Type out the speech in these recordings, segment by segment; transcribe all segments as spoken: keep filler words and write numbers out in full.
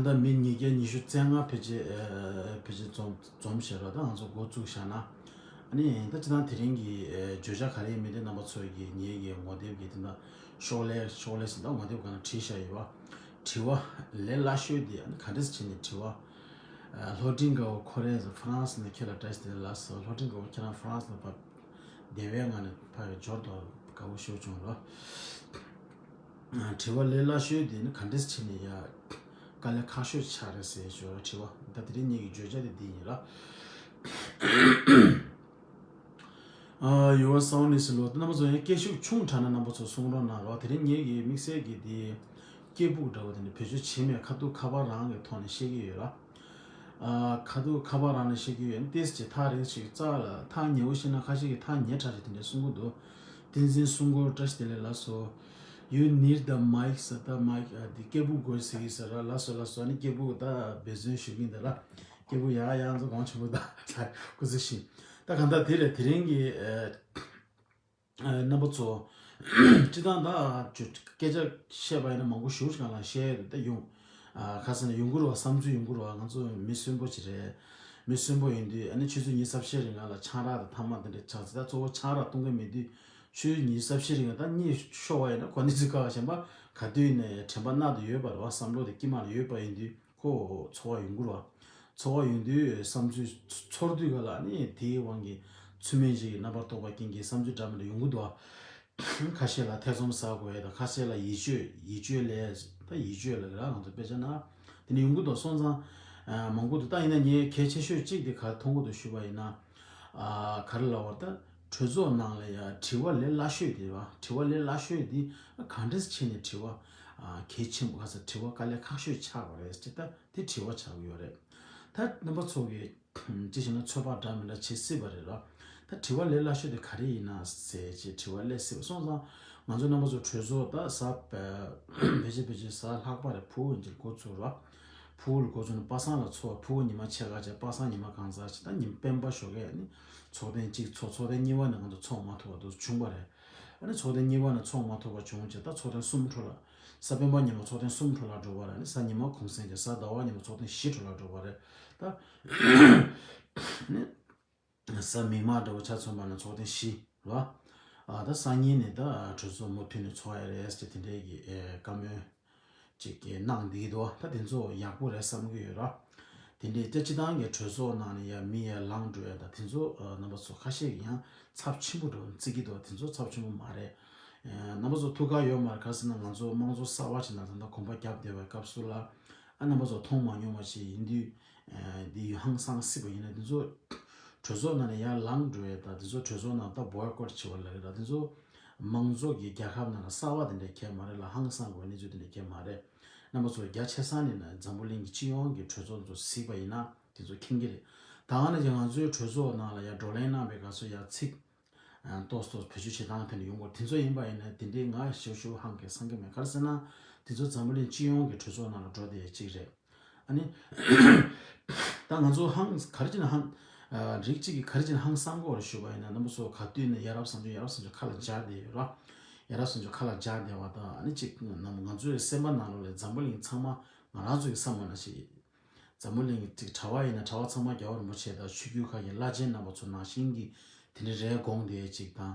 ད་མི་ཉིས་བརྒྱ་ཉི་ཤུ་རྩ་ལྔ་ཕལ་ཆེར་ཨ་ཕལ་ཆེར་འཛོམས་འཛོམས་བྱས་རོགས་ད་ང་ཚོ་འགོ་བཙུགས་བཞག་ན། ཨ་ནི་ད་སྤྱིར་བཏང་དེ་རིང་གི་ཨ་བརྗོད་བྱ་ག་རེ་ཡིན་མིན་དེ་རྣམ་པ་ཚོ་གི་ངེད་ཀྱི་ངོ་དེབ་ཀྱི་དེ་འདྲ་ཤོག་ལྷེ་ཤོག་ལྷེ་ཟེར་ད་ངོ་དེབ་སྒང་ལ་བྲིས་བཞག་ཡོད་པ། དྲི་བ་ལས་སླ་ཤོས་དེ་ཨ་ནི་ག་འདྲས་བྱས་ནས་དྲི་བ། ཨ་ལྷོ་ཌིང་གའོ་ཁོ་རེ་ཟེར་ཧྥ་རན་སི་ནས་ཁྱེད་ལ་བཀྲ་ཤིས་བདེ་ལེགས་ལགས་སོ། ལྷོ་ཌིང་གའོ་ཁྱེད་རང་ཧྥ་རན་སི་ནས་ཕར་བདེ་བའི་ངང་ནས་ཕར་འབྱོར་དོ་དགའ་བོ་ཞེ་པོ་བྱུང་རོགས། དྲི་བ་ལས་སླ་ཤོས་དེ་ནི་ག་འདྲས་བྱས་ནས་ཡ། དཀའ་ལས་ཁག་ཤོས་ཆགས་རེད་ཟེར་ཞོར་དྲི་བ་ད་དེ་རིང་ངེད་ཀྱི་བརྗོད་བྱ་དེ་འདི་ཡིན་ལ། ཨ་ཡོ་སའོ་ནི་སི་ལོ་རྣམ་པ་ཚོ་ཡང་སྐད་ཤུགས་ཆུང་དྲགས་ན་རྣམ་པ་ཚོ་གསུང་རོགས་གནང་རོགས། དེ་རིང་ངེད་ཀྱི་དམིགས་བསལ་གྱི་དེ་སྐད་སྦུག་འདྲ་བོ་དེ་ནི་བེད་སྤྱོད་བྱེད་མེད་ཁ་ཐུག་ཁ་པར་རང་གི་ཐོག་ནས་བཤད་ཀྱི་ཡོད་ལ། ཨ་ཁ་ཐུག་ཁ་པར་རང་ནས་བཤད་ཀྱི་ཡོད། ཏེས་ཀྱི་ཐག་རིང་ཞིག་རྩ་ལ་ཐག་ཉེ་བོ་ཤེས་ན་ཁ་ཤས་ཀྱིས་ཐག་ཉེ་དྲགས་ཤིག་དེ་འདྲས་གསུང་གི་འདུག་བསྟན་འཛིན་སྲུང་འཁོར་བཀྲ་ཤིས་བདེ་ལེགས་ལགས་སོ། You need the mic ཟེར་ད་མའིག་ཨ་འདི་སྐད་སྦུག་དགོས་ཟེར་གྱི་ཟེར་ར་ལགས་སོ་ལགས་སོ། ཨ་ནི་སྐད་སྦུག་ད་འབད་བརྩོན་ཞུ་གིན་ད་ལ་སྐད་སྦུག་ཡག་ཡག་ཚོ་གང་བྱུང་བོ་ད་ལ་སྐུ་ཚེ་ཞིང་ད་གང་ལྟར་དེ་རེད། དེ་རིང་གི་ཨ་རྣམ་པ་ཚོ། སྤྱི་བཏང་ད་སྐད་ཆ་བཤད་པ་ཡིན་ན་མང་པོ་ཞེ་པོ་ཅིག་གང་ལ་བཤད་ཡོད་ད་ཡོང་། ཁ་སང་ནས་ཡོང་གི་རེད་བ། བསམ་ཚུལ་ཡོང་གི་རེད་བ། ང་ཚོ་མི་གསོན་པོ་ཅིག་རེད། མི་གསོན་པོ་ཡིན་དུས་ཨ་ནི་ཆུ་ཚོད་ཉི་ཤུ་རྩ་བཞི་རིང་ལ་ཆང་རག་དང་ཐ་མག་དེ་འདྲ་ཆགས་ཚེ་ད་གཙོ་བོ་ཆང་རག་བཏུང་གི་མེད་དུས་ཆུ་ཚོད་ཉི་ཤུ་རྩ་བཞི་རིང་ད་གཉིད་ཤོར་བ་ཡིན་ན་གོ་གནས་ཚུལ་དཀའ་བ་གཞན་པ་ག་དུས་ནས་དྲན་པ་རྣག་ཏུ་ཡོད་པ་རེད་བ། བསམ་བློ་དེ་དཀྱིལ་མ་ལ་ཡོད་པ་ཡིན་དུས། ཁོ་ཚོར་བ་ཡོང་གི་རེད་བ། ཚོར་བ་ཡོང་དུས་བསམ་ཚུལ་ཚོར་དུས་ག་ལ་ནི་དེའི་དབང་གིས་ཚུལ་མིན་ཞིག་གི་རྣམ་པར་རྟོག་པ་རྐྱེན་གྱིས་བསམ་ཚུལ་འདྲ་མི་འདྲ་ཡོང་གི་འདུག་བ། ཁ་ཤས་ལ་ཐེ་ཚོམ་ཟ་དགོས་ཡ་དང་ཁ་ཤས་ལ་ཡིད་དཔྱོད་ཡིད་དཔྱོད་ལས་ད་ཡིད་དཔྱོད་ལ་ར་ང་ཚོ་དཔེ་ཆ་ན་དེ་ནི་ཡོང་གི་འདུག་སོང་ཙང་མང་པོ་འདུག་ད་ཡིན་ན་ངས་གལ་ཆེ་ཤོས་གཅིག་དེ་ག་མཐོང་གི་འདུག་ཞུས་པ་ཡིན་ན། ག་རེ་ལབ་པ་ད། གྲོས་ཚོགས་ནང་ལ་ཡ་དྲི་བ་ལས་སླ་ཤོས་དེ་རེད་བ། དྲི་བ་ལས་སླ་ཤོས་དེ་ག་འདྲས་བྱས་ནས་དྲི་བ་གལ་ཆེན་པོ་ག་ས་དྲི་བ་དཀའ་ལས་ཁག་ཤོས་ཆགས་པ་རེད་ཅེས་ད་དེ་དྲི་བ་ཆགས་ཀྱི་ཡོད་རེད། ད་རྣམ་པ་ཚོ་གིས་ཅི་ཞིག་ན་ཚོད་དཔག་འདྲ་མི་འདྲ་བྱེད་སྲིད་པ་རེད་ལ། ད་དྲི་བ་ལས་སླ་ཤོས་དེ་ག་རེ་ཡིན་ན་ཟེར་ཅེས་དྲི་བ་སླེབས་སྲིད་པ་སོང་ཙང་ང་ཚོ་རྣམ་པ་ཚོ་གྲོས་ཚོགས་ད་གཟའ་ཕལ་ཆེར་ཕལ་ཆེར་གཟའ་ལྷག་པ་རེད། ཕུ་བོ་འཇིག་འགོ་ཚུགས་ར། ཕུ་བོ་ལ་འགོ་ཚུགས་ནས་པ་སངས་ལ་ཚོགས། ཕུ་བོ་ཉི་མ་ཕྱེད་ཀ་བྱས་པ་སངས་ཉི་མ་གང་ཚར་བྱས་ད་ཉིན་སྤེན་པ་ཞོགས་ཀས་ནི་ཚོགས་ཐེངས་གཅིག་ཚོགས། ཚོགས་ཐེངས་གཉིས་པ་ནས་ང་ཚོ་ཚོགས་མ་ཐུབ་པ་དུ་བྱུང་བ་རེད། ཨ་ནི་ཚོགས་ཐེངས་གཉིས་པ་ནས་ཚོགས་མ་ཐུབ་པ་བྱུང་བྱས་ད་ཚོགས་ཐེངས་གསུམ་འཕྲོ་ལ། གཟའ་སྤེན་པ་ཉི་མ་ཚོགས་ཐེངས་གསུམ་འཕྲོ་ལ་འགྲོ་བ་རེད། ཨ་ནི་གཟའ་ཉི་མ་གུང་སེང་བྱས་གཟའ་ཟླ་བ་ཉི་མ་ཚོགས་ཐེངས་བཞི་འཕྲོ་ལ་འགྲོ་བ་རེད། ད་ནི། གཟའ་མིག་དམར་འདྲ་བོ་ཆ་མཚོན་པ་ན་ཚོགས་ཐེངས་བཞི་རེད་བ། ཨ་ད་སང་ཉིན་ནས་ད་གྲོས་ཚོགས་མུ་མཐུད་ནས་ཚོགས་ཡ་རེད་ཟེར་དེ་འདྲའི་གི་ཨེ་བཀའ་མོལ་ཅིག་གི་གནང་བསྡད་ཀྱི་འདུག་ད་དེ་ཚོ་ཡག་པོ་རེད་བསམ་གྱི་ཡོད་ར། དེ་འདྲའི་ད་སྤྱི་བཏང་གི་གྲོས་ཚོགས་ནང་ནས་ཡ་མི་ཡ་ལངས་འགྲོ་ཡ་ད་དེ་ཚོ་རྣམ་པ་ཚོ་ཁ་ཤས་ཀྱིས་ཡང་ཚབས་ཆེན་པོ་འདྲ་བོ་བརྩི་གི་འདུག་དེ་ཚོ་ཚབས་ཆེན་པོ་མ་རེད། རྣམ་པ་ཚོ་ཐུགས་ཁག་ཡོད་མ་རེད། ག་ཟེར་ན་ང་ཚོ་དམངས་གཙོ་གསར་བ་ཞིག་ནང་ད་ལྟ་གོམ་པ་བརྒྱབ་བསྡད་པའི་སྐབས་སུ་ལ་ཨ་རྣམ་པ་ཚོ་མཐོང་མ་མྱོང་བ་ཞིག་ཡིན་དུས། འདི་ཧང་སང་སྲིད་པ་ཡིན་ན་འདི་ཚོ་གྲོས་ཚོགས་ནང་ནས་ཡར་ལངས་འགྲོ་ཡས་དང་འདི་ཚོ་གྲོས་ཚོགས་ནང་ད་བོའི་ཀོཊ་བྱེད་པ་ལབ་ཀྱི་ར། འདི་ཚོ་མང་གཙོ་གི་རྒྱལ་ཁབ་ནང་ལ་གསར་བ་དེ་འདྲ་གང་ཡང་མ་རེད་ལ། ཧང་སང་དགོས་གནས་ཚུལ་དེ་འདྲ་གང་ཡང་མ་རེད། རྣམ་པ་ཚོ་རྒྱ་ཆེ་ས་ནས་ན་འཛམ་བུ་གླིང་གི་སྤྱི་ཡོངས་ཀྱི་གྲོས་ཚོགས་ཚོ་གཟིགས་པ་ཡིན་ན་དེ་ཚོ་མཁྱེན་གྱི་རེད། ད་ག་ནང་བཞིན་ང་ཚོའི་གྲོས་ཚོགས་ནང་ལ་ཡར་བགྲོ་གླེང་གནང་བའི་སྐབས་སུ་ཡར་ཚིག་ཏོག་ཙམ་བེད་སྤྱོད་བྱེད་སྟངས་ཕན་ཡོང་གི་རེད། དེ་ཚོ་ཡིན་པ་ཡིན་ན་དེ་འདྲའི་ང་ཞེ་པོ་ཞེ་པོ་ཧང་གི་སང་གི་མེད། ག་རེ་ཟེར་ན་དེ་ཚོ་འཛམ་བུ་གླིང་སྤྱི་ཡོངས་ཀྱི་གྲོས་ཚོགས་ནང་ལ་འགྲོ་བསྡད་ཡས་གཅིག་རེད། ཨ་ནི། ད་ང་ཚོ་ཧང་ག་རེ་བྱས་ན་ཧང་། རིགས་གཅིག་གིས་ག་རེ་བྱས་ན་ཧང་སང་གི་ཡོད་རེད་ཞུས་པ་ཡིན་ན་རྣམ་པ་ཚོ་ག་དུས་ནས་ཡ་རབས་བཟང་སྤྱོད་ཡ་རབས་བཟང་སྤྱོད་ཁ་ལ་སྦྱར་བསྡད་ཡོད་ར། ཡ་རབས་བཟང་སྤྱོད་ཁ་ལ་སྦྱར་བསྡད་པ་དང་ཨ་ནི་གཅིག་ང་ཚོའི་སེམས་པ་ནང་ལོགས་ལ་འཛམ་བུ་གླིང་ཚང་མ་ང་རང་ཚོ་གི་བསམ་བློ་ནང་བཞིན། འཛམ་བུ་གླིང་གི་གྲྭ་པ་ཡིན་ན་གྲྭ་པ་ཚང་མ་རྒྱལ་བ་རིན་པོ་ཆེ་དང་ཆོས་བརྒྱུད་ཁག་གི་བླ་ཆེན་རྣམ་པ་ཚོ་ནང་བཞིན་གྱི་དེ་འདྲ་རེད་དགོངས་དེ་ཅིག་དང་།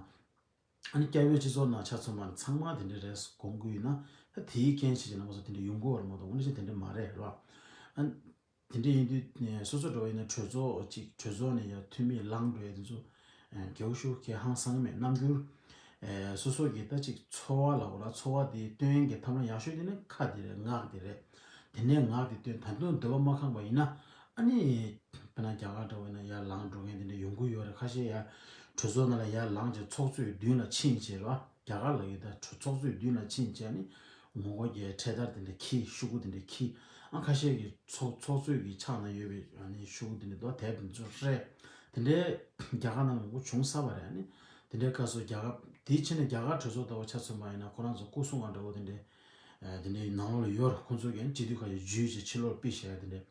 ཨ་ནི་སྐྱབས་ཡུལ་སྤྱི་ཚོགས་ནང་ཆ་མཚོན་པ་ན་ཚང་མ་དེ་འདྲ་རེད་དགོངས་ཀྱི་ཡོད་ན་ད་དེའི་རྐྱེན་བྱས་ཀྱི་རྣམ་པ་ཚོ་དེ་འདྲ་ཡོང་གི་ཡོད་རེད་མ་གཏོགས་དངོས་གནས་དེ་འདྲ་མ་རེད་ར། ཨ། དེ་འདྲ་ཡིན་དུས་སོ་སོ་འདྲ་བ་ཡིན་ན་གྲོས་ཚོགས་ཅིག་གྲོས་ཚོགས་ནས་ཡང་འཐུས་མི་ལངས་འགྲོ་ཡ་དེ་ཚོ། རྒྱལ་པོ་ཤུགས་ཀྱི་ཧང་སང་མེད་རྣམ་འགྱུར། སོ་སོ་གི་ད་ཅིག་ཚོར་བ་ལབ་དགོས་ར། ཚོར་བ་དེ་སྟོན་གྱི་ཐབས་ལམ་ཡག་ཤོས་དེ་ནི་ཁ་དེ་རེད། ངག་དེ་རེད། དེ་ནས་ངག་དེ་སྟོན། ད་དུང་འདོད་པ་མ་ཁེངས་པ་ཡིན་ན་ཨ་ནི། དཔེར་ན་རྒྱ་གར་འདྲ་བ་ཡིན་ན་ཡར་ལངས་འགྲོ་མཁན་དེ་འདྲ་ཡོང་གི་ཡོད་རེད། ཁ་ཤས་ཡར་གྲོས་ཚོགས་ནང་ལ་ཡར་ལངས་བྱས་ཚོགས་གཙོའི་མདུན་ལ་ཕྱིན་བྱས་ར། རྒྱ་གར་ལ་ཡོད་ད་གྲོས་ཚོགས་གཙོའི་མདུན་ལ་ཕྱིན་བྱས་ནི་ངོ་རྒོལ་གྱི་འཕྲེད་དར་དེ་འདྲ་འཁྱེར། ཤོག་གུ་དེ་འདྲ་འཁྱེར། ཨ་ཁ་ཤས་ཀྱིས་ཚོགས་ཚོགས་གཙོའི་གི་ཕྱག་ན་ཡོད་པའི་ཨ་ནི་ཤོག་གུ་དེ་འདྲ་འདུག་དེབ་དེ་ཚོ་སྤྲད། དེ་འདྲའི་རྒྱ་གར་ནང་མང་པོ་བྱུང་ཚར་བ་རེད། ཨ་ནི་དེ་འདྲའི་སྐབས་སུ་རྒྱ་གར་དེའི་ཕྱིར་ནས་རྒྱ་གར་གྲོས་ཚོགས་ལྟ་བུ་ཆ་མཚོན་པ་ཡིན་ན་ཁོ་རང་ཚོ་སྐུ་སྲུང་བ་འདྲ་བོ་དེ་འདྲའི་དེ་འདྲའི་ནང་ལོགས་ལ་ཡོད་རེད། ཁོང་ཚོ་གིས་ཨ་ནི་སྤྱི་འཐུས་ཁ་ཤས་འཇུས་བྱས་ཕྱི་ལོགས་ཕུད་བཞག་ཡ་དེ་འདྲའི།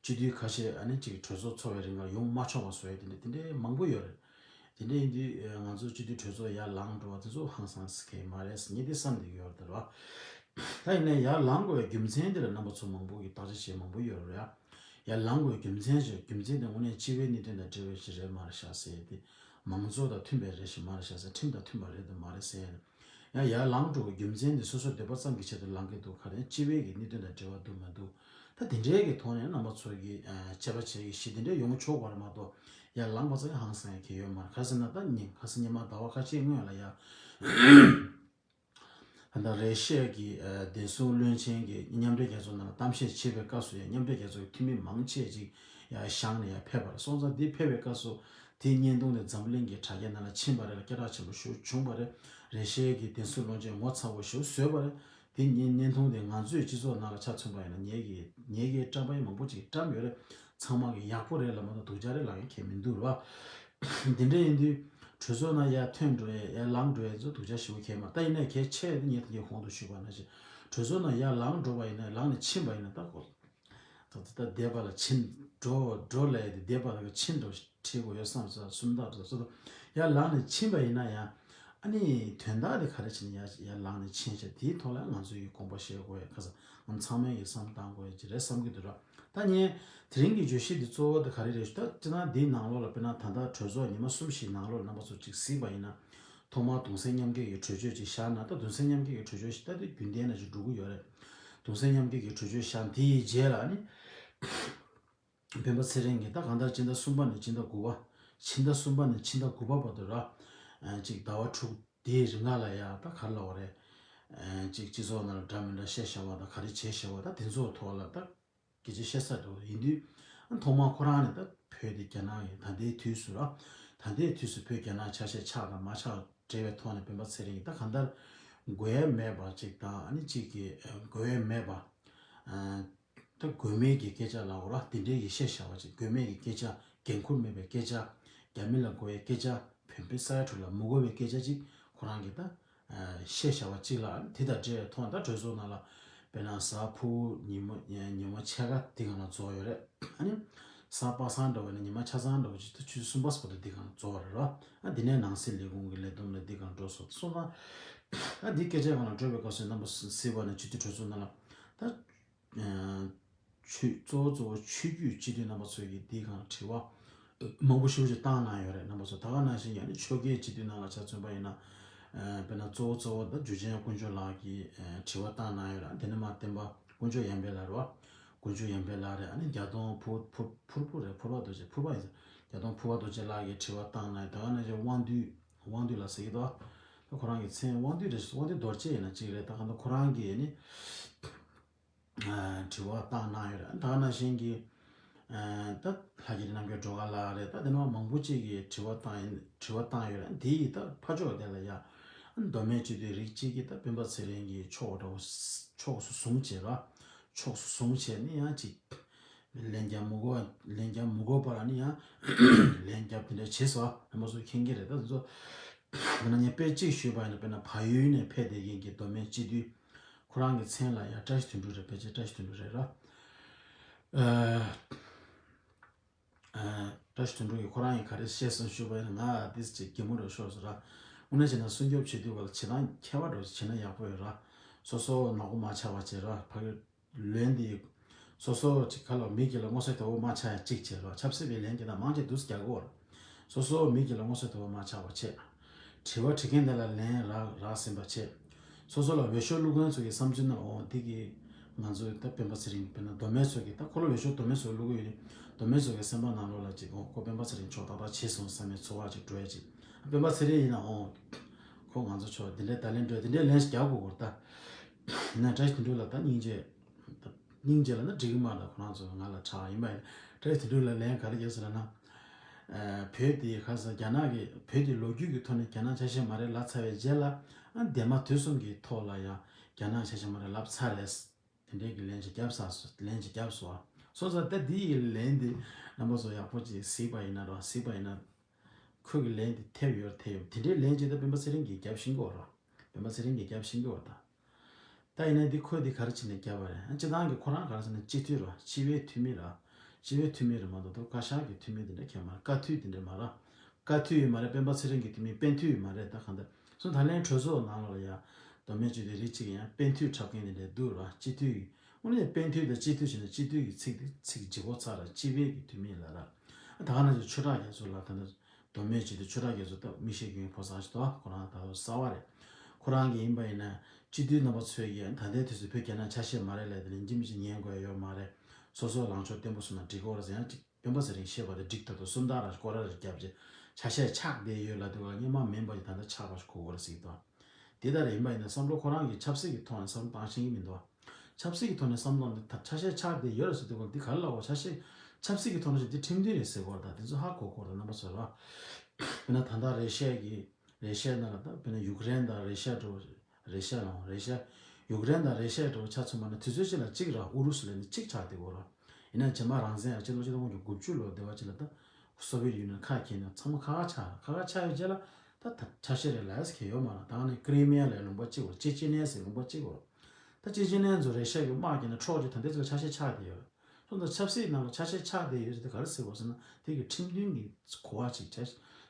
སྤྱི་འཐུས་ཁ་ཤས་ཨ་ནི་ཅིག་གྲོས་ཚོགས་འཚོགས་པའི་རིང་ལ་ཡོང་མ་ཆོག་པ་བཟོ་ཡ་དེ་འདྲ་དེ་འདྲའི་མང་པོ་ཡོད་རེད། དེ་འདྲ་ཡིན་དུས་ང་ཚོ་སྤྱི་འཐུས་གྲོས་ཚོགས་ཡར་ལངས་འགྲོ་བ་དེ་ཚོ་ཧང་སང་སི་ཁེ་མ་རེད་ཟེར་ངས་དེ་བསམ་བསྡད་ཀྱི་ཡོད་རེད་བ། ད་ཡིན་ནའི་ཡར་ལངས་དགོས་པའི་རྒྱུ་མཚན་དེ་ལ་རྣམ་པ་ཚོ་མང་པོ་གིས་བརྟག་དཔྱད་བྱེད་མང་པོ་ཡོད་རེད་ཡ། ཡར་ལངས་དགོས་པའི་རྒྱུ་མཚན་ཞིག་རྒྱུ་མཚན་དེ་དངོས་གནས་སྤྱི་པའི་གནད་དོན་དང་འབྲེལ་བའི་ཞིག་རེད་མ་རེད་ཤག་ཟེར་ཏེ། མང་གཙོ་དང་མཐུན་པའི་རེད་ཞིག་མ་རེད་ཤག་ཟེར། ཁྲིམས་དང་མཐུན་པ་རེད་དང་མ་རེད་ཟེར། ཡང་ཡར་ལངས་འགྲོ་བའི་རྒྱུ་མཚན་དེ་སོ་སོའི་འདོད་པ་ཙམ་གྱི་ཆེད་དུ་ལངས་ཀྱི་འདུག་ག་རེ་སྤྱི་པའི་གི་གནད་དོན་དང་འབྲེལ་བ་འདུག་མ་འདུག་ད་དེ་འདྲའི་གི་ཐོག་ནས་རྣམ་པ་ཚོ་གིས་དཔྱད་པ་བྱེད་ཀྱི་གཞི་དེ་འདྲའི་ཡོང་ཆོག་པ་རེད་མ་གཏོགས། ཡར་ལངས་པ་ཙམ་གྱིས་ཧང་སང་ཡ་གི་ཡོད་མ་རེད། ག་རེ་ཟེར་ན་ད་ཉིན་ག་ཟེར་ཉི་མ་ཟླ་བ་ཁ་ཤས་སྔོན་ལ་ཡ། ད་ལྟ་རེ་ཤི་ཡ་གི་བདེ་སྲུང་བློན་ཆེན་གྱིས་མཉམ་འབྲེལ་རྒྱལ་ཚོགས་ནང་ལ་གཏམ་བཤད་བྱེད་པའི་སྐབས་སུ་ཡང་མཉམ་འབྲེལ་རྒྱལ་ཚོགས་ཀྱི་འཐུས་མི་མང་ཆེ་ཅིག་ཡར་བཞེངས་ནས་ཡར་ཕེབས་པ་རེད། སོང་ཙང་འདི་ཕེབས་པའི་སྐབས་སུ་དེའི་བརྙན་ཐུང་དེ་འཛམ་གླིང་གི་དྲ་རྒྱ་ནང་ལ་ཕྱིན་པ་རེད་ལ་སྐད་གྲགས་ཆེན་པོ་ཞིག་བྱུང་བ་རེད། རེ་ཤི་ཡ་གི་བདེ་སྲུང་བློན་ཆེན་ངོ་ཚ་བོ་ཞིག་བཟོས་པ་རེད། དེ་ཉིན་བརྙན་ཐུང་དེ་ང་ཚོའི་སྤྱི་ཚོགས་ནང་ལ་ཆ་མཚོན་པ་ཡིན་ན་ངེད་ཀྱི་ངེད་ཀྱི་བཀྲམ་པ་ཡིན་མང་པོ་ཅིག་བཀྲམ་ཡོད་རེད། ཚང་མ་གི་ཡག་པོ་རེད་ལབ་མ་གཏོགས་སྡུག་ཅག་རེད་ལབ་ཡ་གང་ཡང་མི་འདུག་ར། འདི་འདྲ་ཡིན་དུས་གྲོས་ཚོགས་ནང་ཡར་ཐོན་འགྲོ་ཡ་ཡར་ལངས་འགྲོ་ཡ་ཚོ་སྡུག་ཅག་ཞེ་པོ་གང་ཡང་མ། ད་ཡིན་ནའི་གལ་ཆེ་ཡ་དེ་ངས་ད་གིན་གོང་དུ་ཞུས་པ་ནང་བཞིན་གྲོས་ཚོགས་ནང་ཡར་ལངས་འགྲོ་བ་ཡིན་ན་ལངས་ནས་ཕྱིན་པ་ཡིན་ན་ད་གོ་ད་ད་བསྡད་པ་ལ་ཕྱིན་འགྲོ་འགྲོ་ལབ་ཡ་དེ་བསྡད་པ་ལ་ཕྱིན་འགྲོ་ཁྲིད་དགོས་ཡོད་བསམ་ས་སུམ་རྟགས་འགྲོ་སོ་ད་ཡར་ལངས་ནས་ཕྱིན་པ་ཡིན་ན་ཡང་ཨ་ནི་དོན་དག་དེ་ག་རེ་བྱས་ནས་ཡར་ཡར་ལངས་ནས་ཕྱིན་ཤག་དེའི་ཐོག་ལ་ང་ཚོ་ཡིས་དགོངས་པ་བཞེས་དགོས་ཡ་ཁ་ས་ང་ཚང་མས་ཡིས་བསམ་བཏང་དགོས་ཡ་ཅིག་རེད་བསམ་གྱི་འདུག་ར། ད་ངས་དེ་རིང་གི་བརྗོད་གཞི་འདི་གཙོ་བོ་དེ་ག་རེ་རེད་ཞུ་ད་སྤྱིར་ན་འདིའི་ནང་ལོགས་ལ་དཔེར་ན་ད་ལྟ་གྲོས་ཚོགས་ཉི་མ་གསུམ་བཞིའི་ནང་ལོགས་ལ་རྣམ་པ་ཚོ་ཅིག་གཟིགས་པ་ཡིན་ན། ཐོག་མར་གདུང་སེམས་མཉམ་སྐྱེད་ཀྱི་གྲོས་ཆོད་ཅིག་བཞག་ན་ད་གདུང་སེམས་མཉམ་སྐྱེད་ཀྱི་གྲོས་ཆོད་ཞིག་ད་དེ་རྒྱུན་ལྡན་ནང་བཞིན་འགྲོ་གི་ཡོད་རེད། གདུང་སེམས་མཉམ་སྐྱེད་ཀྱི་གྲོས་ཆོད་བཞག་དེའི་རྗེས་ལ་ནི། སྤེན་པ་ཚེ་རིང་གིས་ད་གང་ལྟར་སྤྱི་ཟླ་གསུམ་པ་ནས་སྤྱི་ཟླ་དགུ་པ། ཕྱི་ཟླ་གསུམ་པ་ནས་ཕྱི་ཟླ་དགུ་པ་བར་དུ་ར། ཅིག་ཟླ་བ་དྲུག་དེའི་རིང་ལ་ཡ་ད་ག་རེ་ལབ་དགོས་རེད། ཅིག་སྤྱི་ཚོགས་ནང་ལ་འདྲ་མི་འདྲ་བཤད་བཞག་པ་དང་ག་རེ་བྱས་བཞག་པ་ད་དེ་ཚོའི་ཐོག་ལ་ད་སྐད་ཆ་བཤད་ས་འགྲོ་ཡིན་དུས། ཐོག་མར་ཁོ་རང་ནས་ད་བོད་དེ་རྒྱ་ནག་གི་ད་ལྟའི་དུས་སུ་ར། ད་ལྟའི་དུས་སུ་བོད་རྒྱ་ནག་ཆ་ཤས་ཆགས་དང་མ་ཆགས་འབྲེལ་བའི་ཐོག་ནས་སྤེན་པ་ཚེ་རིང་གིས་ད་གང་ལྟར་དགོས་ཡ་མེད་པ་ཅིག་དང་ཨ་ནི་གཅིག་གི་དགོས་ཡ་མེད་པ། ད་དགོས་མེད་ཀྱི་སྐད་ཆ་ལབ་དགོས་ར་དེ་འདྲའི་ཡིད་ཆེས་བྱ་བ་ཅིག་དགོས་མེད་ཀྱི་སྐད་ཆ་འགན་ཁུར་མེད་པའི་སྐད་ཆ་རྒྱ་མི་ལ་དགོས་ཡའི་སྐད་ཆ་བོད་པའི་ས་ཡ་དྲུག་ལ་མི་དགོས་པའི་སྐད་ཆ་ཅིག་ཁོ་རང་གིས་ད་བཤད་བྱ་བ་ཅིག་ལ་དེ་དང་འབྲེལ་ཐོག་ད་གྲོས་ཚོགས་ནང་ལ་དཔེར་ན་གཟའ་ཕུར་བུ་ཉི་མ་ཉི་མ་ཕྱེད་ཀ་དེ་གང་ལ་རྫོགས་ཡོད་རེད། ཨ་ནི་གཟའ་པ་སངས་འདྲ་བ་ནི་ཉི་མ་ཆ་ཚང་འདྲ་བ་ཅིག་ད་ཆུ་ཚོད་གསུམ་པ་སོགས་ད་དེ་གང་ལ་རྫོགས་རེད་ར། ཨ་དེ་ནས་ནང་སྲིད་ལས་ཁུངས་ཀྱི་ལས་བསྡོམས་ལ་དེ་གང་འགྲོ་སོང་སོང་ཙང་ཨ་དེ་སྐད་ཆ་གང་ལ་འགྲོ་བའི་སྐབས་སུ་རྣམ་པ་གཟིགས་པ་ནས་སྤྱི་འཐུས་གྲོས་ཚོགས་ནང་ལ་ད། ཆོས་གཙོ་བོ་གཙོ་བོ་ཆོས་བརྒྱུད་སྤྱི་འཐུས་རྣམ་པ་ཚོས་ཀྱིས་འདི་སྒང་དྲི་བ་མང་པོ་ཞེ་པོ་ཅིག་བཏང་གནང་ཡོད་རེད། རྣམ་པ་ཚོ་ད་ག་ནང་བཞིན་ཡང་ནི་ཆོལ་ཁའི་སྤྱི་འཐུས་ནང་ལ་ཆ་མཚོན་པ་ཡིན་ན། དཔེར་ན་གཙོ་བོ་གཙོ་བོ་ད་འཇུ་ཆེན་དཀོན་མཆོག་ལགས་ཀྱིས་དྲི་བ་བཏང་གནང་ཡོད་རེད། དེ་ནས་མར་བསྟན་པ་དཀོན་མཆོག་ཡར་འཕེལ་ལགས་རེད་བ། དཀོན་མཆོག་ཡར་འཕེལ་ལགས་རེད། ཨ་ནི་རྒྱ་མཐོང་ཕུར་ཕུར་ཕུར་བུ་རེད། ཕུར་པ་རྡོ་རྗེ་ཕུར་པ་ཡིན་ས། རྒྱ་མཐོང་ཕུར་པ་རྡོ་རྗེ་ལགས་ཀྱིས་དྲི་བ་བཏང་གནང་ཡོད། ད་ག་ནང་བཞིན་དབང་འདུས་དབང་འདུས་ལགས་ཟེར་གྱི་འདུག་ད་ཁོ་རང་གི་མཚན་དབང་འདུས་རེད། དབང་འདུས་རྡོ་རྗེ་ཡིན་ན་གཅིག་རེད། ད་ག་ད་ཁོ་རང་གིས་ནི། དྲི་བ་བཏང་གནང་ཡོད་རེད། ད་ག་ནང་བཞིན་གྱི་ད་ལྷ་རྒྱལ་རྣམ་རྒྱལ་སྒྲོལ་དཀར་ལགས་རེད། ད་དེ་ནང་མང་པོ་ཅིག་གིས་དྲི་བ་བཏང་ཡིན་དྲི་བ་བཏང་ཡོད་རེད། དེ་ཡིས་ད་ཕར་ཕྱོགས་དེ་ལ་ཡ་མདོ་སྨད་སྤྱི་འཐུས་རིགས་གཅིག་གིས་ད་སྤེན་པ་ཚེ་རིང་གི་ཕྱོགས་འདྲ་བོ་ཕྱོགས་སུ་བཟུང་བྱས་ར། ཕྱོགས་སུ་བཟུང་བྱས་ནི་ཡང་ཅིག་ལན་རྒྱག་མི་དགོས་ལན་རྒྱག་མི་དགོས་པར་ནི་ཡང་ལན་རྒྱབ་དེ་འདྲ་བྱས་སོང་། རྣམ་པ་ཚོས་མཁྱེན་གྱི་རེད། ད་དེ་ཚོ་དཔེར་ན་ངས་དཔེ་གཅིག་ཞུས་པ་ཡིན་ན། དཔེར་ན་བལ་ཡུལ་ནས་ཕེབས་བསྡད་མཁན་གྱི་མདོ་སྨད་སྤྱི་འཐུས་ཁོ་རང་གི་མཚན་ལ་ཡང་བཀྲ་ཤིས་དོན་གྲུབ་རེད། ཕལ་ཆེར་བཀྲ་ཤིས་དོན་གྲུབ་རེད་ར། ཨ་བཀྲ་ཤིས་དོན་གྲུབ་ཀྱིས་ཁོ་རང་གིས་ག་རེ་བཤད་སོང་ཞུས་པ་ཡིན་ན། ང་ཏིས་ཅིག་གད་མོ་འདྲ་ཤོར་སོང་ར། དངོས་གནས་བྱས་ན་སྲུང་སྐྱོབ་བྱེད་དུས་བ་ལ་བྱེད་སྟངས་ཁྱད་པར་འདྲ་བོ་ཞིག་བྱས་ན་ཡག་པོ་ཡོད་ར། སོ་སོ་ནག་པོ་མ་ཆགས་པ་བྱེད་ར། ཕ་གི་ལན་འདི་སོ་སོ་ཅིག་ག་ལ་མི་གི་ལ་མངོན་གསལ་དོད་པོ་མ་ཆགས་ཡ་གཅིག་བྱེད་ར། ཆབ་སྲིད་པའི་ལན་གྱི་ད་མང་ཆེ་འདུག་སེ་རྒྱག་གི་ཡོད་ར། སོ་སོ་མི་གི་ལ་མངོན་གསལ་དོད་པོ་མ་ཆགས་པ་བྱེད། དྲི་བ་དྲི་མཁན་དེ་ལ་ལན་རག་རག་ཟིན་པ་བྱེད། སོ་སོ་ལ་འོས་ཤོག་བླུག་མཁན་ཚོ་གི་བསམ་ཚུལ་ནང་ལ་འོ་འདི་གི་ང་ཚོ་ད་སྤེན་པ་ཚེ་རིང་། དཔེར་ན་མདོ་སྨད་ཚོ་གི་ད་ཁོ་ལ་འོས་ཤོག་མདོ་སྨད་ཚོ་བླུག་གི་ཡོད་ནི། མདོ་སྨད་ཚོ་གི་སེམས་པ་ནང་ལོགས་ལ་ཅིག་འོ་ཁོ་སྤེན་པ་ཚེ་རིང་ཕྱོགས་ཏག་ཏག་བྱས་སོང་བསམ་པའི་ཚོར་བ་ཅིག་འགྲོ་ཡ་ཅིག་སྤེན་པ་ཚེ་རིང་ཡིན་ན་འོ་ཁོ་ང་ཚོ་ཕྱོགས་འདི་འདྲའི་ད་ལན་འགྲོ་འདི་འདྲའི་ལན་ཞིག་རྒྱག་དགོས་གོ་ད། ན་བཀྲ་ཤིས་དོན་གྲུབ་ལ་ད་སྙིང་རྗེ། སྙིང་རྗེ་ལ་ན་འགྲིག་གི་མ་རེད། ཁོ་རང་ཚོ་ང་ལ་ཁྲག་ཡིན་པ་ཡིན། བཀྲ་ཤིས་དོན་གྲུབ་ལ་ལན་ག་རེ་རྒྱབ་ཟེར་ན། བོད་དེ་ག་ས་རྒྱ་ནག་གི་བོད་དེ་ལོ་རྒྱུས་ཀྱི་ཐོག་ནས་རྒྱ་ནག་ཆ་ཤས་མ་རེད་ལབ་ཚར་བའི་རྗེས་ལ། ཨ་འདས་མ་དུས་གསུམ་གྱི་ཐོག་ལ་ཡང་རྒྱ་ནག་ཆ་ཤས་མ་རེད་ལབ་ཚར་རེད། དེ་འདྲའི་གི་ལན་ཅིག་རྒྱབ་ས་སོ་ལན་ཅིག་རྒྱབ་སོང་། སོང་ཙང་ད་འདི་ཡི་ལན་འདི་རྣམ་པ་ཚོ་ཡག་པོ་ཅིག་གཟིགས་པ་ཡིན་ན་རོ། གཟིགས་པ་ཡིན་ན་ཁོ་གི་ལན་འདི་ཐེབས་ཡོད་ཐེབས་ཡོད། དེ་འདྲའི་ལན་ཅིག་ད་སྤེན་པ་ཚེ་རིང་གིས་རྒྱབ་ཤེས་ཀྱི་ཡོད་རོ། སྤེན་པ་ཚེ་རིང་གིས་རྒྱབ་ཤེས་ཀྱི་ཡོད་ད། ད་ཡིན་ན་འདི་ཁོས་འདི་ག་རེ་བྱས་ནས་བརྒྱབ་པ་རེད། ཨ་སྤྱི་བཏང་གི་ཁོ་རང་ག་རེ་ཟེར་ན་སྤྱི་འཐུས་ར། སྤྱི་པའི་འཐུས་མི་ར། སྤྱི་པའི་འཐུས་མི་རེད་མ་གཏོགས་ད་བཀའ་ཤག་གི་འཐུས་མི་དེ་འདྲ་གང་ཡང་མ་རེད། བཀའ་འཐུས་དེ་འདྲ་མ་རེད། བཀའ་འཐུས་ཡོད་མ་རེད། སྤེན་པ་ཚེ་རིང་གི་འཐུས་མི་སྤེན་འཐུས་ཡོད་མ་རེད། ད་གང་ལྟར་སོང་ད་ལན་གྲོས་ཚོགས་ནང་ལོགས་ལ་ཡ་ མདོ་སྨད་སྤྱི་འཐུས་རིགས་གཅིག་ཡང་སྤེལ་འཐུས་འཁྲབ་མཁན་དེ་འདྲ་འདུག་ར། སྤྱི་འཐུས་ཀྱི་དངོས་གནས་སྤེལ་འཐུས་དང་སྤྱི་འཐུས་བྱས་ན་སྤྱི་འཐུས་ཀྱི་ཚིག་དེ་ཚིག་ལྗིད་ཁོག་ཚ་ར། སྤྱི་པའི་གི་འཐུས་མི་ལ་ར། ད་ག་ནང་བཞིན་ཆོས་གྲགས་རྒྱ་མཚོ་ལགས་ད་ལྟ་མདོ་སྨད་སྤྱི་འཐུས་ཆོས་གྲགས་རྒྱ་མཚོ་ད་མི་ཤེས་མཁན་ཕོ་གསར་ཞིག་འདུག་ཁོ་རང་ད་ལོ་གསར་པ་རེད། ཁོ་རང་གི་ཡིན་པ་ཡིན་ན་སྤྱི་འཐུས་རྣམ་པ་ཚོས་ཀྱིས་ད་ལྟའི་དུས་སུ་བོད་རྒྱ་ནག་ཆ་ཤས་མ་རེད་ལབ་དེ་ལན་གཅིག་མིན་གཅིག་ཉན་དགོས་ཡ་ཡོད་མ་རེད། སོ་སོའི་ལངས་ཕྱོགས་བརྟན་པོ་བཟུང་ན་འགྲིག་གི་རེད་ཟེར། ཡང་གཅིག་སྤེན་པ་ཚེ་རིང་བཤད་པ་དེ་འགྲིག་ཐག་ཏུ་སུམ་རྟགས་ར་སྐོར་ར་རེ་བརྒྱབ་རྗེས་ཆ་ཤས་ཆགས་བསྡད་ཡོད་ལབ་དུས་ག་སྔོན་མ་མིན་པ་ཞིག་ད་ལྟ་ཆགས་པ་ཞིག་གོ་གི་རེད་ཟེར་གྱི་འདུག་དེ་ལྟར་ཡིན་པ་ཡིན་ན་བསམ་བློ་ཁོ་རང་གིས་ཆབ་སྲིད་ཀྱི་ཐོག་ནས་བསམ་བློ་བཏང་ཤེས་ཀྱི་མི་འདུག་ཆབ་སྲིད་ཀྱི་ཐོག་ནས་བསམ་བློ་འདི་ད་ཆ་ཤས་ཆགས་བསྡད་ཡོད་རེད་ཟེར་དུས་ག་འདི་ག་རེ་ལབ་དགོས། ཆ་ཤས་ཆབ་སྲིད་ཀྱི་ཐོག་ནས་ཞིག་འདི་ཁྲིམས་མཐུན་རེད་ཟེར་དགོས་རེད། ད་དེ་ཚོ་ཧ་གོ་དགོས་རེད། རྣམ་པ་ཚོ་ར། དཔེར་ན་ད་ལྟ་རེ་ཤ་གི་རེ་ཤ་ནང་ལ་ད་དཔེར་ན་ཡུཀ་རེན་དང་རེ་ཤ་འགྲོ། རེ་ཤ་ལ་རེ་ཤ། ཡུཀ་རེན་དང་རེ་ཤ་འགྲོ་ཆ་མཚོན་པ་ན་དུས་ཚོད་གཅིག་ལ་གཅིག་ར་ཨུ་རུ་སུ་ལ་ནི་གཅིག་ཆགས་བསྡད་ཡོད་ར། ཡིན་ན་རྗེས་མ་རང་བཙན་ཡང་སྤྱི་ལོ་ཆིག་སྟོང་དགུ་བརྒྱ་དགུ་བཅུ་ལོ་སྡེ་བ་གཅིག་ལ་ད་སོ་བི་ཡེ་ཊི་ཡུ་ནི་ཡན་ཁ་འཁྱེར་ནས་ཚང་མ་ཁ་ཁ་ཆགས་ར། ཁ་ཁ་ཆགས་ཡོད་རྗེས་ལ་ད་ད་ཆ་ཤས་རེ་ལ་ཡ་ཟེར་མཁན་ཡོད་མ་ར། ད་ནི་ཀི་རི་མི་ཡ་ལ་ལུང་པ་གཅིག་བ་ཅེ་ཅེ་ནན་ཟེར་ལུང་པ་གཅིག་བ། ད་ཅེ་ཅེ་ནན་ཚོ་རེ་ཤ་གི་དམག་གིས་ནི་འཕྲོག་རྗེས་ད་འདི་ཚོ་ཆ་ཤས་ཆགས་བསྡད་ཡོད་ར། སོང་ཙང་ཆབ་སྲིད་ནང་ལ་ཆ་ཤས་ཆགས་བསྡད་ཡོད་ཟེར་དེ་ག་རེ་ཟེར་དགོས་ཟེར་ན་དེ་གི་ཁྲིམས་མཐུན་གྱི་གོ་བ་ཅིག་ཆ་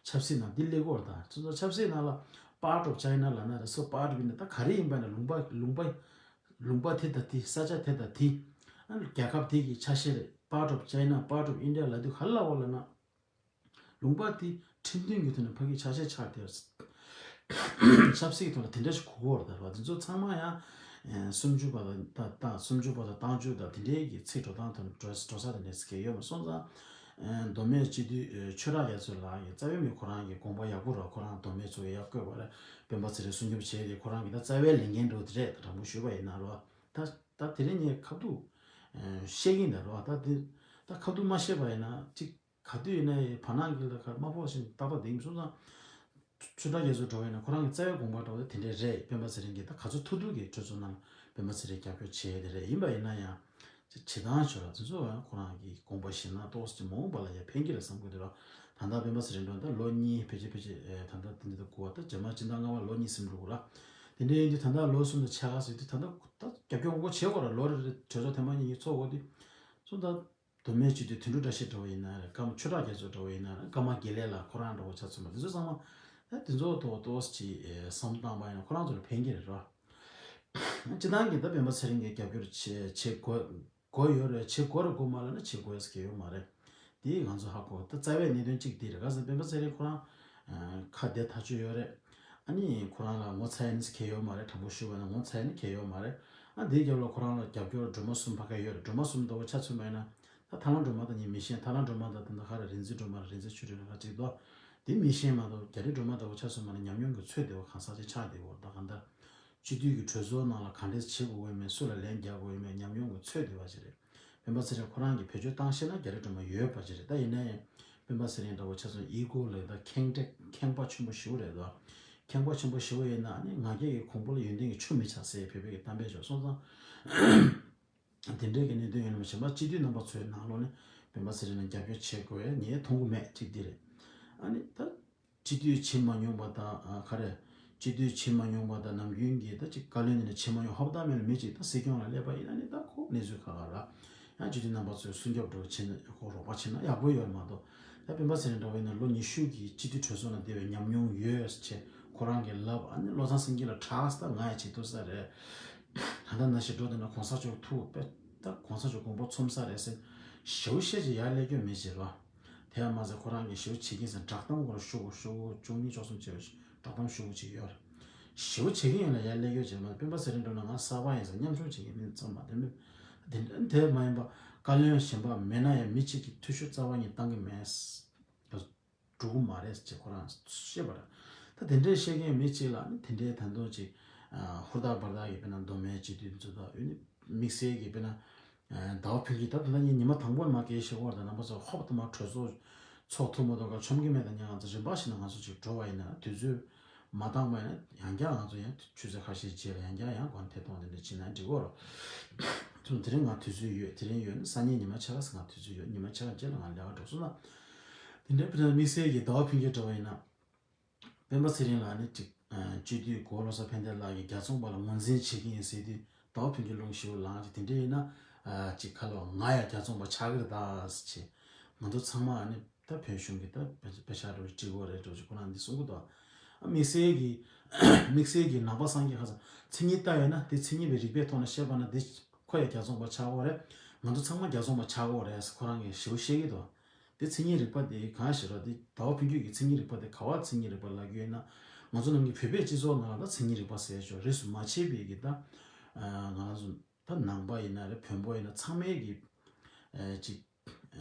ཆབ་སྲིད་ནང་འདི་སླེབས་ཀྱི་ཡོད་རེད། ད་སོང་ཙང་ཆབ་སྲིད་ནང་ལ་part of China ལབ་ན་རེད། སོ་part of India ད་ག་རེ་ཡིན་པ་ན་ལུང་པ་ལུང་པ་ལུང་པ་དེ་དང་དེ་ས་ཆ་དེ་དང་དེ་རྒྱལ་ཁབ་དེ་གི་ཆ་ཤས་རེད། Part of China, part of India ལབ་དུས་ག་རེ་ལབ་དགོས་ལབ་ན། ལུང་པ་དེ་ཁྲིམས་མཐུན་གྱི་ཐོག་ནས་ཕ་གི་ཆ་ཤས་ཆགས་བསྡད་ཡོད། ཆབ་སྲིད་ཀྱི་ཐོག་ལ་དེ་འདྲ་ཞིག་གོ་གི་ཡོད་རེད་ད་ར། དེ་ཚོ་ཚང་མ་ཡང་སུམ་ཅུ་པ་དང་ད་ད་སུམ་ཅུ་པ་དང་རྟགས་འཇུག་དང་དེ་འདྲའི་གི་ཚིག་འགྲོ་སྟངས་ཐོག་ནས་འགྲོ་འགྲོ་ས་དེ་འདྲ་ཞིག་ཡོད་མ་སོང་ཙང་། མདོ་སྨད་སྤྱི་འཐུས་ཆོས་གྲགས་རྒྱ་མཚོ་ལགས་ཀྱི་རྩ་བའི་མི་ཁོ་རང་གི་དགོངས་པ་ཡག་པོ་ར། ཁོ་རང་མདོ་སྨད་ཚོ་ཡར་བསྐོས་པ་རེད། སྤེན་པ་ཚེ་རིང་སྲུང་སྐྱོབ་བྱས་ཏེ་ཁོ་རང་གི་ད་རྩ་བའི་ལས་འགན་འགྲོ་དེ་རེད། ད་དྲང་པོ་ཞུས་པ་ཡིན་ན་ར། ད་ད་དེ་རིང་ངས་ཁ་ཐུག་བཤད་ཀྱིན་ད་ར། ད་དེ་ད་ཁ་ཐུག་མ་བཤད་པ་ཡིན་ན་གཅིག་ག་དུས་ཡིན་ན་ཡང་བར་སྣང་གི་ལ་ཁར་དམའ་ཕོག་བཞིན་ཏག་ཏག་བསྡད་ཀྱི་མི་སོང་ཙང་། ཆོས་གྲགས་རྒྱ་མཚོ་འགྲོ་བ་ཡིན་ན་ཁོ་རང་གི་རྩ་བའི་དགོངས་པ་འདྲ་བོ་དེ་དེ་འདྲས་རེད། སྤེན་པ་ཚེ་རིང་གིས་ད་ག་ཚོད་ཐུབ་ཐུབ་ཀྱིས་གྲོས་ཚོགས་ནང་ལ་སྤེན་པ་ཚེ་རིང་རྒྱབ་སྐྱོར་བྱས་དེ་རེད། ཡིན་པ་ཡིན་ན་ཡང་བྱེད་སྟངས་ཆོས་ར་དེ་ཚོ་ཡང་ཁོ་རང་གི་དགོངས་པ་བཞེས་ན་ཏོག་ཙམ་མ་འོངས་པ་ལ་ཡང་ཕན་གྱི་རེད་བསམ་གྱི་འདུག་ར། ད་ལྟ་སྤེན་པ་ཚེ་རིང་འགྲོ་ད་ལོ་གཉིས་ཕལ་ཆེར་ཕལ་ཆེར་ད་ལྟ་དེ་འདྲ་ད་གོ་བ་ད་རྗེས་མ་སྤྱི་ཟླ་ལྔ་པ་ལོ་གཉིས་ཟིན་འགྲོ་གི་ར། དེ་འདྲ་ཡིན་དུས་ད་ལྟ་ལོ་གསུམ་དང་ཕྱེད་ཀ་ཟིན་དུས་ད་ལྟ་ད་རྒྱབ་སྐྱོར་མང་པོ་བྱེད་དགོས་ར། ལོ་རེ་རེ་གྲོས་ཚོགས་ཐེངས་མ་གཉིས་གཉིས་ཚོགས་དགོས་དུས་སོང་ད། མདོ་སྨད་སྤྱི་འཐུས་དོན་གྲུབ་བཀྲ་ཤིས་འདྲ་བོ་ཡིན་ན་རེད། ཀརྨ་ཆོས་གྲགས་རྒྱ་མཚོ་འདྲ་བོ་ཡིན་ན་རེད། ཀརྨ་དགེ་ལེགས་ལགས་ཁོ་རང་འདྲ་བོ་ཆ་མཚོན་པ་འདི་ཚོ་ཚང་མ་ད་དེ་ཚོ་ཐོག་ཏོག་ཙམ་ཅིག་བསམ་བཏང་པ་ཡིན་ན་ཁོ་རང་ཚོ་ལ་ཕན་གྱི་རེད་ར། སྤྱི་བཏང་གི་ད་སྤེན་པ་ཚེ་རིང་གིས་རྒྱབ་སྐྱོར་བྱེད་བྱེད་དགོས་དགོས་ཡོད་རེད། བྱེད་དགོས་རེད་དགོས་མ་རེད་ན་བྱེད་དགོས་ཟེར་གྱི་ཡོད་མ་རེད། དེ་ང་ཚོ་ཧ་གོ་ད་རྩ་བའི་གནད་དོན་གཅིག་དེ་རེད། ག་ཟེར་སྤེན་པ་ཚེ་རིང་ཁོ་རང་ཁ་བདེ་ཐག་ཆོད་ཡོད་རེད། ཨ་ནི་ཁོ་རང་ལ་ངོ་ཚ་ཡ་ནི་ཁེལ་ཡོད་མ་རེད། དྲང་པོ་ཞུས་པ་ན་ངོ་ཚ་ཡ་ནི་ཁེལ་ཡོད་མ་རེད། ཨ་དེའི་རྒྱབ་ལ་ཁོ་རང་ལ་རྒྱབ་སྐྱོར་སྒྲོལ་མ་གསུམ་ཕ་ག་ཡོད་རེད། སྒྲོལ་མ་གསུམ་ལྟ་བུ་ཆ་མཚོན་པ་ཡིན་ན་ད་ཐར་ལམ་སྒྲོལ་མ་དང་གཉིས་མི་ཤེས། ཐར་ལམ་སྒྲོལ་མ་དང་ད་ལྟ་ཁ་ར་རིག་འཛིན་སྒྲོལ་མ་རེད། རིག་འཛིན་ཆོས་སྒྲོན་རེད། ཁ་ཅིག་ཏོ་དེ་མི་ཤེས་མ་གཏོགས་རྒྱ་རི་སྒྲོལ་མ་ལྟ་བུ་ཆ་མཚོན་པ་ན་ཉམས་མྱོང་གི་ཚོད་དེ་བ་གང་ཟག་ཅིག་ཆགས་བསྡད་ཡོད་རེད། ད་གང་ལྟར་སྤྱི་འཐུས་ཀྱི་གྲོས་ཚོགས་ནང་ལ་ག་འདྲས་བྱེད་དགོས་ཀྱི་མེད། སུ་ལ་ལན་རྒྱག་དགོས་ཀྱི་མེད། ཉམས་མྱོང་གི་ཚོད་དེ་བ་ཞིག་རེད། སྤེན་པ་ཚེ་རིང་ཁོ་རང་གིས་བེད་སྤྱོད་བཏང་ཤེས་ན་རྒྱ་རི་སྒྲོལ་མ་ཡོད་པ་ཅིག་རེད། ད་ཡིན་ན་ཡང་སྤེན་པ་ཚེ་རིང་འདྲ་བོ་ཆ་མཚོན་ཨི་གོ་ལ་ད་ཁེངས་དྲེགས་ཁེངས་པ་ཆེན་པོ་ཞེ་པོ་རེད་དོ། ཁེངས་པ་ཆེན་པོ་ཞེ་པོ་ཡིན་ན་ཨ་ནི་ང་རྒྱལ་གྱི་གོང་བུ་ལ་ཡོན་ཏན་གྱི་ཆུ་མི་ཆགས་ཟེར་བོད་པའི་གི་གཏམ་དཔེ་ཅིག་སོང་ཙང་། དེ་འདྲའི་གི་གནད་དོན་ཡོད་ན་མ་གཞན་པ་སྤྱི་འཐུས་རྣམ་པ་ཚོའི་ནང་ལོགས་ནས་སྤེན་པ་ཚེ་རིང་ལ་རྒྱབ་སྐྱོར་བྱེད་དགོས་ཡ་ངས་མཐོང་གི་མེད་ཅིག་འདི་རེད། ཨ་ནི་ད། སྤྱི་འཐུས་བྱེད་མ་མྱོང་པ་དང་ཨ་ག་རེ། སྤྱི་འཐུས་བྱེད་མ་མྱོང་པ་དང་ནམ་རྒྱུན་གྱི་ད་ཅིག་བཀའ་བློན་འདི་ནས་བྱེད་མ་མྱོང་། ཧོབ་ཏ་མེད་ལ་མི་གཅིག་ད་སྲིད་སྐྱོང་ལ་སླེབས་པ་ཡིན་ན་ནི་ད་ཁོ་གནས་ཚུལ་ཁག་ཁག་ར། ཡང་སྤྱི་འཐུས་རྣམ་པ་ཚོས་སྲུང་སྐྱོབ་འགྲོ་བྱེད་ན་ཁོ་རོགས་པ་བྱེད་ན་ཡག་པོ་ཡོད་མ་གཏོགས། ད་སྤེན་པ་ཚེ་རིང་འདྲ་བ་ཡིན་ན་ལོ་ཉི་ཤུ་གི་སྤྱི་འཐུས་གྲོས་ཚོགས་ནང་བསྡད་པའི་ཉམས་མྱོང་ཡོད་ཅེས་ཁོ་རང་གིས་ལབ། ཨ་ནི་བློ་བཟང་སེང་གེ་ལ་གྲགས་ས་ད་ང་ཡང་བྱེད་ཐུབ་ས་རེད། ད་ལྟ་ན་ཞིག་འགྲོ་བསྡད་ན་གོང་ས་མཆོག་ཐུག་པས་ད་གོང་ས་མཆོག་དགོངས་པ་ཚོམ་ས་རེད་ཟེར། ཞེ་པོ་བཤད་ཅིག་ཡར་སླེབས་རྒྱུ་མེད་ཅེས་རོ། དེ་ཡང་མ་ཟད་ཁོ་རང་གིས་ཞེ་པོ་བྱེད་ཀྱིན་ཟེར་བསྒྲགས་གཏམ་སྐོར་ཤོག་གུ་ཤོག་གུ་བཅུ་གཉིས་བཅུ་གསུམ་བྱས་པའི་བསྒྲགས་གཏམ་ཤོག་གུ་ཅིག་ཡོད་རེད། ཞེ་པོ་བྱེད་ཀྱིན་ཡོད་ལ་ཡར་སླེབས་རྒྱུ་བྱས་མ། སྤེན་པ་ཚེ་རིང་འགྲོ་ན་ང་གསར་པ་ཡིན་ཟེར་མཉམ་ཞུགས་བྱེད་ཀྱི་མིན་ཙམ་མ་དེ་མིན། དེ་དེ་མ་ཡིན་པ་བཀའ་བློན་གཞན་པ་མེད་ན་ཡང་མི་གཅིག་གི་འཐུས་ཤོར་རྩ་བ་ཉིད་བཏང་གི་མེད། འགྲོ་གི་མ་རེད་ཅེས་ཁོ་རང་བཤད་པ་རེད། ད་དེ་འདྲའི་བཤད་མཁན་མི་གཅིག་ལ་ནི་དེ་འདྲའི་ད་དུང་ཅིག་ཧུར་ཐག་འབར་ཐག་གིས་དཔེར་ན་མདོ་སྨད་སྤྱི་འཐུས་འཛུལ་ཐག་ཡོད་ནི་དམིགས་བསལ་གྱིས་དཔེར་ན་ཟླ་བ་ཕུན་སྐྱིད་ད་ད་ལྟ་ངས་ཉི་མ་དང་པོ་མ་སྐད་ཆ་བཤད་ཀྱི་ཡོད་རེད། ད་རྣམ་པ་ཚོ་ཧོབ་ཏུ་མ་གྲོས་ཚོགས་ཚོགས་ཐུབ་མ་ཐུབ་ག་ཆོམ་གྱི་མེད། ད་ཉག་ང་ཚོ་རིམ་པ་ཞིག་ན་ང་ཚོ་ཅིག་འགྲོ་བ་ཡིན་ན་དུས་ཚོད་མ་འདང་པ་ཡིན་ན་ཡང་བསྐྱར་ང་ཚོ་ཡང་ཆུ་ཚོད་ཁ་ཤས་རྗེས་ལ་ཡང་བསྐྱར་ཡང་སྒོ་ནས་ཐད་གཏོང་དེ་འདྲ་བྱེད་ན་འགྲིག་གི་རེད། ཚོ་དེ་རིང་ང་དུས་ཚོད་ཡོད། དེ་རིང་ཡོད་ན་སང་ཉིན་ཉི་མ་ཕྱེད་ཀ་ཙམ་ང་དུས་ཚོད་ཡོད། ཉི་མ་ཕྱེད་ཀ་རྗེས་ལ་ང་ལས་ཀ་འགྲོ་སོང་ན། དེ་འདྲའི་དཔེར་ན་དམིགས་བསལ་གྱི་ཟླ་བ་ཕུན་སྐྱིད་འདྲ་བ་ཡིན་ན། སྤེན་པ་ཚེ་རིང་ལགས་ནི་ཅིག་སྤྱི་འཐུས་གོ་བོ་བློ་བཟང་ཕན་བདེ་ལགས་ཀྱིས་རྒྱལ་ཚོང་པ་ལ་ངོས་འཛིན་བྱེད་ཀྱི་ཡིན་ཟེར་དུས་ཟླ་བ་ཕུན་སྐྱིད་རླུང་ཞེ་པོ་ལངས་ཀྱི། དེ་འདྲ་ཡིན་ན་ཅིག་ཁ་ལོ་ང་ཡང་རྒྱལ་ཚོང་པ་ཆགས་ཀྱི་རེད་ད་ཟེར་བྱས། ང་ཚོ་ཚང་མ་ཨ་ནི་ད་བོད་གཞུང་གི་ད་དཔེ་ཆ་འདྲ་བོ་ཅིག་འབྲི་དགོས་རེད་འདྲ་བོ་ཅིག་ཁོ་རང་འདི་གསུང་གི་འདུག་དམིགས་བསལ་གྱི་དམིགས་བསལ་གྱི་ནང་པ་སངས་རྒྱས་ཁ་སང་མཚན་ཉིད་ལྟ་ཡོད་ན་དེ་མཚན་ཉིད་པའི་རིགས་པའི་ཐོག་ནས་བཤད་པ་ན་དེ་ཁོ་ཡང་རྒྱ་མཚོ་པ་ཆགས་ཀྱི་ཡོད་རེད། ང་ཚོ་ཚང་མ་རྒྱ་མཚོ་པ་ཆགས་ཀྱི་ཡོད་རེད་ཟེར་ཁོ་རང་གིས་ཞེ་པོ་བཤད་ཀྱི་འདུག་དེ་མཚན་ཉིད་རིག་པ་དེ་གང་ཞིག་རེད། དེ་ཟླ་བ་ཕུན་སྐྱིད་ཀྱི་མཚན་ཉིད་རིག་པ་དེ་ག་བ་མཚན་ཉིད་རིག་པ་ལབ་ཀྱི་ཡོད་ན། ང་ཚོ་ནང་གི་བོད་པའི་སྤྱི་ཚོགས་ནང་ལ་ད་མཚན་ཉིད་རིག་པ་ཟེར་ཆོག་རིས་སུ་མ་ཆད་པའི་གི་ད་ང་རང་ཚོ་ད་ནང་པ་ཡིན་ན་རེད། བོན་པོ་ཡིན་ན་ཚང་མའི་གི་ཅིག་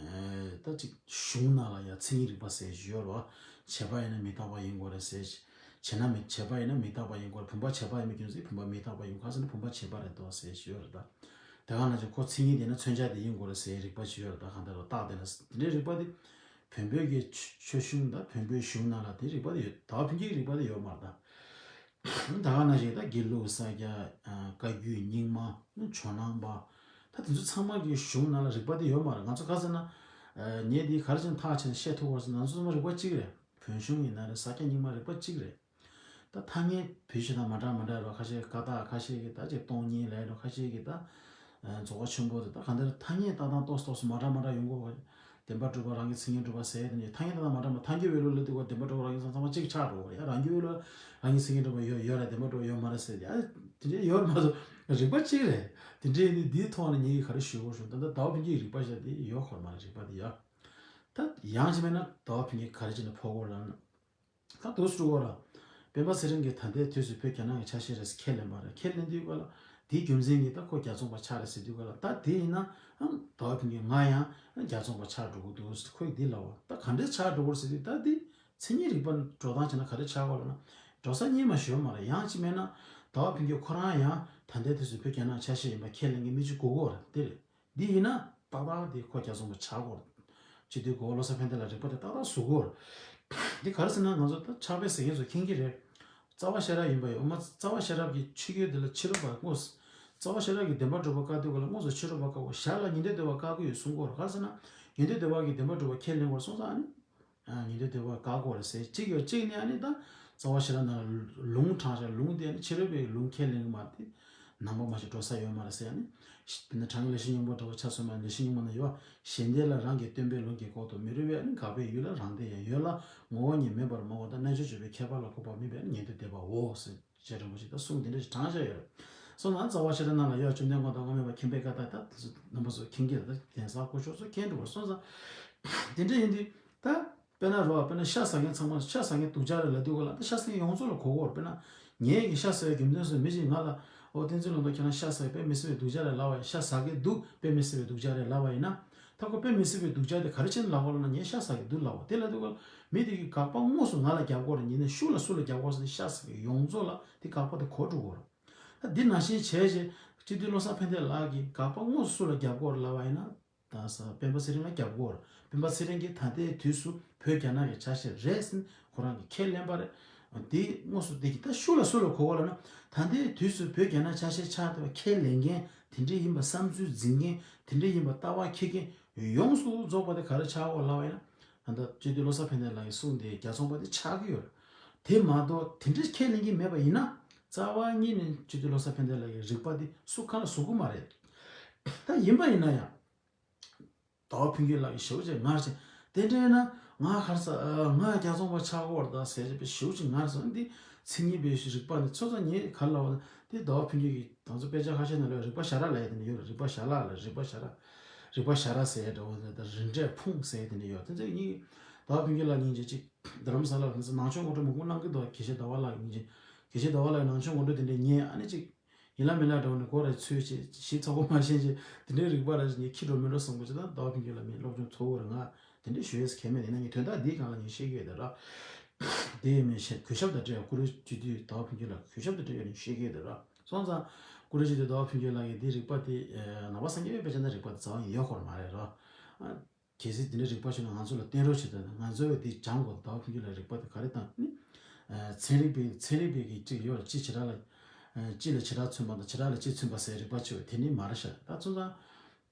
ད་ཅིག་གཞུང་ནང་ལ་ཡང་མཚན་ཉིད་རིག་པ་ཟེར་ཞིག་ཡོད་རེད་བ། བྱས་པ་ཡིན་ན་མི་རྟག་པ་ཡིན་དགོས་རེད་ཟེར་ཞིག་བྱས་ན་མི་བྱས་པ་ཡིན་ན་མི་རྟག་པ་ཡིན་དགོས་རེད། བུམ་པ་བྱས་པ་ཡིན་པའི་རྒྱུ་མཚན་བུམ་པ་མི་རྟག་པ་ཡིན་ག་ཟེར་ན་བུམ་པ་བྱས་པ་རེད་དོ་ཟེར་ཞིག་ཡོད་རེད་ད། དེ་ག་ན་ཅིག་ཁོ་མཚན་ཉིད་དེ་ན་མཚོན་བྱ་དེ་ཡིན་དགོས་རེད་ཟེར་རིག་པ་ཞིག་ཡོད་རེད་ད། གང་ལྟར་རྟགས་དེ་ན་དེ་འདྲའི་རིག་པ་དེ་བོན་པོའི་གི་ཆོས་གཞུང་དང་བོན་པོའི་གཞུང་ནང་ལ་དེ་རིག་པ་དེ་ཡོད། ད་ཕན་གྱི་རིག་པ་དེ་ཡོད་མ་རེད་ད། ད་ག་ནང་བཞིན་ད་དགེ་ལུགས་ས་སྐྱ། བཀའ་བརྒྱུད་རྙིང་མ། ཇོ་ནང་པ། ད་དེ་ཚོ་ཚང་མ་གི་གཞུང་ནང་ལ་རིག་པ་དེ་ཡོད་མ་རེད། ང་ཚོ་ག་ཟེར་ན། ངས་འདི་ག་རེ་བྱས་ནས་ཐག་བཅད་ནས་བཤད་ཐུབ་པ་ཟེར་ན་ང་ཚོ་ཚང་མ་རིག་པ་གཅིག་རེད། བོན་གཞུང་ཡིན་ན་རེད། ས་སྐྱ་རྙིང་མ་རིག་པ་གཅིག་རེད། ད་ཐ་སྙད་བོད་གཞས་དང་མ་འདྲ་མ་འདྲ་རོ། ཁ་ཤས་ཀ་དག་ཁ་ཤས་ཀྱི་ད་ཅིག་སྟོང་ཉིད་ལས་རོ། ཁ་ཤས་ཀྱི་ད་རྫོགས་པ་ཆེན་པོ་དེ་ད་ག་འདིར་ཐ་སྙད་ཏག་ཏག་ཏོག་ཙམ་ཏོག་ཙམ་མ་འདྲ་མ་འདྲ་ཡོང་གི་ཡོད་རེད། བདེན་པར་གྲུབ་པ་རང་གི་མཚན་ཉིད་གྲུབ་པ་ཟེར་དེ་ནི་ཐ་སྙད་དང་མ་འདྲ་མ། ཐལ་འགྱུར་བའི་ལུགས་ལ་དུས་སྐབས་བདེན་པར་གྲུབ་པ་རང་གི་མཚན་ཚང་མ་གཅིག་ཆགས་འགྲོ་བ་ཡ། རང་རྒྱུད་ལ་རང་གི་མཚན་ཉིད་གྲུབ་པ་ཡོད་ཡོད་རེད། བདེན་པར་གྲུབ་པ་ཡོད་མ་རེད་ཟེར་ཡ། དེ་འདྲའི་ཡོད་མ་གཏོགས་རིག་པ་གཅིག་རེད། དེ་འདྲའི་ནི་འདིའི་ཐོག་ནས་ངེད་ཀྱིས་ག་རེ་ཞུ་དགོས་ཞུ། ད་ལྟ་ཟླ་བ་ཕུན་སྐྱིད་རིག་པ་ཞེས་དེ་ཡོད་ཁོ་མ་རེད། རིག་པ་དེ་ཡ། ད་ཡང་ཅི་མེད་ན་ཟླ་བ་ཕུན་སྐྱིད་ག་རེ་བྱས་ནས་ཕོག་གོ་ར་ན། ད་དུས་སུ་འགྲོ་གོ་ར། སྤེན་པ་ཚེ་རིང་གིས་ད་ལྟའི་དུས་སུ་བོད་རྒྱ་ནག་གི་ཆ་ཤས་རེད་ཟེར་ཁས་ལེན་པ་རེད། ཁས་ལེན་དུས་ག་ལ་དེའི་རྒྱུ་མཚན་གྱིས་ད་ཁོ་རྒྱ་ཚོང་པ་ཆགས་རེད་ཟེར་དུས་ག་ལ་ད་དེ་ཡིན་ན་ཨང་ཟླ་བ་ཕུན་སྐྱིད་ང་ཡང་རྒྱ་ཚོང་པ་ཆགས་འགྲོ་གི་འདུག་ཟེར་ཁོས་འདི་ལབ་པ། ད་ག་འདྲས་ཆགས་འགྲོ་གི་རེད་ཟེར་དུས་ད་དེ་མཚན་ཉིད་རིག་པ་འགྲོ་སྟངས་བྱས་ན་ག་རེ་ཆགས་གོ་ར་ན། འགྲོ་ས་རྙེད་མ་ཞོལ་མ་རེད། ཡང་ཅི་མེད་ན་ཟླ་བ་ཕུན་སྐྱིད་ཁོ་རང་ཡང་ད་ལྟའི་དུས་སུ་བོད་རྒྱ་ནག་ཆ་ཤས་ཡིན་པ་ཁས་ལེན་གྱི་མི་གཅིག་དགོས་གོ་ར་དེ་རེད། འདི་ཡིན་ན་ཏག་ཏག་འདི་ཁོ་རྒྱ་ཚོང་པ་ཆགས་གོ། སྤྱི་འཐུས་གོ་བློ་བཟང་ཕན་བདེ་ལགས་རིག་པ་དེ་ཏག་ཏག་བཟོ་གོ། འདི་ག་རེ་ཟེར་ན་ང་ཚོ་ད་ཕྱག་དཔེ་ཟེར་མཁན་ཚོ་མཁྱེན་གྱི་རེད། རྩ་བ་ཤེས་རབ་ཡིན་པ་ཡོད་མ་རྩ་བ་ཤེས་རབ་ཀྱི་ཆོས་བརྒྱུད་འདི་ལ་ཕྱི་རོལ་པ་དངོས་སུ། རྩ་བ་ཤེས་རབ་ཀྱི་བདེན་པར་གྲུབ་པ་བཀག་དུས་ག་ལ་དངོས་སུ་ཕྱི་རོལ་པ་བཀག་གོ། ཞར་ལ་ཉན་ཐོས་སྡེ་པ་བཀག་གི་ཡོད་གསུང་གོ། ག་རེ་ཟེར་ན་ཉན་ཐོས་སྡེ་པ་གི་བདེན་པར་གྲུབ་པ་ཁས་ལེན་གོ་སོང་ཙང་ཨ་ནི། ཉན་ཐོས་སྡེ་པ་བཀག་གོ་རེད་ཟེར་གཅིག་ཡོད། གཅིག་ནི་ཨ་ནི་ད་རྩ་བ་ཤེས་རབ་ནང་ལུང་དྲངས་ཤག་ལུང་དེ་ཨ་ནི་ཕྱི་རོལ་པའི་ལུང་ཁས་ལེན་གི་མ་རེད། དེ་ནང་པ་མ་ཞིག་འགྲོ་ས་ཡོད་མ་རེད་ཟེར། ཨ་ནི་དེ་ནི་དྲང་ངེས་ལེགས་བཤད་སྙིང་པོ་འདྲ་བོ་ཆ་མཚོན་པ་ལེགས་བཤད་སྙིང་པོ་ན་ཡོད། གཞན་དོན་ལ་རང་གིས་སྟོན་པའི་ལུང་གིས་འགོག་ཏུ་མི་རུང་བས། ཨ་ནི་དགག་པའི་ཡུལ་ལ་རང་དོན་ཡང་ཡོད་ལ་ངོ་བོ་ཉིད་མེད་པར་མ་འོངས་ཏེ། རྣལ་འབྱོར་སྤྱོད་པའི་ཁྱད་པར་ལ་གོམས་པ་མིན་པས་ཉན་ཐོས་སྡེ་པའོ་ཟེར། རྗེ་རིན་པོ་ཆེ་ད་གསུང་དེ་འདྲ་ཞིག་དྲངས་བཞག་ཡོད་རེད། སོང་ཙང་རྩ་བ་ཤེས་རབ་ནང་ལ་ཡོད། བཅོམ་ལྡན་འཁོར་དང་དབུ་མ་པ་མཁྱེན་པའི་བཀའ་ད་ད་དེ་ཚོ་རྣམ་པ་ཚོ་མཁྱེན་གྱི་རེད། ད་གདན་ས་སྐུ་ཞབས་ཚོ་མཁྱེན་འགྲོ་བར་སོང་ཙང་། དེ་འདྲ་ཡིན་དུས་ད་དཔེར་ན་རོ། དཔེར་ན་ཤ་ཟ་མཁན་ཚང་མ་ཤ་ཟ་མཁན་སྡུག་ཅག་རེད་ལབ་དུས་ག་ལ་ད་ཤ་ཟ་མཁན་ཡོངས་རྫོགས་ལ་གོ་གོ་རེད། དཔེར་ན་ངས་ཀྱི་ཤ་ཟ་བའི་རྒྱུ་མཚན་སོགས་མི་ཞིག་ང་ལ་ཨོ་བསྟན་འཛིན་ལུང་རྟོགས་ཁྱེད་རང་ཤ་ཟ་བའི་དཔེ་མི་སྲིད་པའི་སྡུག་ཅག་རེད་ལབ་པ་ཡིན། ཤ་ཟ་མཁན་སྡུག་དཔེ་མི་སྲིད་པའི་སྡུག་ཅག་རེད་ལབ་པ་ཡིན་ན། ད་ཁོ་དཔེ་མི་སྲིད་པའི་སྡུག་ཅག་དེ་ག་རེ་བྱས་ནས་ལབ་གོ་ལབ་ན་ངས་ཤ་ཟ་གི་འདུག་ལབ་གོ། དེ་ལབ་དུས་ག་ལ་མི་དེ་གིས་དགག་པ་དངོས་སུ་ང་ལ་རྒྱབ་གོ་ར། ཡིན་ནའི་ཤུགས་ལ་སུ་ལ་རྒྱབ་གོ་ཟེར་ནས་ཤ་ཟ་གི་ཡོངས་རྫོགས་ལ་དེ་དགག་པ་དེ་གོ་འགྲོ་གོ་ར། ད་འདི་ནང་བཞིན་བྱས་རྗེས་སྤྱི་འཐུས་བློ་བཟང་ཕན་བདེ་ལགས་ཀྱིས་དགག་པ་དངོས་སུ་སུ་ལ་རྒྱབ་གོ་ར་ལབ་པ་ཡིན་ན། ད་ས་སྤེན་པ་ཚེ་རིང་ལ་རྒྱབ་གོ་ར། སྤེན་པ་ཚེ་རིང་གིས་ད་ལྟའི་དུས་སུ་བོད་རྒྱ་ནག་གི་ཆ་ཤས་རེད་ཟེར་ཁོ་རང་གིས་ཁས་ལེན་པ་རེད། དེ་དངོས་སུ་དེ་གི་ད་ཤུགས་ལ་སུ་ལ་གོ་གོ་ལབ་ན། ད་ལྟའི་དུས་སུ་བོད་རྒྱ་ནག་ཆ་ཤས་ཆགས་ཐུབ་པ་ཁས་ལེན་མཁན། དེ་འདྲ་ཡིན་པ་བསམ་ཚུལ་འཛིན་མཁན། དེ་འདྲ་ཡིན་པ་ལྟ་བ་འཁྱེར་མཁན་ཡོངས་སུ་རྫོགས་པ་དེ་ག་རེ་ཆགས་གོ་ལབ་པ་ཡིན་ན། ད་ལྟ་སྤྱི་འཐུས་བློ་བཟང་ཕན་བདེ་ལགས་ཀྱིས་གསུངས་དེ་རྒྱ་ཚོང་པ་དེ་ཆགས་ཀྱི་ཡོད་རེད། དེ་མ་གཏོགས་དེ་འདྲ་ཁས་ལེན་གྱི་མེད་པ་ཡིན་ན། རྩ་བ་ཉིད་ནས་སྤྱི་འཐུས་བློ་བཟང་ཕན་བདེ་ལགས་ཀྱི་རིག་པ་དེ་སུ་གང་ལ་ཟུག་གི་མ་རེད། ད་ཡིན་པ་ཡིན་ན་ཡང་། ཟླ་བ་ཕུན་སྐྱིད་ལགས་ཀྱིས་ཞེ་པོ་ཅིག་ངར་ཅིག་དེ་འདྲ་ཡིན་ན་ང་ག་རེ་ཟ། ང་རྒྱ་ཚོང་པ་ཆགས་ཀྱི་ཡོད་རེད་ད་ཟེར་ཅིག་ཞེ་པོ་ཅིག་ངར་སོང་། འདི་མཚན་ཉིད་པའི་རིག་པ་འདི་ཚོ་ཚང་ངས་ག་རེ་ལབ་པ་ན། འདི་ཟླ་བ་ཕུན་སྐྱིད་ཀྱིས་ང་ཚོ་དཔེ་ཆ་ཁ་ཤས་ནང་ལ་རིག་པ་ཞྭ་ར་ལབ་ཡ་དེ་འདྲ་ཡོད་རེད། རིག་པ་ཞྭ་ལ་ལ་རིག་པ་ཞྭ་ར། རིག་པ་ཞྭ་ར་ཟེར་ཡ་འདྲ་བོ་དེ་འདྲ་དང་། རིན་བྲལ་ཕུང་ཟེར་ཡ་དེ་འདྲ་ཡོད། དེ་ཚོ་ངས་ཟླ་བ་ཕུན་སྐྱིད་ལགས་སྙིང་རྗེ་ཅིག་རྡ་རམ་ས་ལ་ལ་ང་ཚོ་ནང་ཆོས་སྔོན་འགྲོ་མང་པོ་གནང་གི་འདུག་དགེ་བཤེས་ཟླ་བ་ལགས་སྙིང་རྗེ། དགེ་བཤེས་ཟླ་བ་ལགས་ནང་ཆོས་སྔོན་འགྲོ་དེ་འདྲ་ཉན། ཨ་ནི་ཅིག་ཡིན་ལ་མིན་ལ་འདྲ་བོ་ནི་གོ་རེ་ཚོད་ཅིག་ཞིབ་ཚགས་པོ་མ་ཤེས་ཅིག་དེ་འདྲའི་རིག་པ་ར་ཅིག་ངས་ཁྱི་འགྲོ་མི་འགྲོ་བསམ་གི་ཅིག་ད་ཟླ་བ་ཕུན་སྐྱིད་ལགས་མི་སློབ་སྦྱོང་ཚོ་བོ་ར། ང་དེ་འདྲའི་ཞུ་ཡས་གལ་མེད། དེ་ན་ངས་དོན་དག་འདིའི་སྒང་ལ་ངས་བཤད་ཀྱི་ཡོད་དེ་ར། དེ་མིན་གཞན་གུས་ཞབས་དང་འབྲེལ་བའི་སྐུ་རིམ་སྤྱི་འཐུས་ཟླ་བ་ཕུན་སྐྱིད་ལགས་གུས་ཞབས་དང་འབྲེལ་བའི་ངས་བཤད་ཀྱི་ཡོད་དེ་ར། སོང་ཙང་སྐུ་རིམ་སྤྱི་འཐུས་ཟླ་བ་ཕུན་སྐྱིད་ལགས་ཀྱིས་འདིའི་རིག་པ་དེ་ནང་པ་སངས་རྒྱས་པའི་དཔེ་ཆ་ནང་རིག་པ་དེ་རྩ་བ་ཡོད་ཁོ་ར་མ་རེད་ར། གལ་སྲིད་དེ་འདྲའི་རིག་པ་ཞིག་ལ་ང་ཚོ་ལ་བསྟན་རོགས་བྱེད་དང་། ང་ཚོས་འདི་སྦྱང་དགོས། ཟླ་བ་ཕུན་སྐྱིད་ལགས་རིག་པ་དེ་ག་རེ་དང་ནི། ཚན་རིག་པའི་ཚན་རིག་པའི་གི་གཅིག་ཡོད་ལ། གཅིག་བྱེ་བྲག་ལ། གཅིག་ལ་བྱེ་བྲག་མཚོན་པ་དང་བྱེ་བྲག་ལ་གཅིག་མཚོན་པ་ཟེར་རིག་པ་གཅིག་ཡོད། དེ་ནི་མ་རེད་ཤག་ད་སོང་ཙང་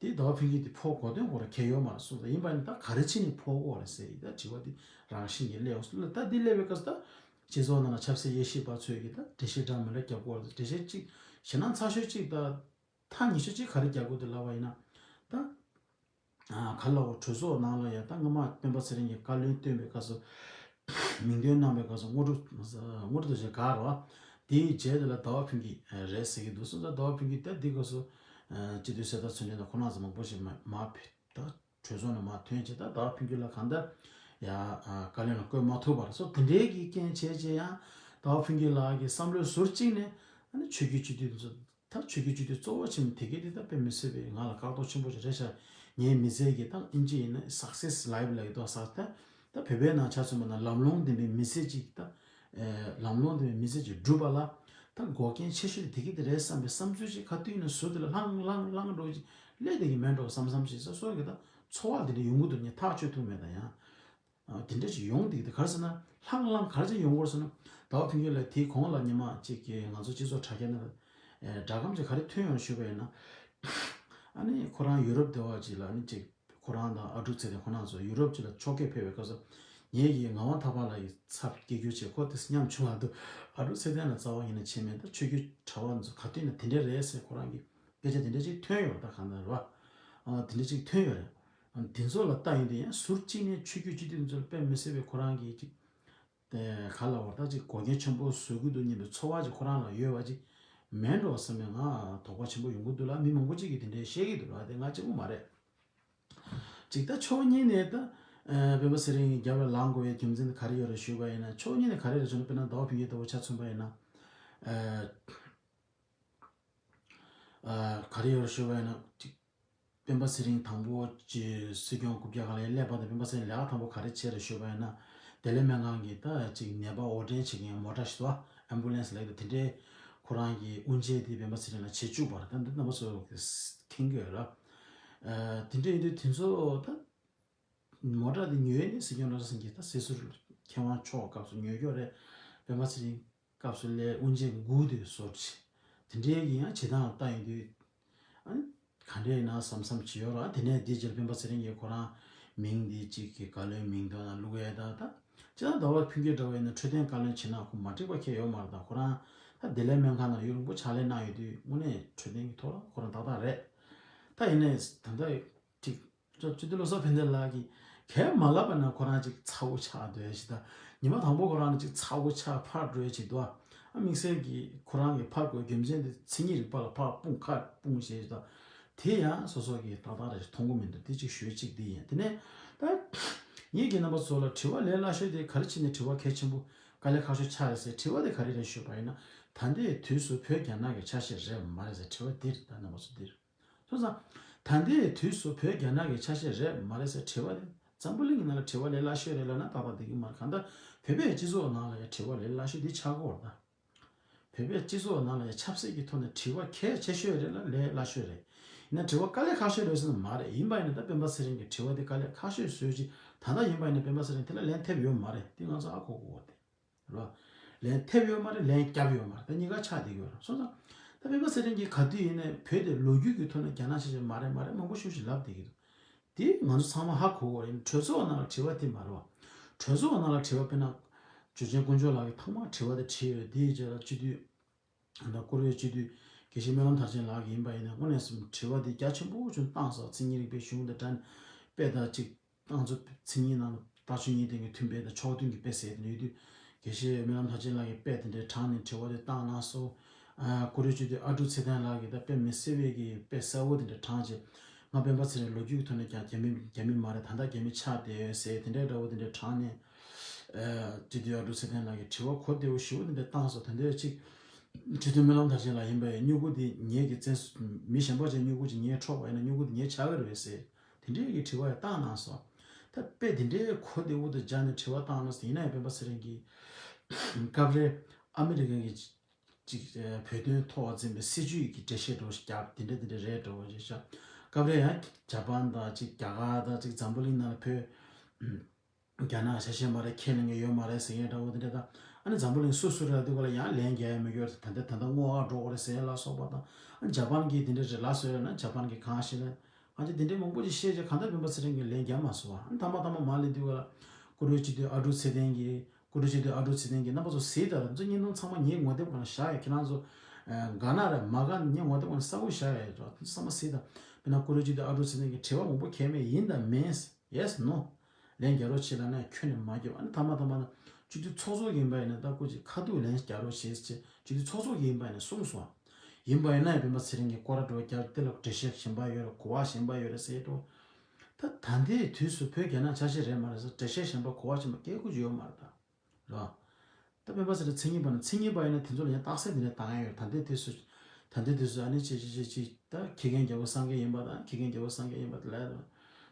དེ་ཟླ་བ་ཕུན་སྐྱིད་དེ་ཕོག་གོ་དོན་གོ་ར་ཁྱད་ཡོད་མ་རེད། སོང་ཙང་ཡིན་པ་ནི་ད་ག་རེ་བྱས་ནས་ཕོག་གོ་རེད་ཟེར་ཡི་ད་དྲི་བ་དེ་རང་བཞིན་གྱིས་སླེབས་ཡོང་། ད་འདི་སླེབས་པའི་སྐབས་སུ་ད་སྤྱི་ཚོགས་ནང་ལ་ཆབ་སྲིད་དབྱེ་ཞིབ་པ་ཚོས་ཀྱིས་ད་འགྲེལ་བཤད་འདྲ་མི་འདྲ་རྒྱབ་གོ་རེད། འགྲེལ་བཤད་གཅིག་ཞེད་སྣང་ཚ་ཤོས་གཅིག་ད། ཐག་ཉེ་ཤོས་གཅིག་ག་རེ་རྒྱག་དགོས་འདུག་ལབ་པ་ཡིན་ན། ད་ག་ལ་འོ་གྲོས་ཚོགས་ནང་ལ་ཡང་ད་སྔ་མ་སྤེན་པ་ཚེ་རིང་གིས་བཀའ་བློན་བཏོན་པའི་སྐབས་སུ་ མིང་འདོན་གནང་བའི་སྐབས་སུ་དངོས་གྲུབ་དངོས་གྲུབ་རྡོ་རྗེ་ག་རེད་བ། དེའི་རྗེས་དེ་ལ་ཟླ་བ་ཕུན་སྐྱིད་རེད་ཟེར་གྱི་འདུག་སོང་ཙང་ཟླ་བ་ཕུན་སྐྱིད་ད་འདི་སྐབས་སུ་སྤྱི་འཐུས་གསེར་རྟ་ཚུལ་ཁྲིམས་དང་ཁོང་རྣམ་ཚོ་མང་པོ་ཞིག་མ་མ་ཕེ་ད་གྲོས་ཚོགས་ནང་མ་ཐོན་བྱས། ད་ཟླ་བ་ཕུན་སྐྱིད་ལགས་གང་ལྟར་ཡ་བཀའ་བློན་ལ་བསྐོས་མ་ཐུབ་པ་རེད། སོ་དེ་འདྲའི་གི་རྐྱེན་བྱས་བྱས་ཡང་ཟླ་བ་ཕུན་སྐྱིད་ལགས་ཀྱི་བསམ་བློའི་ཟུར་གཅིག་ནས་ཨ་ནི་ཆོས་བརྒྱུད་སྤྱི་འཐུས་ཚོ། ད་ཆོས་བརྒྱུད་སྤྱི་འཐུས་གཙོ་བོ་ཆེན་པོ་དེ་གས་དེ་ད་དཔེ་མི་སྲིད་པའི་ང་ལ་བཀག་རྡོ་ཆེན་པོ་ཞིག་རེད་ཤག་ངའི་མི་ཚེ་གི་ད་ཨིན་ཇི་ཡིན་ན་སག་སེ་སི་ལའིབ་ལབ་ཀྱི་འདུག་ས་ད་བོད་པའི་ནང་ཆ་མཚོན་པ་ན་ལམ་ལྷོང་ལྡན་པའི་མི་ཚེ་ཅིག་ད་ལམ་ལྷོང་ལྡན་པའི་མི་ཚེ་ཅིག་བསྒྲུབ་པ་ལ་ད་འགོག་རྐྱེན་ཆེ་ཤོས་དེ་གས་དེ་རེད་བསམ་པའི་བསམ་ཚུལ་ཅིག་ག་དུས་ཡིན་ན་ཟུར་དེ་ལ་ལྷང་ལྷང་ལྷང་འགྲོ་ཅིག་སླེབས་བསྡད་ཀྱི་མེད་འགྲོ་བསམ་བསམ་ཞིག་སོ་སོ་གི་ད་ཚོར་བ་དེ་འདྲ་ཡོང་གི་འདུག་ངས་ཐག་གཅོད་ཐུབ་མེད་ད་ཡང་། ཨ། དེ་འདྲ་ཞིག་ཡོང་བསྡད་ཀྱི་འདུག་ག་རེ་ཟེར་ན་ལྷང་ལྷང་ག་རེ་ཅིག་ཡོང་གི་ཡོད་ཟེར་ན། ཟླ་བ་ཕུན་སྐྱིད་ལགས་དེའི་གོང་ལ་ཉི་མ་གཅིག་གི་ང་ཚོ་སྤྱི་ཚོགས་དྲ་རྒྱ་ནང་ལ་ཨེ་སྒྲ་སྒམ་ཅིག་ག་རེ་ཐོན་ཡོང་ཞུས་པ་ཡིན་ན། ཨ་ནི་ཁོ་རང་ཡུ་རོབ་སྡེ་བ་ཅིག་ལ་ཨ་ནི་ཅིག་ཁོ་རང་དང་ཨ་འབྲུག་ཚེ་བརྟན་ཁོ་རང་ཚོ་ཡུ་རོབ་ཅིག་ལ་ཕྱོགས་སྐྱོད་ཕེབས་པའི་སྐབས་སུ་ངེད་ཀྱི་ངག་དབང་ཐར་པ་ལགས་ཀྱི་ཚབ་སྐད་སྒྱུར་བྱས། ཁོ་དེ་སྙམ་བྱུང་བ་འདུག་ཨ་འབྲུག་ཚེ་བརྟན་ལ་རྩ་བ་ཉིད་ནས་བྱས་མེད། ད་ཆོས་བརྒྱུད་གྲྭ་པ་ཚོ་ག་དུས་ནས་དེ་འདྲ་རེད་ཟེར་ཁོ་རང་གི་སྐད་ཆ་དེ་འདྲ་ཅིག་ཐོན་ཡོད་པ་ད་གང་ལྟར་རེད་བ། ཨ་དེ་འདྲ་ཅིག་ཐོན་ཡོད་རེད། དེ་ཚོ་ལ་ལྟ་ཡོང་དུས་ཡང་ཟུར་གཅིག་ནས་ཆོས་བརྒྱུད་སྤྱི་འཐུས་ཚོར་དཔེ་མི་སྲིད་པའི་ཁོ་རང་གིས་ཅིག་དེ་ག་ལ་བར་ཐག་ཅིག་འགོག་རྐྱེན་ཆེན་པོ་བཟོ་གི་འདུག་སྙམ་པའི་ཚོར་བ་ཅིག་ཁོ་རང་ལ་ཡོད་པ་ཅིག་མེད་འགྲོ་བསམ་པའི་ང་དོགས་པ་ཆེན་པོ་ཡོང་གི་འདུག་ལ། མི་མང་པོ་ཅིག་གིས་དེ་འདྲའི་བཤད་ཀྱི་འདུག་ལ། དེ་ང་གཅིག་པུ་མ་རེད། ཅིག་ད་ཕྱོགས་གཉིས་ནས་ད་སྤེན་པ་ཚེ་རིང་རྒྱབ་ལ་ལངས་དགོས་པའི་རྒྱུ་མཚན་དེ་ག་རེ་ཡོད་རེད་ཞུས་པ་ཡིན་ན། ཕྱོགས་གཉིས་ནས་ག་རེ་རེད་ཞུ་ན། དཔེར་ན་ཟླ་བ་ཕུན་སྐྱིད་ལྟ་བུ་ཆ་མཚོན་པ་ཡིན་ན། ཨ་ག་རེ་ཡོད་རེད་ཞུས་པ་ཡིན་ན་ཅིག་སྤེན་པ་ཚེ་རིང་དང་པོ་ཅིག་སྲིད་སྐྱོང་རྐུབ་བཀྱག་སྒང་ལ་སླེབས་པ་དང་། སྤེན་པ་ཚེ་རིང་ལས་ཀ་དང་པོ་ག་རེ་བྱས་རེད་ཞུས་པ་ཡིན་ན། བདེ་ལེགས་སྨན་ཁང་གི་ད་ཅིག་ནད་པ་འོར་འདྲེན་བྱེད་མཁན་མོ་ཊ་ཞིག་འདུག་ཨ། ཨེམ་བུ་ལན་སི་ལབ་ཀྱི་འདུག་དེ་འདྲའི་ཁོ་རང་གི་དབུ་འབྱེད་དེ་སྤེན་པ་ཚེ་རིང་ལ་བྱེད་བཅུག་པ་རེད། ད་འདི་རྣམ་པ་ཚོ་མཁྱེན་གྱི་ཡོད་རེད། ཨ་དེ་འདྲ་ཡིན་དུས་དེ་ཚོ་ད་མོ་ཊ་དེ་ཉོས་ནས་སྲིད་སྐྱོང་བློ་བཟང་སེང་གེ་ད་སྲིད་ཟུར་མཁས་དབང་མཆོག་སྐབས་སུ་ཉོས་ཀྱོག་རེད། སྤེན་པ་ཚེ་རིང་སྐབས་སུ་ལས་དབུ་འབྱེད་འགོ་དེ་བཟོ་བྱས། དེ་འདྲའི་གི་ཡང་བྱེད་སྟངས་ལྟ་ཡོང་དུས། ཨ་ནི་ག་འདྲས་ཡིན་ན་བསམ་བསམ་བྱེད་ཡོད་ར། དེ་ནས་དེ་རྗེས་སྤེན་པ་ཚེ་རིང་གིས་ཁོ་རང་མིང་འདི་གཅིག་གི་བཀའ་བློན་མིང་དོན་ལ་བླུག་ཡས་ད་ད། ཅི་ད་ཟླ་བ་ཕུན་སྐྱིད་འདྲ་བ་ཡིན་ན་འཕྲོད་བསྟེན་བཀའ་བློན་བྱེད་ན་ཁོ་མ་འགྲིག་པ་ཁྱད་ཡོད་མ་རེད། ད་ཁོ་རང་ད་བདེ་ལེགས་སྨན་ཁང་ནང་ཡུན་རིང་པོ་ཕྱག་ལས་གནང་ཡོད་དུས་དངོས་གནས་འཕྲོད་བསྟེན་གྱི་ཐོག་ལ་ཁོ་རང་ཏག་ཏག་རེད། ད་ཡིན་ནས་ད་ལྟ་ཅིག་སྤྱི་འཐུས་བློ་བཟང་ཕན་བདེ་ལགས་ཀྱིས་གས་མ་ལབ་པ་ན་ཁོ་རང་ཅིག་ཚ་བོ་ཆགས་སྡོད་ཞིག་ད། ཉི་མ་དང་པོ་ཁོ་རང་ནི་ཅིག་ཚ་བོ་ཆགས་ཕར་འགྲོ་ཡས་ཅིག་འདུག་ཨ། དམིགས་བསལ་གྱིས་ཁོ་རང་གིས་ཕར་དགོས་རྒྱུ་མཚན་དེ་མཚན་ཉིད་རིག་པ་ལ་ཕར་སྤུངས་ཁ་སྤུངས་ཞེས་ཞིག་ད། དེ་ཡང་སོ་སོ་གིས་ཏག་ཏག་རེ་ཞིག་མཐོང་གི་མི་འདུག་དེ་ཅིག་ཞུས་གཅིག་དེ་ཡིན། དེ་ནས་ད་ངེད་ཀྱི་རྣམ་པ་ཚོ་ལ་དྲི་བ་ལས་སླ་ཤོས་དེ་ག་རེ་བྱས་ནས་དྲི་བ་གལ་ཆེན་པོ་དཀའ་ལས་ཁག་ཤོས་ཆགས་རེད་ཟེར་དྲི་བ་དེ་ག་རེ་རེད་ཞུས་པ་ཡིན་ན། ད་ལྟའི་དུས་སུ་བོད་རྒྱ་ནག་གི་ཆ་ཤས་རེད་མ་རེད་ཟེར་དྲི་བ་འདི་རེད། ད་རྣམ་པ་ཚོ་འདི་རེད། སོང་ཙང་། ད་ལྟའི་དུས་སུ་བོད་རྒྱ་ནག་གི་ཆ་ཤས་རེད་མ་རེད་ཟེར་དྲི་བ་དེ་འཛམ་བུ་གླིང་གི་ནང་ལ་དྲི་བ་ལས་སླ་ཤོས་རེད་ལབ་ན་ཏག་ཏག་བསྡད་ཀྱི་མ་རེད། གང་ལྟར་བོད་པའི་སྤྱི་ཚོགས་ནང་ལ་ཡང་དྲི་བ་ལས་སླ་ཤོས་འདི་ཆགས་ཀྱི་ཡོད་རེད་ད། བོད་པའི་སྤྱི་ཚོགས་ནང་ལ་ཡང་ཆབ་སྲིད་ཀྱི་ཐོག་ནས་དྲི་བ་གལ་ཆེ་ཤོས་རེད་ལ་ལས་སླ་ཤོས་རེད། ཡིན་ན་དྲི་བ་དཀའ་ལས་ཁག་ཤོས་རེད་ཟེར་ན་མ་རེད། ཡིན་པ་ཡིན་ན་ད་སྤེན་པ་ཚེ་རིང་གི་དྲི་བ་འདི་དཀའ་ལས་ཁག་ཤོས་བཟོས་ཅིག་ད་ལྟ་ཡིན་པ་ཡིན་ན་སྤེན་པ་ཚེ་རིང་དེ་ལ་ལན་ཐེབས་ཡོད་མ་རེད། འདི་ང་ཚོ་ཧ་གོ་དགོས་པ་རེད། རོ། ལན་ཐེབས་ཡོད་མ་རེད། ལན་བརྒྱབ་ཡོད་མ་རེད། ད་གཉིས་ཀ་ཆགས་བསྡད་ཀྱི་ཡོད་རེད། སོང་ཙང་། ད་སྤེན་པ་ཚེ་རིང་གིས་ག་དུས་ཡིན་ནའི་བོད་དེ་ལོ་རྒྱུས་ཀྱི་ཐོག་ནས་རྒྱ་ནག་ཆ་ཤས་མ་རེད་མ་རེད་མང་པོ་ཞེ་པོ་ཅིག་ལབ་བསྡད་ཀྱི་འདུག་དེ་ང་ཚོ་ཚང་མ་ཧ་གོ་དགོས་རེད། གྲོས་ཚོགས་ནང་ལ་དྲི་བ་དེ་མ་རེད་བ། གྲོས་ཚོགས་ནང་ལ་དྲི་བ་དཔེར་ན། ཇོ་ཆེན་དཀོན་མཆོག་ལགས་ཀྱིས་ཐོག་མར་དྲི་བ་དེ་དྲིས་ཡོད། དེའི་རྗེས་ལ་སྤྱི་འཐུས། ད་བཀུར་འོས་སྤྱི་འཐུས་དགེ་བཤེས་སྨོན་ལམ་མཐར་ཕྱིན་ལགས་ཀྱིས་ཡིན་པ་ཡིན་ན་དངོས་གནས་སུ་དྲི་བ་དེ་རྒྱ་ཆེན་པོ་ཅིག་བཏང་སོང་། མཚན་ཉིད་རིག་པའི་གཞུང་དང་འབྲེལ་ནས་དཔེ་དང་གཅིག་ཏང་ཙུའུ་མཚན་ཉིད་ནང་ལ་ལྟ་སྤྱོད་གཉིས་ལྡན་གྱི་མཐུན་དཔེ་དང་ཕྱོགས་མཐུན་གྱི་དཔེ་ཟེར་དེ་ཡོད་དུས། དགེ་བཤེས་སྨོན་ལམ་མཐར་ཕྱིན་ལགས་ཀྱིས་དཔེ་དེ་འདྲའི་དྲངས་ནས་དྲི་བ་དེ་བཏང་གནང་སོང་། ཨ་བཀུར་འོས་སྤྱི་འཐུས་ཨ་ཀྲུག་ཚེ་བརྟན་ལགས་ཀྱིས་ད་དཔེ་མི་སྲིད་པའི་གི་དཔེ་གསལ་བོ་དེ་འདྲ་དྲངས་བྱས། ང་སྤེན་པ་ཚེ་རིང་ལོ་རྒྱུས་ཀྱི་ཐོག་ནས་ཀྱང་རྒྱ་མི་རྒྱ་མི་མ་རེད། ད་ལྟ་རྒྱ་མི་ཆགས་བསྡད་ཡོད་ཟེར་དེ་འདྲའི་འདྲ་བོ་དེ་འདྲ་དྲངས་ནས། ཨ་སྤྱི་འཐུས་ཨ་ཀྲུག་ཚེ་བརྟན་ལགས་ཀྱིས་དྲི་བ་གོ་བདེ་བོ་ཞེ་པོ་དེ་འདྲ་བཏང་སོང་། དེ་འདྲ་ཅིག་སྤྱི་འཐུས་སྨོན་ལམ་མཐར་ཕྱིན་ལགས་ཡིན་པས་སྨྱུ་གུ་དེ་ངེད་ཀྱི་བཙན་མི་གཞན་པ་ཅིག་སྨྱུ་གུ་ཅིག་ངེད་འཕྲོག་པ་ཡིན་ན་སྨྱུ་གུ་དེ་ངེད་ཆགས་ཀྱི་རེད་པས་ཟེར། དེ་འདྲའི་གི་དྲི་བ་ཡང་བཏང་གནང་སོང་། ད་དཔེ་དེ་འདྲའི་གོ་བདེ་བོ་དང་སྦྱར་ནས་དྲི་བ་བཏང་གནང་སོང་། ཡིན་ན་ཡང་སྤེན་པ་ཚེ་རིང་གིས་སྐབས་རེ་ཨ་མི་རི་ཀ་གི་ཅིག་བོད་དོན་ཐོག་འཛིན་པའི་སྲིད་བྱུས་ཀྱི་འགྲེལ་བཤད་འདྲ་བོ་ཞིག་བརྒྱབ། དེ་འདྲ་དེ་འདྲ་རེད་འདྲ་བོ་ཞིག་བཤད། སྐབས་རེ་ཡང་ཇ་པན་དང་ཅིག་རྒྱ་གར་དང་ཅིག་འཛམ་བུ་གླིང་ནང་ལ་བོད་རྒྱ་ནག་ཆ་ཤས་མ་རེད། ཁས་ལེན་གྱི་ཡོད་མ་རེད་ཟེར་མཁན་འདྲ་བོ་དེ་འདྲ་དང་། ཨ་ནི་འཛམ་བུ་གླིང་སུ་སུ་རེད་འདུག་ག་ལ་ཡང་ལན་རྒྱག་ཡ་མི་དགོས་རེད། ད་ལྟ་ད་ལྟ་བསྔོ་བ་འགྲོ་དགོས་རེད་ཟེར་ཡ་ལ་སོགས་པ་དང་། ཨ་ནི་ཇ་པན་གྱིས་དེ་འདྲ་རེད་ལབ་སོང་ཡོད་ན་ཇ་པན་གྱིས་གང་ཞིག་ལ། ང་ཚོས་དེ་འདྲའི་མང་པོ་ཞིག་བཤད་རྗེས་གང་ལྟར་སྤེན་པ་ཚེ་རིང་གིས་ལན་རྒྱག་མ་སོང་བ། ཨ་ནི་དང་པ་དང་པ་མར་སླེབས་དུས་ག་ལ་བཀུར་འོས་སྤྱི་འཐུས་ཨ་ཀྲུག་ཚེ་བརྟན་གྱིས། བཀུར་འོས་སྤྱི་འཐུས་ཨ་ཀྲུག་ཚེ་བརྟན་གྱིས་རྣམ་པ་ཚོ་གཟིགས་དང་། ང་ཚོ་བརྙན་ཐུང་ཚང་མ་ངའི་ངོ་དེབ་སྒང་ལ་བཞག་ཡོད། ཁྱེད་རང་ཚོ་དགའ་ན་རེད་མ་དགའ་ན་ངའི་ངོ་དེབ་སྒང་ལ་གསལ་པོ་བཞག་ཡོད་རེད། ཚང་མ་གཟིགས་དང་། དཔེར་ན་བཀུར་འོས་སྤྱི་འཐུས་ཨ་ཀྲུག་ཚེ་བརྟན་གྱིས་དྲི་བ་མང་པོ་གལ་མེད་ཡིན་དང་མིན། Yes, no. ལན་རྒྱག་རོགས་བྱེད་ལབ་ན་ཁྱོན་ནས་མ་རྒྱབ། ཨ་ནི་ཐ་མ་ཐ་མ་ན་སྤྱི་འཐུས་ཚོགས་གཙོ་ཡིན་པ་ཡིན་ན་ད་སྐུ་མཁྱེན་ཁ་ཐུག་ལན་རྒྱག་རོགས་བྱེད་ཅེས་སྤྱི་འཐུས་ཚོགས་གཙོ་ཡིན་པ་ཡིན་ན་གསུངས་སོང་། ཡིན་པ་ཡིན་ན་ཡང་སྤེན་པ་ཚེ་རིང་གིས་སྐོར་ར་འགྲོ་རྒྱག་དེ་ལ་འགྲེལ་བཤད་གཞན་པ་ཡོད་རེད། གོ་བ་གཞན་པ་ཡོད་རེད་ཟེར་འགྲོ། ད་ད་ལྟའི་དུས་སུ་བོད་རྒྱལ་ནང་ཆ་ཤས་རེད་མ་རེད་ཟེར་འགྲེལ་བཤད་གཞན་པ་གོ་བ་གཞན་པ་སྐད་ཁུ་ཅིག་ཡོད་མ་རེད་ད། རེད་བ། ད་སྤེན་པ་ཚེ་རིང་མཚན་ཉིད་པ་ན་མཚན་ཉིད་པ་ཡིན་ན་དེ་ཚོ་ལ་ཡང་རྟགས་གསལ་དེ་འདྲ་བཏང་ཡ་ཡོད། ད་ལྟའི་དུས་སུ། ད་ལྟའི་དུས་སུ་ཨ་ནི་ཅི་ཅི་ཅི་ཅི་ད་ཁྱི་རྒན་རྒྱལ་པོ་སངས་རྒྱས་ཡིན་པ་དང་ཁྱི་རྒན་རྒྱལ་པོ་སངས་རྒྱས་ཡིན་པ་དེ་ལ་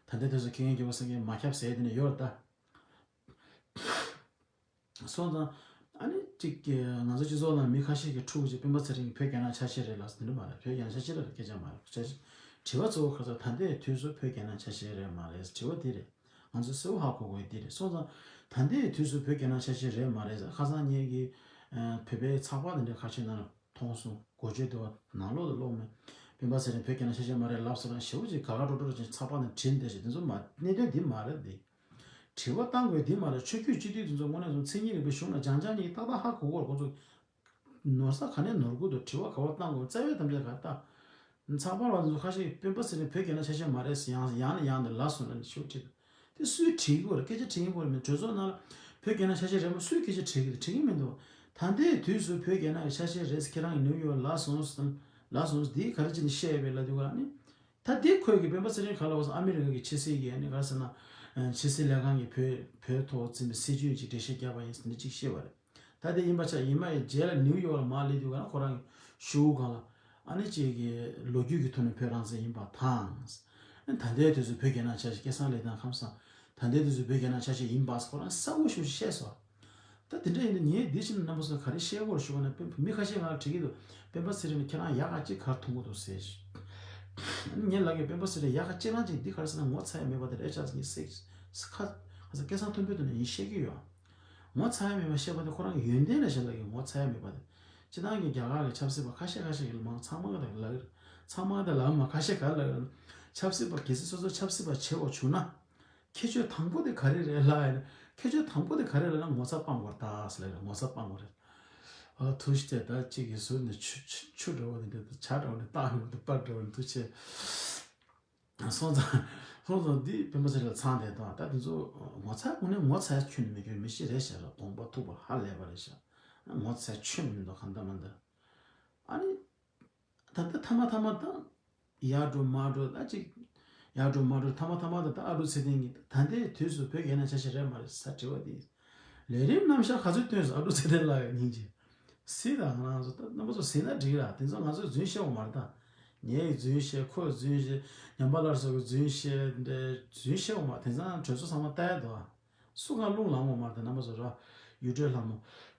ད་ལྟའི་དུས་སུ་ཁྱི་རྒན་རྒྱལ་པོ་སངས་རྒྱས་མ་ཁྱབ་ཟེར་དེ་འདྲ་ཡོད་རེད་ད། སོང་ཙང་། ཨ་ནི་གཅིག་གི་ང་ཚོ་སྤྱི་ཚོགས་ནང་མི་ཁ་ཤས་ཀྱིས་ཕྲུ་གུ་ཅིག་སྤེན་པ་ཚེ་རིང་གིས་བོད་རྒྱལ་ནང་ཆ་ཤས་རེད་ལབ་ཟེར་འདི་འདྲ་མ་རེད། བོད་རྒྱལ་ནང་ཆ་ཤས་རེད་ལ་སྐད་ཆ་མ་རེད། ཆ་ཤས། དྲི་བ་གཙོ་བོ་ཁ་ཚ་ད་ལྟའི་དུས་སུ་བོད་རྒྱལ་ནང་ཆ་ཤས་རེད་མ་རེད་དྲི་བ་འདི་རེད། ང་ཚོ་གསལ་པོ་ཧ་གོ་དགོས་འདི་རེད། སོང་ཙང་། ད་ལྟའི་དུས་སུ་བོད་རྒྱལ་ནང་ཆ་ཤས་རེད་མ་རེད་ཟེར་ཁ་སང་ངེད་ཀྱི། བོད་པའི་ཚགས་པར་འདི་འདྲ་ཁ་ཤས་ནང་ལ་མཐོང་སོང་། འགོ་བརྗོད་འདི་བ་ནང་ལོགས་ལ་ཀློག་མེད། སྤེན་པ་ཚེ་རིང་བོད་རྒྱལ་ནང་ཆ་ཤས་མ་རེད་ལབ་སོང་ན་ཞེ་པོ་ཅིག་དགའ་དགའ་སྤྲོ་སྤྲོ་ཅིག་ཚགས་པར་ནང་བྲིས་འདི་ཞིག་འདི་ཚོ་མ་གནད་དོན་འདི་མ་རེད་འདི། དྲི་བ་བཏང་དགོས་འདི་མ་རེད། ཆོས་བརྒྱུད་སྤྱི་འཐུས་འདི་ཚོ་དངོས་གནས་སོང་མཚན་ཉིད་རིག་པའི་གཞུང་ལ་སྦྱང་སྦྱང་ཉིད་ཏག་ཏག་ཧ་གོ་གོ་རེད། ཁོང་ཚོ་ནོར་ས་ག་ནས་ནོར་དགོས་འདུག་དྲི་བ་ག་བ་བཏང་དགོས། རྩ་བའི་དམ་བཅའ་ག་རེ་བཏང་། ཚགས་པར་བ་ཚོ་ཁ་ཤས་ཀྱིས་སྤེན་པ་ཚེ་རིང་བོད་རྒྱལ་ནང་ཆ་ཤས་མ་རེད་ཟེར་ཡང་ཡང་ནས་ཡང་དུ་ལབ་སོང་ན་ནི་ཤུགས་ཁྲིད་དེ་སུས་དྲིས་ཀྱི་ཡོད་རེད། སྐད་ཆ་དྲིས་ཀྱི་ཡོད་རེད་མིན། གྲོས་ཚོགས་ནང་ལ་བོད་རྒྱལ་ནང་ཆ་ཤས་རེད་མོ་སུས་སྐད་ཆ་དྲིས་ཀྱི་རེད། དྲིས་ཀྱི་མི་འདུག་ད་ལྟའི་དུས་སུ་བོད་རྒྱལ་ནང་གི་ཆ་ཤས་རེད་ཟེར་ཁྱེད་རང་གི་ནིའུ་ཡོག་ལབ་སོང་ཟེར་ལབ་སོང་ཟེར་འདིས་ག་རེ་བྱས་ནས་བཤད་ཡོད་པའི་ལབ་དུས་ག་ནི། ད་འདི་ཁོས་ཀྱི་སྤེན་པ་ཚེ་རིང་ག་ལ་བ་སོང་ཨ་མི་རི་ཀ་གི་ཕྱི་སྲིད་ཀྱི་ཨ་ནི་ག་རེ་ཟེར་ན། ཕྱི་སྲིད་ལས་ཁང་གི་བོད་བོད་ཐོག་འཛིན་པའི་སྲིད་ཇུས་ཀྱི་འགྲེལ་བཤད་བརྒྱབ་པ་ཡིན་ཟེར་འདི་གཅིག་བཤད་པ་རེད། ད་དེ་ཡིན་པ་ཆ་ཡིན་མ་ཡིན་རྗེས་ལ་ནིའུ་ཡོག་ལ་མར་སླེབས་དུས་ག་ན་ཁོ་རང་གི་ཤོག་གུ་སྒང་ལ་ཨ་ནི་གཅིག་གི་ལོ་རྒྱུས་ཀྱི་ཐོག་ནས་བོད་རང་བཙན་ཡིན་པ་དང་། ཨ་ནི་ད་ལྟའི་དུས་སུ་བོད་རྒྱལ་ནང་ཆ་ཤས་སྐལ་བཟང་ལེགས་དང་ཁམས་བཟང་། ད་ལྟའི་དུས་སུ་བོད་རྒྱལ་ནང་ཆ་ཤས་ཡིན་པ་ཁོ་རང་གསལ་པོ་ཞེ་པོ་ཅིག་བཤད་སོང་། ད་དེ་འདྲ་ཡིན་ན་ངས་འདི་ཕྱིན་རྣམ་པ་ཚོ་ག་རེ་བཤད་དགོས་རེད་ཞུ་བ་ན་སྤེན་མི་ཁ་ཤས་ང་ལ་དྲི་གི་འདུག་སྤེན་པ་ཚེ་རིང་ལ་ཁྱེད་རང་ཡག་ག་ཅིག་ག་རེ་མཐོང་གི་འདུག་ཟེར། ངས་ལབ་ཀྱི་སྤེན་པ་ཚེ་རིང་ཡག་ག་ཅིག་རང་ཅིག་འདི་ག་རེ་ཟེར་ན་ངོ་ཚ་ཡ་མེད་པ་དེ་རེད་ཆགས་ངས་སྲིད་ཁ་ཁ་ས་སྐལ་བཟང་མཐོན་པོའི་ཐོག་ནས་ཡིན་བཤད་ཀྱི་ཡོད། ངོ་ཚ་ཡ་མེད་པ་བཤད་པ་དེ་ཁོ་རང་གི་ཡོན་ཏན་ལ་བཞག་ལབ་ཀྱི་ངོ་ཚ་ཡ་མེད་པ་དེ། སྤྱི་བཏང་གི་རྒྱ་གར་གྱི་ཆབ་སྲིད་པ་ཁ་ཤས་ཁ་ཤས་ཀྱི་མང་ཚང་མ་ག་ལབ་ཀྱི་རེད། ཚང་མ་དེ་ལབ་མ་ཁ་ཤས་ག་ལབ་ཀྱི་རེད། ཆབ་སྲིད་པ་གལ་སྲིད་སོ་སོ་ཆབ་སྲིད་པ་བྱེད་འོ་བྱུང་ན། ཁྱད་ཆོས་དང་པོ་དེ་ག་རེ་རེད་ལབ་ཡིན་ན། ཁྱད་ཆོས་དང་པོ་དེ་ག་རེ་རེད་ལབ་ན་ངོ་ཚ་སྤང་དགོས་རེད་ད་ཟེར་ལབ་ཡོད། ངོ་ཚ་སྤང་དགོས་རེད། ཨ་ཐུགས་རྗེ་ཆེ། ད་གཅིག་གིས་ཟུར་ནས་ཆུ་ཆུ་ཆུ་འདྲ་བོ་དེ་འདྲ་དང་ཇ་འདྲ་བོ་དེ་བཏང་ཡོང་དུས་པར་འདྲ་བོ་དེ་ཐུགས་རྗེ་ཆེ། སོང་ཙང་སོང་ཙང་འདི་སྤེན་པ་ཚེ་རིང་ལ་ཚང་བསྡད་དང་ད་དེ་ཚོ་ངོ་ཚ་དངོས་གནས་ངོ་ཚ་ཁྱོན་ནས་མེད་མཁན་མི་ཞིག་རེད་ཤག་ར་གདོང་པ་ཐུག་པ་ཧ་ལས་པ་རེད་ཤག་ངོ་ཚ་ཁྱོན་ནས་མི་འདུག་གང་ལྟར་མ་འདུག་ཨ་ནི། ད་ལྟ་ཐ་མ་ཐ་མ་དང་། ཡར་འགྲོ་མར་འགྲོ་ད་ཅིག་ཡར་འགྲོ་མར་འགྲོ་ཐ་མ་ཐ་མ་དང་ད་ཨ་འབྲུག་ཚེ་བརྟན་གྱིས་ད་ལྟའི་དུས་སུ་བོད་རྒྱལ་ནང་ཆ་ཤས་རེད་མ་རེད་ཟེར་དྲི་བ་འདི། ལས་རིམ་རྣམ་གཞག་ག་ཚོད་བཏོན་སོང་ཨ་འབྲུག་ཚེ་བརྟན་ལགས་ཡང་སྙིང་རྗེ། གཟིགས་དང་ང་རང་ཚོ་ད་རྣམ་པ་ཚོ་གཟིགས་ན་འགྲིག་ར་དེ་ཚོ་ང་ཚོས་རྫུན་བཤད་འོང་མ་རེད་ད། ངའི་རྫུན་བཤད་ཁོས་རྫུན་བཤད་ཉམས་པ་སླར་གསོ་གི་རྫུན་བཤད་འདྲ་རྫུན་བཤད་འོང་མ་དེང་སང་གྲོས་ཚོགས་ཚང་མ་ལྟ་ཡ་འདུག་ཨ། སུ་གང་རླུང་ལངས་དགོས་མ་རེད་ད་རྣམ་པ་ཚོ་ར། ཡུལ་གྲོས་ལྷ་མོ།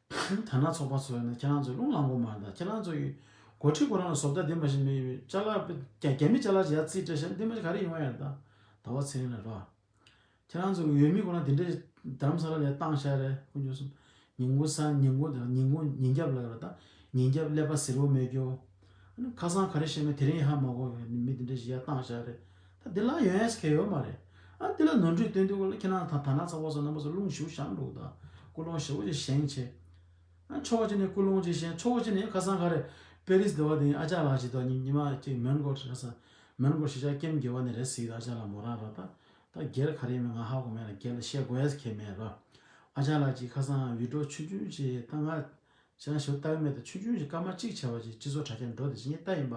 དར་ནག་ཚོགས་པ་ཚོ་ཡིན་ན་ཁྱེད་རང་ཚོས་རླུང་ལངས་དགོས་མ་རེད་ད་ཁྱེད་རང་ཚོ་ཡི་འགོ་ཁྲིད་ཁོ་རང་ལ་བཟོ་ལྟ་འདི་མ་ཤེས་མི་ཅ་ལག་རྒྱ་རྒྱ་མི་ཅ་ལག་ཅིག་ཡར་རྩིས་སྤྲད་ཤག་འདི་མ་ཤེས་ག་རེ་ཡོང་ཡ་རེད་ད། ཟླ་བ་ཚེ་རིང་ལ་ར། ཁྱེད་རང་ཚོ་གི་འོས་མི་ཁོ་རང་འདི་འདྲས་རྡ་རམ་ས་ལ་ལ་བཏང་ཤག་རེད་དཀོན་མཆོག་གསུམ། ཉིན་གུང་སང་ཉིན་གུང་དང་ཉིན་གུང་ཉིན་རྒྱབ་ལ་ཡོད་རེད་ད། ཉིན་རྒྱབ་ཀླད་པ་གཟེར་བོ་མེད་རྒྱུ། ཨ་ནི་ཁ་སང་ག་རེ་བཤད་མེད་དེ་རིང་ཧ་མ་གོ་བའི་མི་དེ་འདྲ་ཞིག་ཡར་བཏང་བཞག་རེད། ད་འདི་ལ་ཡོང་ཡས་གལ་ཡོད་མ་རེད། ཨ་འདི་ལ་ནོར་འཁྲུལ་སྟོན་དུས་སྐོར་ལ་ཁྱེད་རང་དང་དར་ནག་ཚོགས་པ་ཚོ་རྣམ་པ་ཚོ་རླུང་ཞེ་པོ་བཞེངས་འདུག་ད་ཀུན་སློང་ཞེ་པོ་ཅིག་བཞེངས་བྱས། ཨ་ཕྱོགས་གཅིག་ནས་ཀུན་སློང་ཅིག་བཞེངས་ཕྱོགས་གཅིག་ནས་ཁ་སང་ག་རེ་པེ་རིས་འདི་བ་དེ་ཨ་ཅག་ལགས་ཅིག་འདུག་ཉི་ཉི་མ་ཅིག་མོན་གྷོ་ཁ་སང་མོན་གྷོ་གཞིས་ཆགས་ཀེམ་དགེ་བ་ནས་རེད་ཟེར་གི་འདུག་ཨ་ཅག་ལགས་མོ་རང་ར་ད། ད་སྒེར་ག་རེ་ཡིན་མིན་ང་ཧ་གོ་མེད་ལ་སྒེར་ལ་བཤད་དགོས་ཡས་གལ་མེད་ར། ཨ་ཅག་ལགས་ཀྱིས་ཁ་སང་བི་ཌིའོ་ཆུང་ཆུང་ཅིག་ད་ང་ཅང་ཞུ་ལྟ་གི་མེད་ད་ཆུང་ཆུང་ཅིག་སྐར་མ་གཅིག་བྱས་པ་ཅིག་སྤྱི་ཚོགས་དྲ་རྒྱ་འགྲོ་དེ་ཅིག་ངས་ལྟ་ཡིན་པ།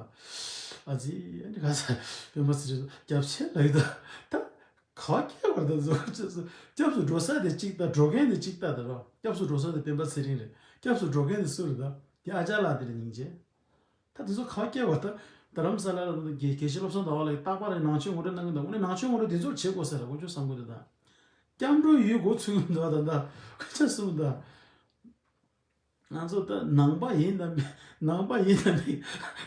ཨ་ཙི་ཨ་ནི་ག་ས་སྤེན་པ་ཚེ་རིང་སྐྱབས་ཆེ་ལབ་ཡོད་ད། ད་ག་བ་སྐྱེ་བར་ད་བཟོ་ཅེས་སུ་སྐྱབས་སུ་འགྲོ་ས་དེ་གཅིག་ད་འགྲོ་མཁན་དེ་གཅིག་ད་ད་རོ་སྐྱབས་སུ་འགྲོ་ས་དེ་སྤེན་པ་ཚེ་རིང་རེད་སྐྱབས་སུ་འགྲོ་མཁན་དེ་སུ་རེད་ད་དེ་ཨ་ཅག་ལགས་དེ་རེད་སྙིང་རྗེ། ད་དེ་ཚོ་ག་བ་སྐྱེ་བ་ད་རྡ་རམ་ས་ལ་ལ་དགེ་དགེ་བཤེས་བློ་བཟང་ཟླ་བ་ལགས་རྟག་པར་ནང་ཆོས་ངོ་སྤྲོད་གནང་གི་འདུག་དངོས་གནས་ནང་ཆོས་ངོ་སྤྲོད་དེ་ཚོར་བྱེད་དགོས་ཟེར་ར་དཀོན་མཆོག་གསུམ་གོ་དེ་དང་། སྐྱབས་འགྲོ་ཡུལ་འགོ་ཚུགས་གི་འདུག་ད་ད་ཁ་ཆ་གསུམ་ད། ང་ཚོ་ད་ནང་པ་ཡིན་དང་མིན་ནང་པ་ཡིན་དང་མིན་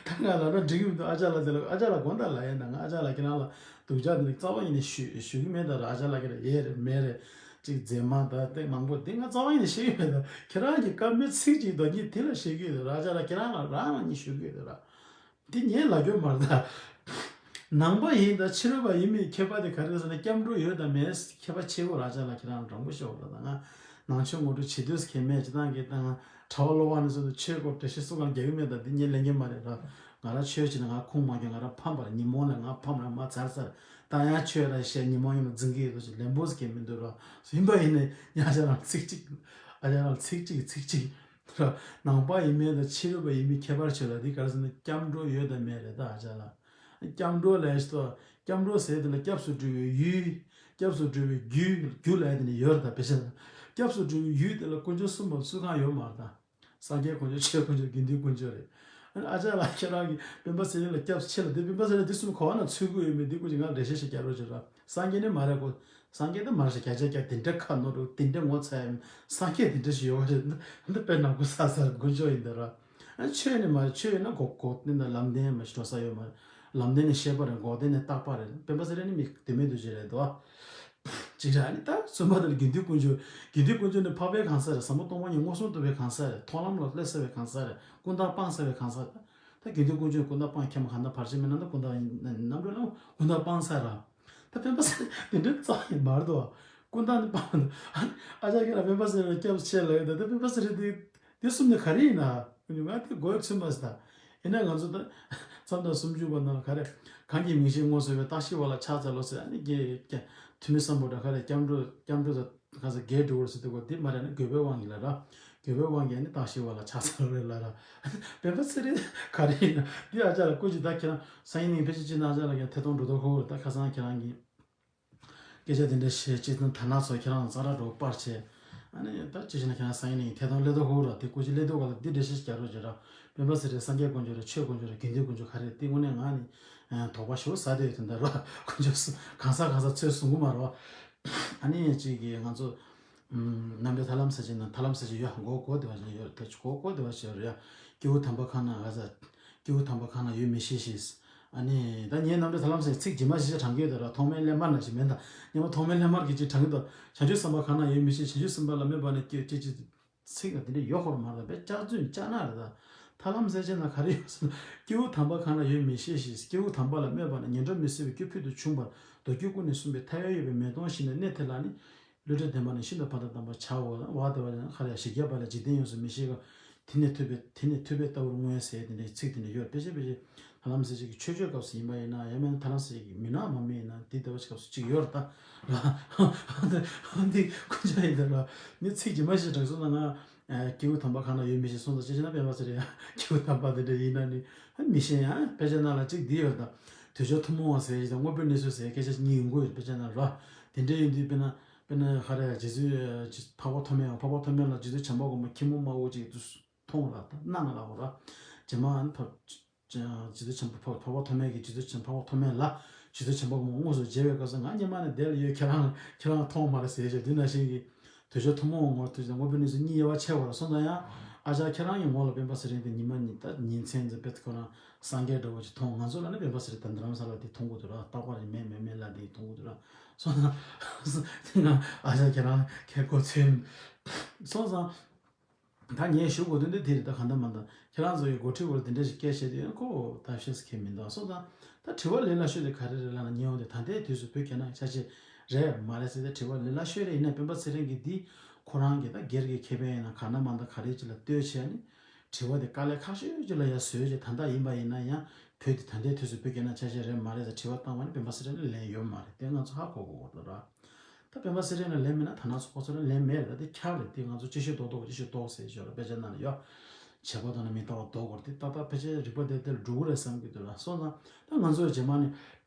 ད་ང་ལ་ན་འགྲིག་གི་མི་འདུག་ཨ་ཅག་ལགས་དེ་ལ་ཨ་ཅག་ལགས་དགོངས་དག་ལ་ཡིན་ད་ང་ཨ་ཅག་ལགས་ཁྱེད་རང་ལ་སྡུག་ཅག་དེ་ནི་རྩ་བ་ཉིད་ནས་ཞུ་ཞུ་གི་མེད་ད་ར་ཨ་ཅག་ལགས་ཁྱེད་རང་ཡས་རེད་མེད་རེད། ཅིག་མཛེས་མ་དང་སྟེང་མང་པོ་འདི་ང་རྩ་བ་ཉིད་ནས་ཤེས་ཀྱི་མེད་ད། ཁྱེད་རང་གི་བཀའ་མོལ་ཚིག་གཅིག་དང་གཉིས་དེ་ལ་ཤེས་ཀྱི་ཡོད་ད་ར་ཨ་ཅག་ལགས་ཁྱེད་རང་ལ་རང་རང་ཉིད་ཞུ་གི་ཡོད་ད་ར། འདི་ངས་ལབ་རྒྱུ་མ་རེད་ད། ནང་པ་ཡིན་ད་ཕྱི་རོལ་པ་ཡིན་མིན་ཁྱད་པར་དེ་ག་རེ་རེད་ཟེར་ན་སྐྱབས་འགྲོ་ཡོད་དང་མེད་ཁྱད་པར་ཆེ་བོ་ར་ཨ་ཅག་ལགས་ཁྱེད་རང་དྲང་པོ་ཤོད་ར་ད་ང་ནང་ཆོས་ངོ་སྤྲོད་བྱེད་དུས་ཁྱད་མེད་ཅི་ད་གི་ད་ང་གྲྭ་པ་བློ་དབང་ནས་བཟུང་སྟེ་ཆོས་སྐོར་འགྲེལ་བཤད་སུ་གང་རྒྱག་གི་མེད་ད་འདི་ངས་ལེན་གྱི་མ་རེད་ར། ང་རང་ཆོས་བྱེད་ན་ང་ཁུངས་མ་འཁྱོལ་ང་རང་ཕམ་པ་རེད་ཉིན་མོ་ལ་ང་ཕམ་ར་མ་ཚར་ཚར། ད་ཡང་ཆོས་ལ་བཤད། ཉིན་མོ་ཡིན་ན་འཛིང་གི་ཡོད་དོ་ཅིག་ལན་པོ་ཟིག་གི་མི་འདུག་རོ། ཡིན་པ་ཡིན་ནས་ཡང་ཅག་རང་ཚིག་གཅིག་ཨ་ཅག་རང་ཚིག་གཅིག་ཚིག་གཅིག་རོ། ནང་པ་ཡིན་མིན་དང་ཕྱི་རོལ་པ་ཡིན་མིན་ཁྱད་པར་ཆོད་ལ། འདི་ག་རེ་ཟེར་ན་སྐྱབས་འགྲོ་ཡོད་དང་མེད་རེད་ད། ཨ་ཅག་ལ་སྐྱབས་འགྲོ་ལས་ཤི་ཏོ། སྐྱབས་འགྲོ་ཟེར་དེ་ལ་སྐྱབས་སུ་འགྲོ་བའི་ཡུལ། སྐྱབས་སུ་འགྲོ་བའི་རྒྱུ། རྒྱུ་ལ་ཡ་དེ་ནི་ཡོད་རེད་ད། དཔེ་ཆ་ལ་སྐྱབས་སུ་འགྲོ་བའི་ཡུལ་དེ་ལ་དཀོན་མཆོག་གསུམ་པོ་ཚུལ་གང་ཡོད་མ་རེད་ད། སངས་རྒྱས་དཀོན་མཆོག་ཆོས་དཀོན་མཆོག་དགེ་འདུན་དཀོན་མཆོག་རེད། ཨ་ནི་ཨ་ཅག་ལགས་ཁྱེད་རང་གིས་སྤེན་པ་ཚེ་རིང་ལ་སྐྱབས་ཆེ་ལ་དེ། སྤེན་པ་ཚེ་རིང་དེ་གསུམ་ག་བ་ན་ཚུད་ཀྱི་ཡོད་མེད་དེ་སྐོར་གྱི་ང་ལ་འགྲེལ་བཤད་ཞིག་རྒྱག་རོགས་བྱེད་ར། སངས་རྒྱས་ནི་མ་རེད་གོ། སངས་རྒྱས་དེ་མ་རེད་ཤག་བརྒྱ་ཆ་བརྒྱ་དེ་འདྲ་ཁ་ནོར་འདུག་དེ་འདྲ་ངོ་ཚ་ཡ་མེད། སངས་རྒྱས་དེ་འདྲ་ཞིག་ཡོད་པ་རེད། འདི་དཔེ་ནག་པོ་ཟ་ཟ་རེད། དཀོན་མཆོག་ཡིན་ད་ར། ཨ་ཆོས་ནི་མ་རེད། ཆོས་ཡིན་ན་གོ་གོ་བདེན་དང་ལམ་བདེན་མ་ཞིག་འགྲོ་ས་ཡོད་མ་རེད། ལམ་བདེན་ནི་ཤེས་པ་རེད། གོ་བདེན་ནི་རྟག་པ་རེད། སྤེན་པ་ཚེ་རིང་ནི་མི་དེ་མེད་དུ་ཅི་རེད་དོ། ཅིག་ར་ནི་ད་གསུམ་པ་དེ་ལ་དགེ་འདུན་དཀོན་མཆོག་དགེ་འདུན་དཀོན་མཆོག་ནི་འཕགས་པའི་གང་ཟག་རེད། ཟབ་མོ་སྟོང་པ་ཉིད་མངོན་སུམ་རྟོགས་པའི་གང་ཟག་རེད། མཐོང་ལམ་ལ་སླེབས་ཚར་བའི་གང་ཟག་རེད། ཀུན་བརྟགས་སྤངས་ཚར་བའི་གང་ཟག་རེད། ད་དགེ་འདུན་དཀོན་མཆོག་ཀུན་བརྟགས་སྤངས། ཁྱད་མ་གང་ལྟར་བར་ཆད་མེད་ན། ད་ཀུན་བརྟགས་རྣམ་གྲོལ་ལ་ཀུན་བརྟགས་སྤངས་ཚར་ར། ད་སྤེན་པ་ཚེ་རིང་དེ་འདྲ་རྩ་ཡི་མ་རེད་དོ། ཀུན་བརྟགས་ནི་སྤངས་མི་འདུག་ཨ་ཅག་ཁྱེད་རང་སྤེན་པ་ཚེ་རིང་ལ་སྐྱབས་ཆེ་ལབ་ཡོད་ད། ད་སྤེན་པ་ཚེ་རིང་དེ་དེ་གསུམ་ནི་ག་རེ་ཡིན་ན། ང་དེ་མགོ་ཚོད་མ་ཟིན་ད། ཡིན་ན་ང་ཚོ་ད་མཚམས་དང་སུམ་ཅུ་པ་ནང་ལ་ག་རེ། གང་གིས་མིང་ཞིག་ངོ་བཟུང་བའི། རྟག་ཤེས་པ་ལ་ཕྱག་འཚལ་ལོ་ཟེར། ཨ་ནི་རྒྱལ་རྒྱལ་ཐུ་མི་སམ་བྷོ་ཊ་ག་རེ། སྐྱབས་འགྲོ་སྐྱབས་འགྲོ་ད་ག་ས་དགེ་སྒྲུབ་པར་ཟེར་དུས་གོ་དེ་མ་རེད་ན་དགོས་པའི་དབང་གིས་ལ་ར། དགོས་པའི་དབང་གིས་ཨ་ནི་རྟག་ཤེས་པ་ལ་ཕྱག་འཚལ་ལོ་རེད་ལ་ར། སྤེན་པ་ཚེ་རིང་ག་རེ་ཡིན་ན་འདི་ཨ་ཅག་ལ་སྐུ་མཁྱེན། ད་ཁྱེད་རང་སང་ཉིན་ནས་ཕལ་ཆེར་ཅི་ན་ཨ་ཅག་ལ་ཁྱེད་རང་ཐད་གཏོང་འགྲོ་དོ་ཁོ་ད་ཁ་སང་ཁྱེད་རང་གིས། སྐད་ཆ་དེ་འདྲ་བཤད་ཅིག་དང་དར་ནག་ཚོ་ཁྱེད་རང་ཙག་ར་འགྲོ་པར་བྱས། ཨ་ནི་ད་ཅི་བྱས་ན་ཁྱེད་རང་སང་ཉིན་ནས་ཐད་གཏོང་སླེབས་དོ་ཧོ་ར། དེ་སྐུ་མཁྱེན་སླེབས་དོ་ག་ལ་འདི་འགྲེལ་བཤད་རྒྱག་རོགས་བྱེད་ར། སྤེན་པ་ཚེ་རིང་སངས་རྒྱས་དཀོན་མཆོག་རེད། ཆོས་དཀོན་མཆོག་རེད། དགེ་འདུན་དཀོན་མཆོག་ག་རེ་རེད། དེ་དངོས་གནས་ང་ནི་དོགས་པ་ཞེ་པོ་ཟ་བསྡད་ཡོད་དེ་འདྲ་ར། དཀོན་མཆོག་གང་ཟག་གང་ཟག་ཚོས་གསུང་གི་མ་རེད་བ། ཨ་ནི་ཅིག་གིས་ང་ཚོ་ཨུམ། རྣམ་འགྲེལ་ཐར་ལམ་ཟེར་གྱི་ན་ཐར་ལམ་ཟེར་གྱི་ཡོད། གོ་གོ་དེ་བ་ཞིག་ཡོད་རེད། གོ་གོ་དེ་བ་ཞིག་ཡོད་རེད་ཡ། སྐྱེས་བུ་དམ་པ་གང་ན་ག་ས། སྐྱེས་བུ་དམ་པ་གང་ན་ཡོད་མི་ཤེས་ཤེས། ཨ་ནི་ད་ངས་རྣམ་འགྲེལ་ཐར་ལམ་ཟེར་ཚིག་རྗེས་མ་ཞིག་དྲངས་ཀྱི་ཡོད་ད་ར། ཐོགས་མེད་སླད་མར་ན་ཞིག་མིན་ད། སྔོན་མ་ཐོགས་མེད་སླད་མར་གྱི་ཅིག་དྲངས་ཀྱི་འདུག་བྱང་ཆུབ་སེམས་དཔའ་གང་ན་ཡོད་མི་ཤེས། བྱང་ཆུབ་སེམས་དཔའ་ལ་སྨོད་པ་ནི་སྐྱེ་ཅི་ཅི། ཚིག་ལ་དེ་འདྲ་ཡོད་ཧོར་མ་རེད་པས། སྐྱག་རྫུན་ཅག་ན་རེད་ད། ཐར་ལམ་ཟེར་བྱས་ན་ག་རེ་ཡོད་ཟེར་ན། སྐྱེས་བུ་དམ་པ་གང་ན་ཡོད་མི་ཤེས་ཤེས། སྐྱེས་བུ་དམ་པ་ལ་སྨོད་པ་ནི་ངན་འགྲོར་མི་བཟོད་པའི་སྐྱེ་ཕུད་དུ་བྱུང་བར་མདོ་རྒྱུད་ཀུན་ནས་གསུངས་པའི་ཐར་པའི་དབྱེ་བའི་མེ་དོང་བཞིན་ནོ། གནས་དེ་ལ་ནི། བསླུ་བྲིད་བདེན་པ་ནི་ཤིན་ཏུ་ཕ་དང་བསྡམ་པར་བྱའོ། བ་དེ་བ་ཡང་ཁ་ར་ཞི་རྒྱས་པ་ལ་འཇིག་རྟེན་ཡོངས་སུ་མི་ཤེས་པ། དེ་ནི་ཐོས་པས་དེ་ནི་ཐོས་པས་ལྟ་བུར་མངོན་ཟེར་དེ་འདྲའི་ཚིག་དེ་འདྲ་ཡོད། ཕལ་ཆེར་ཕལ་ཆེར་ཐར་ལམ་ཟེར་བྱེད་ཀྱི་ཆོས་སྤྱོད་སྐབས་སུ་ཡིན་པ་ཡིན་ན། ཡང་མིན་ན་ཐར་ལམ་ཟེར་བྱེད་ཀྱི་མི་ནག་མ་མི་ཡིན་ན་དེ་ལྟ་བུ་ཞིག་སྐབས་སུ་ཅིག་ཡོད་རེད་ད་ར། འདི་ཁོ་ཅག་ཡིན་ད་ར། ནི་ཚིག་ཇི་མ་ཞིག་དྲངས་སོང་ན་ང་སྐྱེས་བུ་དམ་པ་གང་ན་ཡོད་མི་ཤེས་སོང་ཙང་ཅི་བྱས་ན་སྤེན་པ་ཚེ་རིང་ཡང་སྐྱེས་བུ་དམ་པ་དེ་འདྲ་ཡིན་ན་ནི་མི་ཤེས་ཡང་། དཔེ་ཆ་ནང་ལ་ཅིག་འདི་ཡོད་ད། དུས་སྦྱོར་ཐུན་མོང་བ་ཟེར་ཡིན་ད། དངོས་པོའི་གནས་ཚུལ་ཟེར་སྐད་ཆ་གཉིས་ཡོང་གི་ཡོད། དཔེ་ཆ་ནང་ར། དེ་འདྲ་ཡིན་དུས་དཔེར་ན། དཔེར་ན་ཧ་རེ་རྗེ་བཙུན་འཕགས་པ་ཐོགས་མེད་ཡང་། འཕགས་པ་ཐོགས་མེད་ལ་རྗེ་བཙུན་བྱམས་པ་གོང་མ་ཁྱི་མོ་དམར་པོ་ཅིག་ཏུ་མཐོང་ལ་ད་སྣང་ལ་འོ་ར། རྗེ་མ་ཨ་ནི་འཕགས་རྗེ་བཙུན་བྱམས་པ་འཕགས་པ་ཐོགས་མེད་ཀྱིས་རྗེ་བཙུན་བྱམས་འཕགས་པ་ཐོགས་མེད་ལ་རྗེ་བཙུན་བྱམས་པ་གོང་མ་དངོས་སུ་མཇལ་བའི་སྐབས་སུ་ང་སྔོན་མ་ནས་འདི་ལ་ཡོད། ཁྱེད་རང་ཁྱེད་རང་མཐོང་མ་རེད་ཟེར་ཞེས་དེ་ནང་བཞིན་གྱི་དུས་སྦྱོར་ཐུན་མོང་བའི་ངོར་དུས་དངོས་པོའི་གནས་ཚུལ་གཉིས་དབྱེ་བ་ཕྱེ་བ་ལ་སོང་ཙང་ཡང་། ཨ་ཅག་ཁྱེད་རང་གི་ངོ་ལ་སྤེན་པ་ཚེ་རིང་དེ་ཉི་མ་ཉིན་ད་ཉིན་མཚན་ཙམ་དཔེ་ཁོ་རང་སངས་རྒྱས་འདྲ་བོ་ཅིག་མཐོང་། ང་ཚོ་ལ་ནི་སྤེན་པ་ཚེ་རིང་དང་རྡ་རམ་ས་ལ་དེ་མཐོང་གི་འདུག་ར། རྟག་པར་མེད་མེད་མེད་ལ་དེ་མཐོང་གི་འདུག་ར། སོང་ཙང་ང་ཨ་ཅག་ཁྱེད་རང་ཁྱེད་ཁོ་ཚོའི། སོང་ཙང་། ད་ངས་ཞུ་དགོས་དོན་དེ་དེ་རེད། ད་གང་ལྟར་མ་ལྟར་ཁྱེད་རང་ཚོ་ཡི་འགོ་ཁྲིད་བར་དེ་འདྲ་ཞིག་སྐད་བཤད་དུས་ཡང་ཁོ་ད་བཤད་ས་ཁེལ་མི་འདུག་སོང་ཙང་ད་དྲི་བ་ལས་སླ་ཤོས་དེ་ག་རེ་རེད་ལབ་ན། ཉེ་འོང་དེ་ད་ལྟའི་དུས་སུ་བོད་རྒྱ་ནག་ཆ་ཤས་རེད་མ་རེད་ཟེར་ཏེ་དྲི་བ་ལས་སླ་ཤོས་རེད། ཡིན་ན་སྤེན་པ་ཚེ་རིང་གིས་འདི་ཁོ་རང་གི་ད་སྒེར་གྱི་ཁེ་ཕན་ཡིན་ན་གང་ལྟར་མ་ལྟར་ག་རེ་ཅིག་ལ་ལྟོས་བྱས་ནས་དྲི་བ་དེ་དཀའ་ལས་ཁག་ཤོས་ཅིག་ལ་ཡ་བཟོས་བྱས། ད་ལྟ་ཡིན་པ་ཡིན་ན་ཡང་བོད་དེ་ད་ལྟའི་དུས་སུ་བོད་རྒྱ་ནག་ཆ་ཤས་རེད་མ་རེད་ཟེར་དྲི་བ་བཏང་བ་ནི་སྤེན་པ་ཚེ་རིང་ལ་ལན་ཡོད་མ་རེད། དེ་ང་ཚོ་ཧ་གོ་དགོས་འདུག་ར། ད་སྤེན་པ་ཚེ་རིང་ལ་ལན་མེད་ན་ད་ནང་ཚོགས་པ་ཚོ་ལ་ལན་མེད་རེད། ད་དེ་ཁྱབ་རེད། དེ་ང་ཚོ་ཅི་ཤོད་རྡོག་རྡོག་ཅི་ཤོད་རྡོག་ཟེར་ཞོར་ལ་དཔེ་ཆ་ནང་ལ་ཡོད། བྱེད་པ་དང་ནི་མི་ལྟ་བ་རྡོག་སྐོར་དེ་ཏག་ཏག་ཕལ་ཆེར་རིག་པ་དེ་དེར་འགྲོ་གི་རེད་བསམ་གྱི་འདུག་ལ། སོང་ཙང་ད་ང་ཚོས་རྗེས་མ་ནས་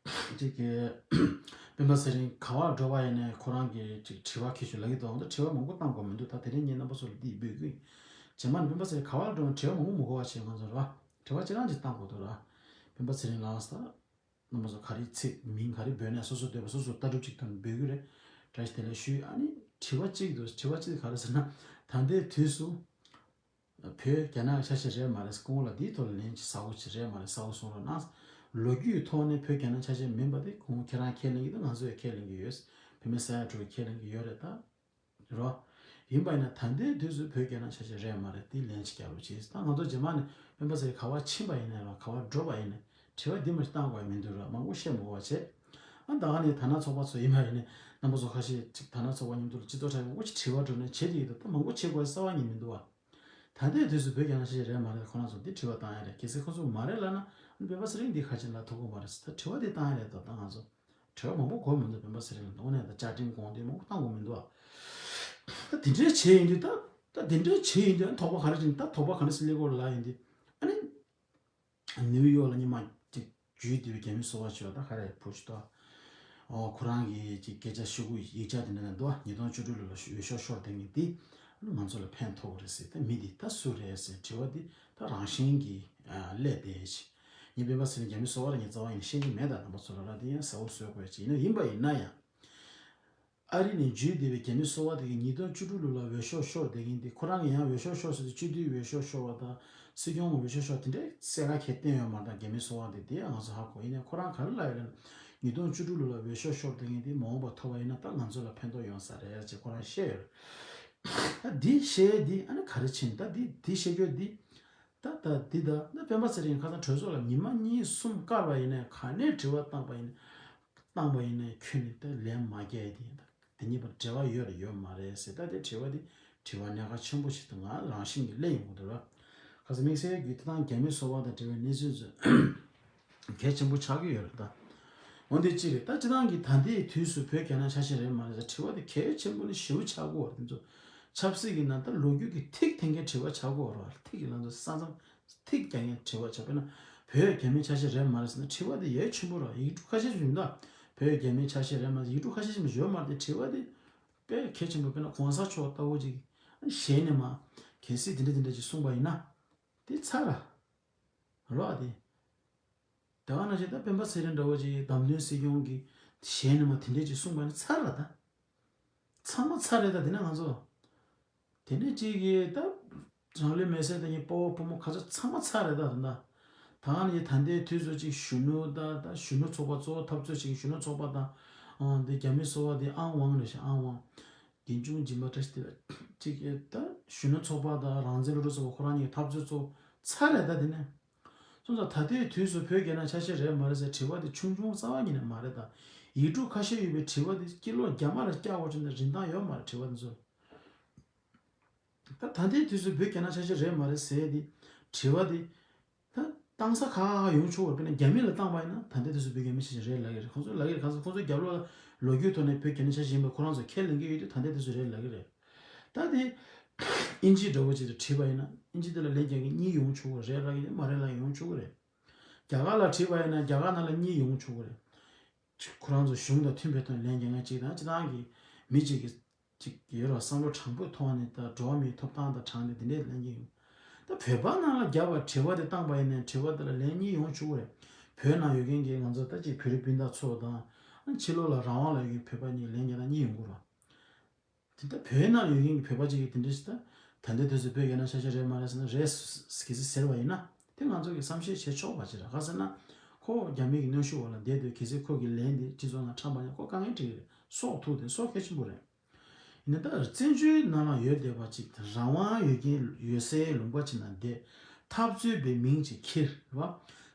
ཅིག་གི་སྤེན་པ་ཚེ་རིང་ག་བར་འགྲོ་བ་ཡིན་ནའི་ཁོ་རང་གིས་ཅིག་དྲི་བ་ཁྱེད་ཚོ་ལ་གི་དོན་དུ་དྲི་བ་མང་པོ་བཏང་དགོས་མི་འདུག་ད་དེ་རིང་ངས་རྣམ་པ་ཚོ་ལ་འདི་འབོད་ཀྱི་ཡིན། རྗེས་མ་ནས་སྤེན་པ་ཚེ་རིང་ག་བར་འགྲོ་ན་དྲི་བ་མང་པོ་མི་དགོས་པ་བྱས། ང་ཚོ་རེད་བ། དྲི་བ་ཅི་རང་ཅིག་བཏང་དགོས་འདུག་ར། སྤེན་པ་ཚེ་རིང་ལགས་ད། རྣམ་པ་ཚོ་ག་རེ་ཚིག་མིང་ག་རེ་འབོད་ནས་སོ་སོ་འདོད་པ་སོ་སོ་ལྟ་གྲུབ་ཅིག་དང་འབོད་ཀྱི་རེད། བཀྲ་ཤིས་བདེ་ལེགས་ཞུས། ཨ་ནི་དྲི་བ་གཅིག་འདུག་དྲི་བ་གཅིག་ག་རེ་ཟེར་ན། ད་ལྟའི་དུས་སུ་བོད་རྒྱ་ནག་ཆ་ཤས་རེད་མ་རེད། སྐུ་ངོ་ལ་འདིའི་ཐོག་ལ་ལན་ཅིག་ཟ་བོ་ཅིག་རེད་མ་རེད་གསལ་བོ་གསུང་རོགས་གནང་། ལོ་རྒྱུས་ཐོག་ནས་བོད་རྒྱ་ནག་ཆ་ཤས་མིན་པ་དེ་སྐུ་ངོ་ཁྱེད་རང་ཁས་ལེན་གྱི་འདུག་ང་ཚོས་ཁས་ལེན་གྱི་ཡོད། བུད་མེད་ས་ཡ་དྲུག་གིས་ཁས་ལེན་གྱི་ཡོད་རེད་ད། རོ། ཡིན་པ་ཡིན་ན་ད་ལྟའི་དུས་སུ་བོད་རྒྱ་ནག་ཆ་ཤས་རེད་མ་རེད་དེ་ལན་ཅིག་རྒྱག་རོགས་གྱིས། ད་ང་ཚོ་རྗེས་མ་ནས་སྤེན་པ་ཚེ་རིང་ག་བར་ཕྱིན་པ་ཡིན་ནའི་རོ། ག་བར་འགྲོ་བ་ཡིན་ནའི་དྲི་བ་འདི་མ་ཞིག་བཏང་དགོས་ཡ་མི་འདུག་ར། མང་པོ་བཤད་མི་དགོས་པ་བྱས། ཨ་ད་ག་ནས་དར་ནག་ཚོགས་པ་ཚོ་ཡིན་པ་ཡིན་ནའི་རྣམ་པ་ཚོ་ཁ་ཤས་ཅིག་དར་ནག་ཚོགས་པ་མཉམ་དུ་ལ་སྤྱི་ཚོགས་ཁྲ་མང་པོ་ཅིག་དྲི་བ་འགྲོ་ནས་བྱེད་དེ་ཡིན་འདུག་ད་མང་པོ་བྱེད་དགོས་ཡ་རྩ་བ་ཉིད་མི་འདུག་བ། ད་ལྟའི་དུས་སུ་བོད་རྒྱ་ནག་ཆ་ཤས་རེད་མ་རེད་ཁོ་རང་ཚོ་འདི་དྲི་བ་བཏང་ཡ་རེད། གལ་སྲིད་ཁོ་ཚོ་མ་རེད་ལབ་ན་ཨ་ནི་སྤེན་པ་ཚེ་རིང་འདི་ཁ་ཆེ་ལ་ཐུག་གི་མ་རེད་ཟེར་ད་དྲི་བ་འདི་བཏང་ཡ་རེད་དོ། ད་ང་ཚོ། དྲི་བ་མང་པོ་གོ་མི་འདུག་སྤེན་པ་ཚེ་རིང་ལ། དངོས་གནས་ད་བཅའ་ཁྲིམས་དགོངས་དོན་མང་པོ་བཏང་དགོས་མི་འདུག་ཨ། ད་དེ་འདྲའི་བྱས་ཡིན་དུས་ད་ད་དེ་འདྲའི་བྱས་ཡིན་དུས་ཨ་ནི་དོགས་པ་ག་རེ་བྱས་ནས་ད་དོགས་པ་ག་རེ་སླེབས་ཀྱི་ཡོད་རེད་ལབ་ཡིན་དུས། ཨ་ནི་ནིའུ་ཡོག་ལ་ཉི་མ་གཅིག་བརྒྱུད་དེ་རྒྱ་མི་གསོ་བ་བྱས་པ་ད་ག་རེ་བུ་ཅིག་ད། ཨོ་ཁོ་རང་གི་ཅིག་སྐད་ཆ་ཤོད་གི་ཡིག་ཆ་དེ་འདྲ་ནང་འདུག་ཉིས་སྟོང་བཅུ་དྲུག་ལོ་ལ་འོས་ཤོག་ཤོར་བསྡད་མཁན་དེ་ང་ཚོ་ལ་ཕན་ཐོགས་རེད་ཟེར། ད་མི་དེ་ད་སུ་རེད་ཟེར་དྲི་བ་དེ་ད་རང་བཞིན་གྱིས་སླེབས་བསྡད་ཅིག་ངས་སྤེན་པ་ཚེ་རིང་རྒྱ་མི་གསོ་བ་ལ་ངས་རྩ་བ་ཡིན་ན་ཤེས་ཀྱི་མེད། ད་རྣམ་པ་ཚོ་ལ་ར་དེ་ཡང་གསལ་པོ་བཟོ་དགོས་ཅིག་ཡིན་ན་ཡིན་པ་ཡིན་ན་ཡང་། ཨ་རི་ནས་བརྒྱུད་བསྡད་པའི་རྒྱ་མི་གསོ་བ་དེ་གིས་ཉིས་སྟོང་བཅུ་དྲུག་ལོ་ལ་འོས་ཤོག་ཤོར་བསྡད་མཁན་དེ། ཁོ་རང་གིས་ཡང་འོས་ཤོག་ཤོར་ཟེར་དུས་སྤྱི་འཐུས་འོས་ཤོག་ཤོར་བ་དང་སྲིད་སྐྱོང་འོས་ཤོག་ཤོར་དེ་འདྲའི་གསལ་ཁ་ཁྱེར་བསྟན་ཡོད་མ་རེད། ད་རྒྱ་མི་གསོ་བ་དེ་དེ་ཡང་ང་ཚོ་ཧ་གོ། ཡིན་ནའི་ཁོ་རང་ག་རེ་ལབ་ཡོད་ལབ་ན། ཉིས་སྟོང་བཅུ་དྲུག་ལོ་ལ་འོས་ཤོག་ཤོར་བསྡད་མཁན་དེ་མ་འོངས་པ་ཐོབ་པ་ཡིན་ན་ད་ང་ཚོ་ལ་ཕན་ཐོགས་ཡོང་ས་རེད་ཅེས་ཁོ་རང་བཤད་ཡོད་རེད། ད་འདི་བཤད་འདི་ཨ་ནི་ག་རེ་ཕྱིན། ད་འདི་འདི་བཤད་རྒྱུ་འདི། ད་ད་འདི་ད་ད་སྤེན་པ་ཚེ་རིང་ཁ་སང་གྲོས་ཚོགས་ལ་ཉི་མ་གཉིས་གསུམ་བཀར་བ་ཡིན་ནའི་ག་ནས་དྲི་བ་བཏང་པ་ཡིན་བཏང་པ་ཡིན་ནའི་ཁྱོན་ནས་ད་ལན་མ་རྒྱག་ཡ་དེ་ཡིན། ད་དེ་གཉིས་བར་འབྲེལ་བ་ཡོད་རེད་ཡོད་མ་རེད་ཟེར། ད་དེ་དྲི་བ་དེ་དྲི་བ་གནད་འགག་ཆེན་པོ་ཞིག་ཏུ་ང་རང་བཞིན་གྱིས་སླེབས་ཡོང་གི་འདུག་ར། ཁ་སང་དམིགས་བསལ་གྱིས་དེ་དང་རྒྱ་མི་གསོ་བ་དང་འབྲེལ་བའི་གནས་ཚུལ་ཚོ་གལ་ཆེན་པོ་ཆགས་ཀྱི་ཡོད་རེད་ད། འོན་ཏེ་གཅིག་རེད། ད་སྤྱི་བཏང་གི་ད་ལྟའི་དུས་སུ་བོད་རྒྱ་ནག་ཆ་ཤས་རེད་མ་རེད་ཟེར་དྲི་བ་དེ་གལ་ཆེན་པོ་ནི་ཞེ་པོ་ཆགས་ཀྱི་ཡོད་རེད། དེ་ཚོ་ཆབ་སྲིད་ཀྱི་ནང་ད་ལོ་རྒྱུས་ཀྱི་ཐིག་འཐེན་མཁན་དྲི་བ་ཆགས་ཀྱི་ཡོད་རེད། ཐིག་གི་ལམ་དུ་ས་མཚམས་ཐིག་རྒྱག་མཁན་དྲི་བ་ཆགས། དཔེར་ན་བོད་རྒྱ་མི་ཆ་ཤས་རེད་མ་རེད་ཟེར་ན་དྲི་བ་དེ་ཡ་ཆེན་པོ་རེད། ཡིག་འབྲུ་ཁ་ཤས་ཤིག་མི་འདུག་བོད་རྒྱ་མི་ཆ་ཤས་རེད་མ་རེད། ཡིག་འབྲུ་ཁ་ཤས་ཤིག་མི་ཡོད་མ་རེད། དེ་དྲི་བ་དེ་དཔེ་གལ་ཆེན་པོ། དཔེར་ན་གོང་ས་མཆོག་ལྟ་བུ་ཅིག་ཞལ་ནས་མར་གལ་སྲིད་དེ་འདྲ་དེ་འདྲ་ཅིག་གསུངས་པ་ཡིན་ན་དེ་ཚར་ར་རོགས་དེ། དེ་ག་ནང་བཞིན་ད་སྤེན་པ་ཚེ་རིང་འདྲ་བོ་ཅིག་བདམས་ཐོན་སྲིད་སྐྱོང་གི་ཞལ་ནས་མར་དེ་འདྲས་ཅིག་གསུངས་པ་ནི་ཚར་ར་ད། ཚང་མ་ཚར་རེད་ད། དེ་ནས་ང་ཚོ་དེ་འདྲས་ཅིག་གིས་ད་རང་ལུས་མེར་སྲེག་བཏང་མཁན་སྤོ་བོ་སྤོ་མོ་ག་ཚོད་ཚང་མ་ཚར་རེད་ད། ད་ད་ག་ནང་བཞིན་ད་ལྟའི་དུས་ཚོད་ཅིག་གཞོན་ནུ་ད་ད་གཞོན་ནུ་ཚོགས་པ་གཙོ་བོ་འཐབ་རྩོད་བྱེད་མཁན་གཞོན་ནུ་ཚོགས་པ་དང་། ཨང་དེ་རྒྱ་མི་གསོ་བ་དེ་ཨང་དབང་རེད་ཤག་ཨང་དབང་། རྒན་ཆུང་སྦྱིན་པ་བཀྲ་ཤིས་བདེ་ལེགས་ཅིག་གིས་ད་གཞོན་ནུ་ཚོགས་པ་དང་རང་བཙན་སློབ་ཕྲུག་ཚོགས་པ་ཁོ་རང་གཉིས་ཀྱི་འཐབ་རྩོད་གཙོ་བོ་ཚར་རེད་ད། དེ་ནས། སོང་ཙང་ད་ལྟའི་དུས་སུ་བོད་རྒྱ་ནག་ཆ་ཤས་རེད་མ་རེད་ཟེར་དྲི་བ་དེ་ཆུང་ཆུང་རྩ་བ་ཉིད་ནས་མ་རེད་ད། ཡིག་འབྲུ་ཁ་ཤས་ཡོད་པའི་དྲི་བ་དེ་སྐྱིད་ལོ་རྒྱ་མ་ལ་བཀྱག་དགོས་བྱུང་ན་རིན་ཐང་ཡོད་མ་རེད་དྲི་བ་དེ་ཚོ། ད་ད་ལྟའི་དུས་སུ་བོད་རྒྱ་ནག་ཆ་ཤས་རེད་མ་རེད་ཟེར་དེ་དྲི་བ་དེ་ད་བཏང་ས་ཁག་ཁག་ཡོང་ཆོག་པ། དཔེར་ན་རྒྱ་མི་ལ་བཏང་པ་ཡིན་ན་ད་ལྟའི་དུས་སུ་བོད་རྒྱ་མི་ཆ་ཤས་རེད་ལབ་ཀྱི་རེད། ཁོང་ཚོས་ལབ་ཀྱི་རེད། གང་ཟེར་ཁོང་ཚོས་རྒྱབ་ལོགས་ལ་ལོ་རྒྱུས་ཐོག་ནས་བོད་རྒྱ་ནག་ཆ་ཤས་ཡིན་པ་ཁོ་རང་ཚོས་ཁས་ལེན་གྱི་ཡོད་དུས་ད་ལྟའི་དུས་སུ་རེད་ལབ་ཀྱི་རེད། ད་དེ་ཨིན་ཇི་འདྲ་བོ་ཅིག་ཏུ་བྲིས་པ་ཡིན་ན་ཨིན་ཇི་དེ་ལ་ལན་རྒྱག་མཁན་གཉིས་ཡོང་ཆོག་གི་རེད་ལབ་ཀྱི་རེད། མ་རེད་ལབ་ཡོང་ཆོག་གི་རེད། རྒྱ་གར་ལ་བྲིས་པ་ཡིན་ན་རྒྱ་གར་ནང་ལ་གཉིས་ཡོང་ཆོག་གི་རེད། ཁོ་རང་ཚོ་གཞུང་དང་མཐུན་པའི་ཐོག་ལན་རྒྱག་མཁན་གཅིག་དང་། སྤྱིར་བཏང་གི་མི་གཅིག་གིས་གཅིག་ཡོད་རེད་བསམ་བློ་དྲང་པོའི་ཐོག་ནས་ད་འགྲོ་བ་མིའི་ཐོབ་ཐང་དང་དྲངས་ནས་དེ་འདྲའི་ལན་རྒྱག་ཡོང་། ད་བོད་པ་ནང་ལ་བརྒྱབ་པ་དྲི་བ་དེ་བཏང་པ་ཡིན་ནའི་དྲི་བ་དེ་ལ་ལན་གཉིས་ཡོང་ཆོག་གི་རེད། བོད་ནང་ཡོད་མཁན་གྱི་ང་ཚོ་ད་ཅིག་བོད་རིགས་སྤུན་ཟླ་ཚོ་དང་ཕྱི་ལོགས་ལ་རང་དབང་ལ་ཡོད་མཁན་བོད་པ་གཉིས་ལན་རྒྱག་ན་གཉིས་ཡོང་གི་རེད། དེ་ལྟར་བོད་ནང་ཡོད་མཁན་གྱི་བོད་པ་གཅིག་གིས་དེ་འདྲ་ཞིག་ད་ད་ལྟའི་དུས་སུ་བོད་རྒྱ་ནག་ཆ་ཤས་རེད་མ་རེད་ཟེར་ན་རེད་གལ་སྲིད་ཟེར་བ་ཡིན་ན། དེ་ང་ཚོ་གིས་བསམ་ཤེས་བྱེད་ཆོག་པ་ཅིག་རེད། ག་ཟེར་ན་ཁོ་རྒྱ་མི་གི་གནོན་ཤུགས་འོག་ལ་བསྡད་དུས་གལ་སྲིད་ཁོ་གི་ལན་དེ་སྤྱི་ཚོགས་ནང་བཀྲམ་པ་ཡིན་ན་ཁོ་དཀའ་ངལ་འཕྲད་ཀྱི་རེད། སྲོག་ཐུག་དེ་སྲོག་གལ་ཆེན་པོ་རེད། ཡིན་ན་ད་བཙན་བྱོལ་ནང་ལ་ཡོད་བསྡད་པ་ཅིག་དང་རང་དབང་ཡོད་མཁན་ཡོད་སའི་ལུང་པ་ཅིག་ནང་བསྡད། འཐབ་རྩོད་པའི་མིང་ཅིག་འཁྱེར་རེད་བ།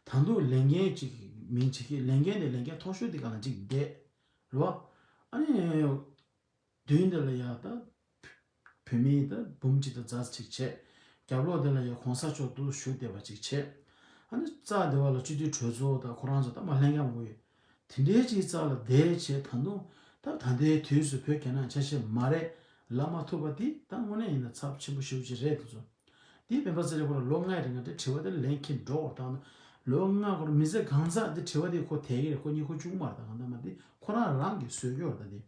ད་དུང་ལས་འགན་ཅིག་མིང་ཅིག་འཁྱེར། ལས་འགན་དེ་ལས་འགན་མཐོ་ཤོས་དེ་སྒང་ལ་ཅིག་བསྡད་རེད་བ། ཨ་ནི། མདུན་དེ་ལ་ཡ་ད་བོད་མི་ད་འབུམ་གཅིག་དང་ཙམ་ཅིག་བྱས། རྒྱབ་ལོགས་དེ་ལ་ཡ་གོང་ས་མཆོག་འདུག་བཞུགས་བསྡད་པ་ཅིག་བྱས། ཨ་ནི་རྩ་བདེ་བ་ལ་སྤྱི་འཐུས་གྲོས་ཚོགས་དང་ཁོ་རང་ཚོ་ད་མ་ལྷན་རྒྱས་མང་པོ་ཡོད། དེ་འདྲའི་ཅིག་རྩ་ལ་བསྡད་བྱས་ད་དུང་ད་ད་ལྟའི་དུས་སུ་བོད་རྒྱ་ནག་ཆ་ཤས་མ་རེད་ལབ་མ་ཐུབ་པ་འདི་ད་དངོས་གནས་ཡིན་ན་ཚབས་ཆེན་པོ་ཞེ་པོ་ཅིག་རེད་དེ་ཚོ། འདི་སྤེན་པ་ཚེ་རིང་ཁོ་རང་ལོ་ལྔའི་རིང་ལ་དེ་དྲི་བ་དེ་ལ་ལན་འཁྱེར་འགྲོ་བར་བཏང་ན། ལོ་ལྔ་འགོར་མི་ཚེ་གང་ཚང་དེ་དྲི་བ་དེ་ཁོ་དེ་གི་རེད། ཁོ་གཉིད་ཁུག་བཅུག་མ་རེད། ད་གང་ལྟར་མ་དེ་ཁོ་རང་རང་གིས་བཟོས་ཀྱི་ཡོད་རེད་ད་དེ།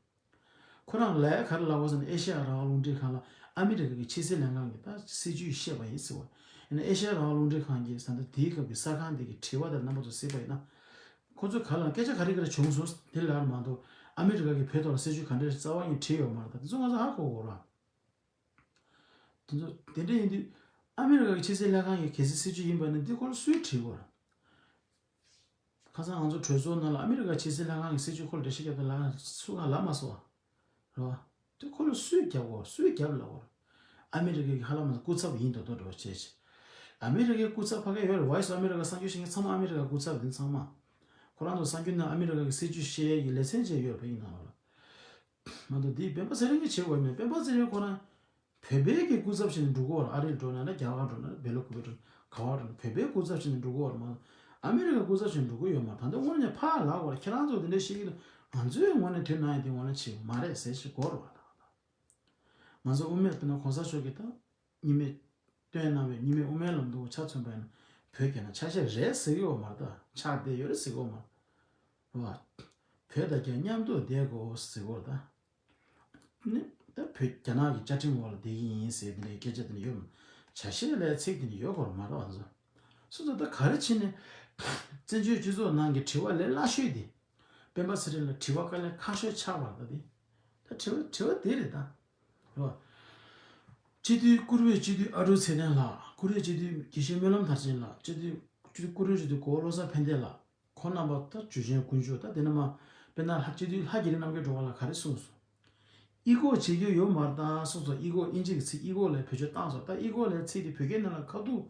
ཁོ་རང་ལ་ག་རེ་ལབ་པ་ཟེར་ན་ཨེ་ཤ་ཡ་རང་དབང་རླུང་འཕྲིན་ཁང་ལ་ཨ་མི་རི་ཀ་གི་ཕྱི་སྲིད་ལྷན་ཁང་གི་ད་སྲིད་ཇུས་བཤད་པ་ཡིན་ཟེར་བ། ཡིན་ན་ཨེ་ཤ་ཡ་རང་དབང་རླུང་འཕྲིན་ཁང་གིས་ད་ལྟ་དེའི་སྐབས་ཀྱི་གསར་ཁང་དེ་གི་དྲི་བ་དེ་རྣམ་པ་ཚོ་གཟིགས་པ་ཡིན་ན། ཁོ་ཚོས་ག་ལ་སྐད་ཆ་ག་རེ་ག་རེ་བྱུང་སོང་དེ་ལབ་མ་གཏོགས་ཨ་མི་རི་ཀ་གིས་བོད་ཐོག་ལ་སྲིད་ཇུས་ག་འདྲ་རྩ་བ་ཉིད་བྲིས་ཡོད་མ་རེད། ད་དེ་ཚོ་ང་ཚོ་ཧ་གོ་དགོས་རེད། དེ་ཚོ་དེ་འདྲ་ཡིན་དུས་ཨ་མི་རི་ཀ་གི་ཕྱི་སྲིད་ལྷན་ཁང་གི་གལ་སྲིད་སྲིད་ཇུས་ཡིན་པ་ན་འདི་ཁོ་ལ་སུས་བྲིས་དགོས་རེད། ཁ་སང་ང་ཚོ་གྲོས་ཚོགས་ནང་ལ་ཨ་མི་རི་ཀ་ཕྱི་སྲིད་ལྷན་ཁང་གི་སྲིད་ཇུས་ཁོ་ལ་འགྲེལ་བཤད་རྒྱབ་དུས་ལ་སུ་གང་ལབ་མ་སོང་བ། རེད་བ། དེ་ཁོ་ལ་སུས་རྒྱབ་དགོས་སུས་རྒྱབ་ལབ་དགོས། ཨ་མི་རི་ཀའི་ཧ་ལམ་སྐུ་ཚབ་ཡིན་མདོག་མདོག་འདྲ་བ་བྱས་ཤིང་། ཨ་མི་རི་ཀའི་སྐུ་ཚབ་ཕ་གིར་ཡོད་རེད། Voice of America གསར་འགྱུར་བཤད་མཁན་ཚང་མ་ཨ་མི་རི་ཀའི་སྐུ་ཚབ་ཡིན་ཚང་མ། ཁོ་རང་ཚོ་གསར་འགྱུར་ནང་ཨ་མི་རི་ཀ་གི་སྲིད་ཇུས་བཤད་ཡས་ཀྱི་ལེ་ཚན་བྱས་ཡོད་རེད་ཕ་གིའི་ནང་ལོགས་ལ། མ་གཏོགས་འདི་སྤེན་པ་ཚེ་རིང་གིས་བྱེད་དགོས་མེད། སྤེན་པ་ཚེ་རིང་ཁོ་རང་བོད་པའི་གི་སྐུ་ཚབ་བྱས་ནས་འགྲོ་གི་ཡོད་རེད། ཨ་རིར་འགྲོ་ན་ན་རྒྱ་གར་འགྲོ་ན་ན་སྦེལ་ཀོབ་འགྲོ་ག་བར་འགྲོ་ན་བོད་པའི་སྐུ་ཚབ་བྱས་ནས་འགྲོ་གི་ཡོད་རེད་མ་གཏོགས་ཨ་མི་རི་ཀའི་སྐུ་ཚབ་བྱས་ནས་འགྲོ་གི་ཡོད་མ་རེད། ད་ལྟ་དངོས་གནས་ཕར་ལབ་དགོས་རེད། ཁྱེད་རང་ཚོ་འདི་འདྲ་བཤད་ཀྱི་འདུག་ང་ཚོའི་ངོས་ནས་དོན་གནང་ཡ་དེ་ངོས་ལེན་བྱེད་ཀྱི་མ་རེད་ཟེར་ཞིག་གོ་རུ་བ་དང་། ང་ཚོ་དབུ་མའི་དཔེར་ན་གོང་ས་མཆོག་གིས་ད་གཉིས་སྨན་བཏོན་གནང་བའི་གཉིས་སྨན་དབུ་མའི་ལམ་དུ་ཆ་མཚོན་པ་ཡིན་ན། བོད་རྒྱ་ནག་ཆ་ཤས་རེད་ཟེར་གྱི་ཡོད་མ་རེད། ད་ཆགས་བསྡད་ཡོད་རེད་ཟེར་གྱི་ཡོད་མ་རེད། བ། བོད་དང་རྒྱ་མཉམ་དུ་བསྡད་དགོས་ཟེར་གྱི་ཡོད་རེད་ད། ནི་ད་བོད་རྒྱ་ནག་གི་བཅའ་ཁྲིམས་འོག་ལ་བསྡད་ཀྱི་ཡིན་ཟེར་དེ་འདྲའི་སྐད་ཆ་དེ་འདྲ་ཡོད་མ། ཆ་ཤས་ལ་ཚིག་དེ་འདྲ་ཡོད་དགོས་མ་རེད། ང་ཚོ་སོ་སོ་ད་ག་རེ་བྱས་ནས་བཙན་བྱོལ་སྤྱི་ཚོགས་ནང་གི་དྲི་བ་ལས་སླ་ཤོས་དེ། སྤེན་པ་ཚེ་རིང་ལ་དྲི་བ་དཀའ་ལས་ཁག་ཤོས་ཆགས་པ་རེད་ད་དེ། ད་དྲི་བ་དྲི་བ་དེ་རེད་ད། རེད་བ། སྤྱི་འཐུས་བཀུར་འོས་སྤྱི་འཐུས་ཨ་འབྲུག་ཚེ་བརྟན་ལགས། བཀུར་འོས་སྤྱི་འཐུས་དགེ་བཤེས་སྨོན་ལམ་མཐར་ཕྱིན་ལགས། སྤྱི་འཐུས་སྤྱི་འཐུས་བཀུར་འོས་སྤྱི་འཐུས་གོ་བོ་བློ་བཟང་ཕན་བདེ་ལགས། ཁོང་རྣམ་པ་ད་ཇུས་ཆེན་དཀོན་མཆོག་ད་དེ་ནས་མ། དཔེར་ན་ལྷ་སྤྱི་འཐུས་ལྷ་རྒྱ་རི་རྣམ་རྒྱལ་སྒྲོལ་དཀར་ལགས་ག་རེ་གསུངས་སོང་། ཨི་གོ་བྱེད་རྒྱུ་ཡོད་མ་རེད་ད་གསུངས་སོང་། ཨི་གོ་དབྱིན་ཇི་གི་ཚིག་ཨི་གོ་ལས་བེད་སྤྱོད་བཏང་སོང་། ད་ཨི་གོ་ལས་ཚིག་དེ་བོད་སྐད་ནང་ལ་ཁ་ཐུག་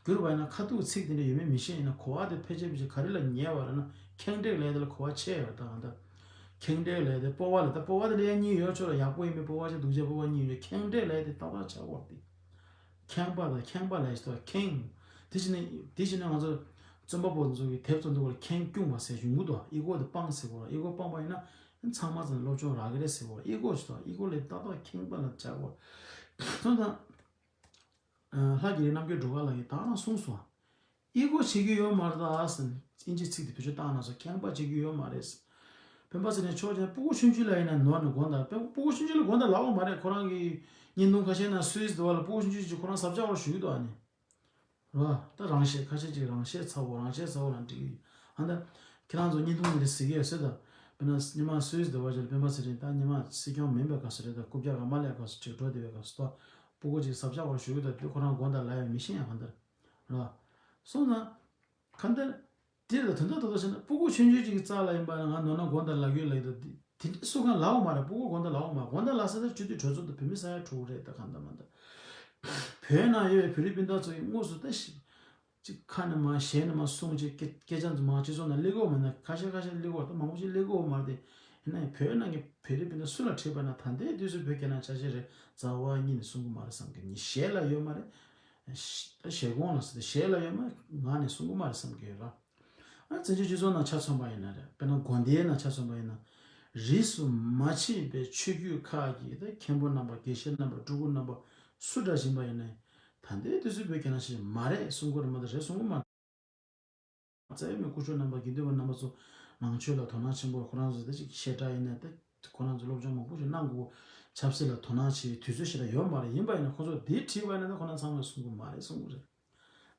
བསྒྱུར་བ་ཡིན་ན་ཁ་ཐུག་ཚིག་དེ་འདྲ་ཡོད་མེད་མི་ཤེས། ཡིན་ན་གོ་བ་དེ་ཕལ་ཆེར་ཕལ་ཆེར་ག་རེ་ལ་ཉེ་བ་རེད་ན་ཁེངས་དྲེགས་ལབ་དེ་ལ་གོ་བ་ཆེ་བ་ད་གང་ལྟར། ཁེངས་དྲེགས་ལབ་དེ་སྤོབས་པ་ལ་ད་སྤོབས་པ་དེ་ལ་ཡང་གཉིས་ཡོད་ཆོག་ལ། ཡག་པོ་ཡིན་པའི་སྤོབས་པ་ཆེ་སྡུག་ཅག་སྤོབས་པ་གཉིས་ཡོད། ཁེངས་དྲེགས་ལབ་དེ་ཏག་ཏག་ཆགས་པ་དེ། ཁེངས་པ་དང་ཁེངས་པ་ལབ་ཞིག་ཏུ་ཁེངས། དེ་བཞིན་ནི་དེ་བཞིན་ནི་ང་ཚོ་རྩོམ་པ་པོ་ཚོ་གི་དེབ་ཚོ་འདུག་ག་ལ་ཁེངས་སྐྱུང་བ་ཟེར་ཡོང་གི་འདུག་ཨི་གོ་དེ་སྤངས་ཟེར་གོ། ཨི་གོ་སྤངས་པ་ཡིན་ན་ཚང་མ་ཚང་སློབ་སྦྱོང་རག་གི་རེད་ཟེར་གོ། ཨི་གོ་ཞིག་ཏུ་ཨི་གོ་ལས་ཏག་ཏག་ཁེངས་པ་ལ་ཆགས་གོ། སོང་ཙང་། ལྷ་རྒྱ་རི་རྣམ་རྒྱལ་སྒྲོལ་དཀར་ལགས་ཀྱིས་ད་རང་གསུངས་སོང་། ཨི་གོ་བྱེད་རྒྱུ་ཡོད་མ་རེད་ད་ཟེར། དབྱིན་ཇི་ཚིག་དེ་བེད་སྤྱོད་བཏང་ན་སོ་ཁེངས་པ་བྱེད་རྒྱུ་ཡོད་མ་རེད་ཟེར། སྤེན་པ་ཚེ་རིང་མཆོག་ཀྱང་སྤུ་གུ་ཆུང་ཆུང་ལ་ཡིན་ན་ནོར་ནས་དགོངས་དག་སྤུ་གུ་ཆུང་ཆུང་ལ་དགོངས་དག་ལབ་ཡོད་མ་རེད། ཁོ་རང་གི་བརྙན་ཐུང་ཁ་ཤས་ནང་སུད་སི་དེ་བ་ལ་སྤུ་གུ་ཆུང་ཆུང་ཅིག་ཁོ་རང་ཟབ་ཆག་བར་ཞུ་གི་འདུག་ཨ་ནི། རོ། ད་རང་བཤད་ཁ་ཤས་ཅིག་རང་བཤད་ཚ་བོ་རང་བཤད་ཚ་བོ་རང་འགྲིག་གི་ཡོད། ཨ་ད། ཁྱེད་རང་ཚོ་བརྙན་ཐུང་འདི་གཟིགས་ཡོད་སྲིད་ད། དཔེར་ན་སྔོན་མ་སུད་སི་དེ་བ་ཅིག་ལ་སྤེན་པ་ཚེ་རིང་ད་སྔོན་མ་སྲིད་སྐྱོང་མིན་པའི་སྐབས་སུ་རེད། ད་རྐུབ་བཀྱག་ག་མ་ལས་སྐབས་སུ་ཁྲིད་འགྲོ་བསྡད་པའི་སྐབས་སུ་ད། སྤུ་གུ་ཅིག་ཟབ་ཆག་བར་ཞུ་གི་འདུག་དེ་ཁོ་རང་དགོངས་དག་ལབ་ཡ་མི་ཤེས་ཡ་གང་ལྟར། རོ། སོང་ཙང་། གང་ལྟར། དེ་ལ་དོན་དག་ཏོག་ཏོ་བྱས་ན་སྤུ་གུ་ཆུང་ཆུང་ཅིག་གི་རྩ་ལ་ཡིན་པ་ན་ང་ནོར་ན་དགོངས་དག་ལབ་ཡོད་ལབ་ཡོད་ད། དེ་འདྲའི་སུ་གང་ལབ་ཡོད་མ་རེད། སྤུ་གུ་དགོངས་དག་ལབ་ཡོད་མ་རེད། དགོངས་དག་ལབ་ས་དེ་སྤྱི་འཐུས་གྲོས་ཚོགས་དང་བོད་མི་ས་ཡ་དྲུག་རེད་ད་གང་ལྟར་མ་ལྟར། བོད་ནང་ཡོད་པའི་བོད་རིགས་སྤུན་ཟླ་ཚོ་ཡི་དངོས་སུ་ད་ཞིག་ཅིག་ཁ་ནས་མ་ཞལ་ནས་མ་གསུང་ཅིག་སྐད་སྐད་ཆ་ཚོ་མང་སྤྱི་ཚོགས་ནང་སླེབས་ཀྱི་ཡོད་མ་རེད། ཁ་ཤས་ཁ་ཤས་སླེབས་ཀྱི་ཡོད་རེད། ད་མང་པོ་ཞིག་སླེབས་ཀྱི་ཡོད་མ་རེད་དེ། ཡིན་ན་ཡང་བོད་ནང་གི་བོད་རིགས་སྤུན་ཟླ་སུ་ལ་དྲིས་པ་ན་ད་ལྟའི་དུས་སུ་བོད་རྒྱ་ནག་ཆ་ཤས་རེད་རྩ་བ་ཉིད་ནས་གསུང་གི་མ་རེད་བསམ་གི། ཉིད་ཞལ་ལ་ཡོད་མ་རེད། ད་ཞལ་གོང་ལ་ཟེར་ཏེ་ཞལ་ལ་ཡོད་མ་ངག་ནས་གསུང་གི་མ་རེད་བསམ་གི་ཡོད་ར། ཨ་བཙན་བྱོལ་སྤྱི་ཚོགས་ནང་ཆ་མཚོན་པ་ཡིན་ན་རེད། དཔེར་ན་དགོན་སྡེའི་ནང་ཆ་མཚོན་པ་ཡིན་ན། རིས་སུ་མ་ཆད་པའི་ཆོས་བརྒྱུད་ཁག་གི་ད་མཁན་པོ་རྣམ་པ་དགེ་བཤེས་རྣམ་པ་སྤྲུལ་སྐུ་རྣམ་པ་སུ་འདྲ་ཡིན་པ་ཡིན་ན། ད་ལྟའི་དུས་སུ་བོད་རྒྱ་ནག་ཆ་ཤས་མ་རེད་གསུང་གི་རེད་མ་གཏོགས་རེད་གསུང་གི་མ་རེད། རྩ་བའི་མི་སྐུ་ཞབས་རྣམ་པ་དགེ་འདུན་པ་རྣམ་པ་ཚོ་ནང་ཆོས་ལ་དོ་སྣང་ཆེན་པོ་ཁོ་རང་ཚོ་ད་ཅིག་བཤད་གྲྭ་ཡིན་ན་ད་ཁོ་རང་ཚོ་སློབ་སྦྱོང་མང་པོ་ཞིག་གནང་དགོས། ཆབ་སྲིད་ལ་དོ་སྣང་བྱེད་དུས་ཚོད་ཞིག་ལ་ཡོད་མ་རེད། ཡིན་པ་ཡིན་ན་ཁོ་ཚོ་འདི་བྲིས་པ་ཡིན་ན་ད་ཁོ་རང་ཚང་མས་གསུང་གི་མ་རེད་གསུང་གི་རེད།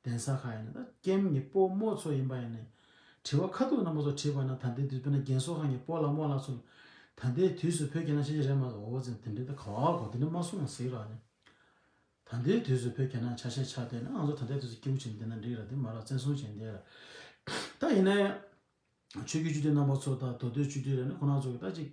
གདན་ས་ཁག་ཡིན་ན་ད་ཀེམ་གྱི་སྤོ་རྨོ་ཚོ་ཡིན་པ་ཡིན་ན། དྲི་བ་ཁ་ཐུག་རྣམ་པ་ཚོ་བྲིས་པ་ན་ད་ལྟའི་དུས་དཔེར་ན་རྒན་གསོ་ཁང་གི་སྤོ་ལགས་རྨོ་ལགས་ཚོ་ལ། ད་ལྟའི་དུས་སུ་བོད་རྒྱ་ནག་ཆ་ཤས་རེད་མ་གཏོགས་འོ་ཙམ་དེ་འདྲའི་ད་ག་བ་གོ་དེ་འདྲ་མ་གསུང་བ་ཟེར་ར་ནི། ད་ལྟའི་དུས་སུ་བོད་རྒྱ་ནག་ཆ་ཤས་ཆགས་བསྡད་ན་ང་ཚོ་ད་ལྟའི་དུས་སུ་སྐྱིད་པོ་བྱེད་ནས་བསྡད་ན་འགྲིག་ར། དེ་མ་ར་བཙན་བཟུང་བྱེད་ནས་བསྡད་ར། ད་ཡིན་ན་ཡང་། ཆོས་བརྒྱུད་སྤྱི་འཐུས་རྣམ་པ་ཚོ་དང་མདོ་སྟོད་སྤྱི་འཐུས་རེད་ན་ཁོ་རང་ཚོ་གི་ད་ཅིག་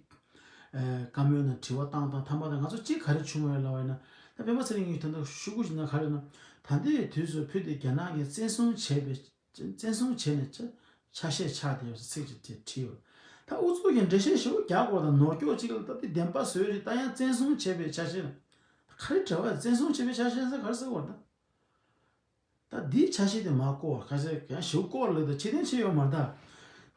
ཨེ། བཀའ་མོལ་ནང་དྲི་བ་བཏང་དང་ཐ་མ་དང་ང་ཚོ་གཅིག་ག་རེ་བྱུང་བ་ཡོད་ལབ་པ་ཡིན་ན། ད་སྤེན་པ་ཚེ་རིང་གིས་ད་ལྟ་ཤོག་གུ་ཅིག་ནང་ག་རེ་ན། ད་ལྟའི་དུས་སུ་བོད་དེ་རྒྱ་ནག་གིས་བཙན་བཟུང་བྱས་པའི་བཙན་བཟུང་བྱས་ནས་ཆ་ཆ་ཤས་ཆགས་བསྡད་ཡོད་ཟེར་ཚིག་ཅིག་དེ་བྲིས་ཡོད། ད་ཨུ་ཚུགས་ཀྱི་འགྲེལ་བཤད་ཞེ་པོ་རྒྱག་དགོས་དང་ནོར་སྐྱོག་ཅིག་ལ་ད་དེ་བདེན་པ་བཟོས་རེད། ད་ཡང་བཙན་བཟུང་བྱས་པའི་ཆ་ཤས་ལ་ག་རེ་འབྲེལ་བ་བཙན་བཟུང་བྱས་པའི་ཆ་ཤས་ཟེར་ག་རེ་ཟེར་དགོས་རེད་ད། ད་འདིའི་ཆ་ཤས་དེ་མ་བཀོད་ག་ཚད་ཡང་ཞིབ་བཀོད་ལ་ད་ཕྱིར་འཐེན་བྱས་ཡོད་མ་རེད་ད།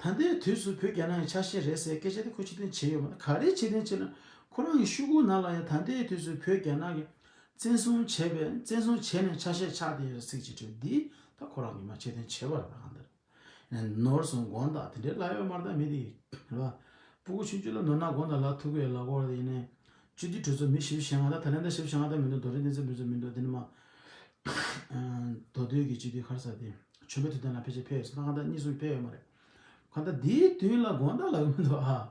ད་ལྟའི་དུས་སུ་བོད་རྒྱ་ནག་གི་ཆ་ཤས་རེད་ཟེར་སྐད་ཆ་དེ་ཁོ་ཕྱིར་འཐེན་བྱས་ཡོད་མ་རེད། ག་རེ་ཕྱིར་འཐེན་བྱས་ན་ཁོ་རང་གི་ཤོག་གུ་ནང་ལ་ཡང་ད་ལྟའི་དུས་སུ་བོད་རྒྱ་ནག་གིས་བཙན་བཟུང་བྱས་པའི་བཙན་བཟུང་བྱས་ནས་ཆ་ཤས་ཆགས་བསྡད་ཡོད་ཚིག་ཅིག་བྲིས་འདི་ད་ཁོ་རང་གིས་མ་ཕྱིར་འཐེན་བྱས་པ་རེད་ད་གང་ལྟར། ནོར་སོང་དགོངས་དག་དེ་འདྲའི་ལབ་ཡོད་མ་རེད་ད་མི་དེ་རེད་བ། སྤུ་གུ་ཆུང་ཆུང་ལ་ནོར་ན་དགོངས་དག་ལབ་ཐུབ་ཀྱི་ཡོད་ལབ་དགོས་རེད་ཡིན་ནའི། སྤྱི་འཐུས་གྲོས་ཚོགས་མི་བཞི་བཅུ་ཞེ་ལྔ་ད་ད་ལན་ད་བཞི་བཅུ་ཞེ་ལྔ་ད་མི་འདུག་རྡོ་རིང་བསྟན་འཛིན་ཕུན་ཚོགས་མི་འདུག་དེ་ནི་མ། མདོ་སྟོད་ཀྱི་སྤྱི་འཐུས་ག་རེ་ཟེར་དེ། ཆོས་འཕེལ་དུས་སྟོན་ལ་ཕལ་ཆེར་ཕེབས་ཡོད་ཟེར་ད་གང་ལྟར་གཉིས་གསུམ་ཕེབས་ཡོད་མ་རེད། གང་ལྟར་འདིའི་མདུན་ལ་དགོངས་དག་ལབ་ཀྱི་མི་འདུག་ཨ།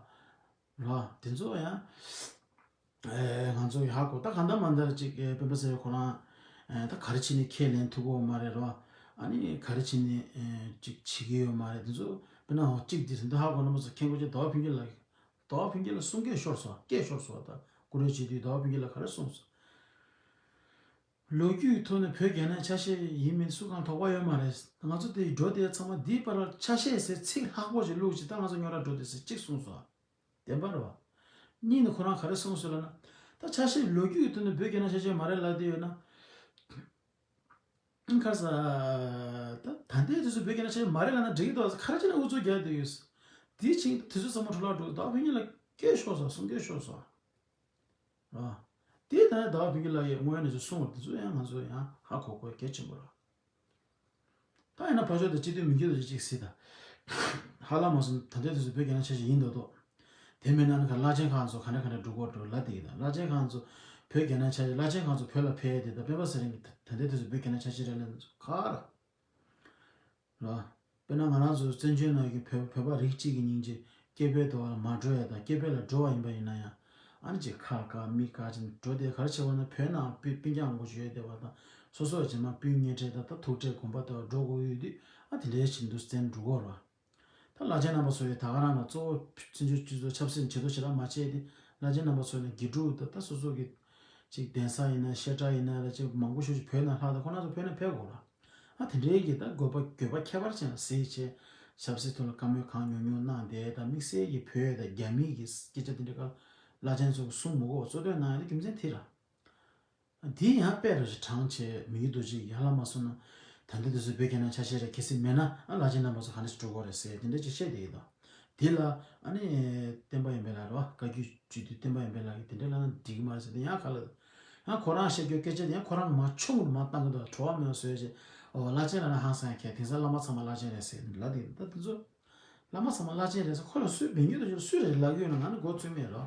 ར་དེ་ཚོ་ཡང་། ཨེ། ང་ཚོ་ཡག་གོ་ད་གང་ལྟར་མ་ལྟར་ཅིག་ཨེ། སྤེན་པ་ཚེ་རིང་ཁོ་རང་། ཨེ། ད་ག་རེ་བྱས་ནས་ཁས་ལེན་ཐུབ་ཀྱི་ཡོད་མ་རེད་ར། ཨ་ནི་ག་རེ་བྱས་ནས་ཨེ། ཅིག་བྱེད་ཀྱི་ཡོད་མ་རེད། དེ་ཚོ་དཔེར་ན་ཅིག་འདི་ཟིན་ད་ཧ་གོ་རྣམ་པ་ཚོ་མཁྱེན་དགོས་ཀྱི་ཟླ་བ་ཕུན་སྐྱིད་ལགས། ཟླ་བ་ཕུན་སྐྱིད་ལགས་གསུང་སྐད་ཤོར་སོང་། སྐད་ཤོར་སོང་ད་བཀུར་འོས་སྤྱི་འཐུས་ཟླ་བ་ཕུན་སྐྱིད་ལགས་ག་རེ་གསུངས་སོང་། ལོ་རྒྱུས་ཐོག་ནས་བོད་རྒྱ་ནག་ཆ་ཤས་ཡིན་མིན་སུ་གང་དོགས་པ་ཡོད་མ་རེད། ང་ཚོ་དེ་འགྲོ་དེ་ཚང་མ་འདིའི་བར་ལ་ཆ་ཤས་ཟེར་ཚིག་ལྷག་པོ་ཞིག་བླུགས་ཅིག་ད་ང་ཚོ་རྙོག་དྲ་འགྲོ་དེ་ཟེར་གཅིག་གསུངས་སོང་། བདེན་པ་རེད་བ། གཉིས་ནི་ཁོ་རང་ག་རེ་གསུངས་སོང་ལབ་ན། ད་ཆ་ཤས་ལོ་རྒྱུས་ཐོག་ནས་བོད་རྒྱ་ནག་ཆ་ཤས་མ་རེད་ལབ་བསྡད་ཡོད་ན། ཁ་ས། ད་ད་ལྟའི་དུས་སུ་བོད་རྒྱ་ནག་ཆ་ཤས་མ་རེད་ལབ་ན་འགྲིག་གི་འདུག་ག་རེ་བྱས་ན་ཨུ་ཚུགས་རྒྱག་བསྡད་ཡོད། དེའི་ཕྱིན་དུས་ཚོད་ཚང་མ་འཕྲོ་བརླག་འགྲོ། ཟླ་བ་ཕུན་ཉིན་ལ་སྐད་ཤོར་སོང་། གསུང་སྐད་ཤོར་སོང་། ར། དེ་ད་ཟླ་བ་ཕུན་ཉིན་ལ་ཡི་སྔོན་ནས་ཚུར་གསུང་བ་དེ་ཚོ་ཡང་ང་ཚོ་ཡང་ཧ་གོ་དགོས་གལ་ཆེན་པོ་ར། ད་ཡིན་ན་ཕར་ཕྱོགས་དང་སྤྱི་འཐུས་མི་འགྱུར་དུ་ཅིག་ཅིག་སྲིད་ད། ཧ་ལམ་མ་སོང་ད་ལྟའི་དུས་སུ་བོད་རྒྱ་ནག་ཆ་ཤས་ཡིན་མདོག་མདོག་དེ་མིན་ན་ནི་ག་བླ་ཆེན་ཁག་ཚོ་ག་འདྲ་ག་འདྲ་འགྲོ་གོ་འགྲོ་ལ་དེ་ཡིན་ད། བླ་ཆེན་ཁག་ཚོ་བོད་རྒྱ་ནག་ཆ་ཤས། བླ་ཆེན་ཁག་ཚོ་བོད་ལ་ཕེབས་དེ་ད་སྤེན་པ་ཚེ་རིང་གི་ད་ལྟའི་དུས་སུ་བོད་རྒྱ་ནག་ཆ་ཤས་རེད་ལ་ཚོ་ག་ར། ར། དཔེར་ན་ང་རང་ཚོ་བཙན་བྱོལ་ནང་གི་བོད་བོད་པ་རིགས་གཅིག་གི་སྙིང་རྗེ། སྐྱེ་འཕེལ་དུ་བ་ལ་མ་འགྲོ་ཡ་དང་། སྐྱེ་འཕེལ་ལ་འགྲོ་བ་ཡིན་པ་ཡིན་ན་ཡང་། ཨ་ནི་ཅིག་ཁ་དཀར་མིག་དཀར་ཅིག་འགྲོ་དེ་ག་རེ་བྱེད་པ་ན། བོད་ནང་སྤུན་སྤུན་ཀྱག་མང་པོ་ཅིག་ཡོད་བསྡད་པ་དང་། སོ་སོ་རྗེས་མ་སྤུན་ཉེ་འཕྲད་དང་། ད་ཐུག་འཕྲད་དགོན་པ་དུ་བ་འགྲོ་དགོས་ཡོད་དུས། ཨ་དེ་འདྲའི་བྱེད་འདུག་བཙན་འགྲོ་གོ་ར། ད་བླ་ཆེན་རྣམ་པ་ཚོ་ཡི་ད་ག་རང་ལ་གཙོ་བོ་བཙན་བྱོལ་སྤྱི་ཚོགས་ཆབ་སྲིད་བྱེད་དོ་ཞེ་དྲག་མ་བྱས་ཏེ། བླ་ཆེན་རྣམ་པ་ཚོ་ནས་དགེ་ཕྲུག་ད་ད་སོ་སོ་གི་ཅིག་གདན་ས་ཡིན་ན་བཤད་གྲྭ་ཡིན་ན་ལ་ཅིག་མང་པོ་ཞིག་ཅིག་བོད་ནང་ལྷག་ད་ཁོ་རང་ཚོ་བོད་ནང་ཕེབས་དགོས་ར། ཨ་དེ་འདྲའི་གི་ད་དགོས་པ་དགོས་པ་ཁྱད་པར་ཅན་ལ་གཟིགས་བྱས། ཆབ་སྲིད་ཐོག་ལ་བཀའ་མོལ་གང་ཉུང་ཉུང་གནང་བསྡད་ད། དམིགས་བསལ་གྱི་བོད་དང་རྒྱ་མི་གི་སྐད་ཆ་དེ་འདྲ་ག་བླ་ཆེན་ཚོ་གསུང་མི་དགོས་གཙོ་དོན་གནང་ཡ་དེ་རྒྱུ་མཚན་དེ་ར། དེ་ཡང་དཔེ་ར་ཞིག་དྲངས་བྱས་མི་ཡུལ་རྡོ་རྗེ་ཡི་ཧ་ལམ་མ་སོང་ན། ད་ལྟ་དུས་སུ་བོད་རྒྱ་ནག་ཆ་ཤས་རེད། གལ་སྲིད་མེད་ན་ཨ་བླ་ཆེན་རྣམ་པ་ཚོ་ག་འདྲ་ཞིག་འགྲོ་དགོས་རེད་ཟེར་དེ་འདྲ་ཅིག་བཤད་བསྡད་ཡོད་དོ། དེ་ལ་ཨ་ནི་བསྟན་པ་ཡོན་པའི་ལགས་རེད་བ། བཀའ་བརྒྱུད་སྤྱི་འཐུས་བསྟན་པ་ཡོན་པའི་ལགས་ཀྱིས་དེ་འདྲ་ལབ་ན་འགྲིག་གི་མ་རེད་ཟེར་དེ་ཡང་ག་ལ། ཡང་ཁོ་རང་བཤད་རྒྱུ་སྐད་ཆ་དེ་ཡང་ཁོ་རང་མ་ཆུང་ངུ་མ་བཏང་གི་འདུག་བྲོ་བ་མེད་པ་བཟོས་བྱས། ཨོ་བླ་ཆེན་ལབ་ན་ཧང་སང་ཡ་ཁྱེད་དེང་སང་བླ་མ་ཚང་མ་བླ་ཆེན་རེད་ཟེར་ལབ་དེ་ད་དེ་ཚོ། བླ་མ་ཚང་མ་བླ་ཆེན་རེད་ཟེར་ཁོ་ལ་སུས་བེད་སྤྱོད་དུ་བྱེད། སུས་རེད་ལབ་ཀྱི་ཡོད་ན་ང་ནི་མགོ་ཚོས་མེད་རོ།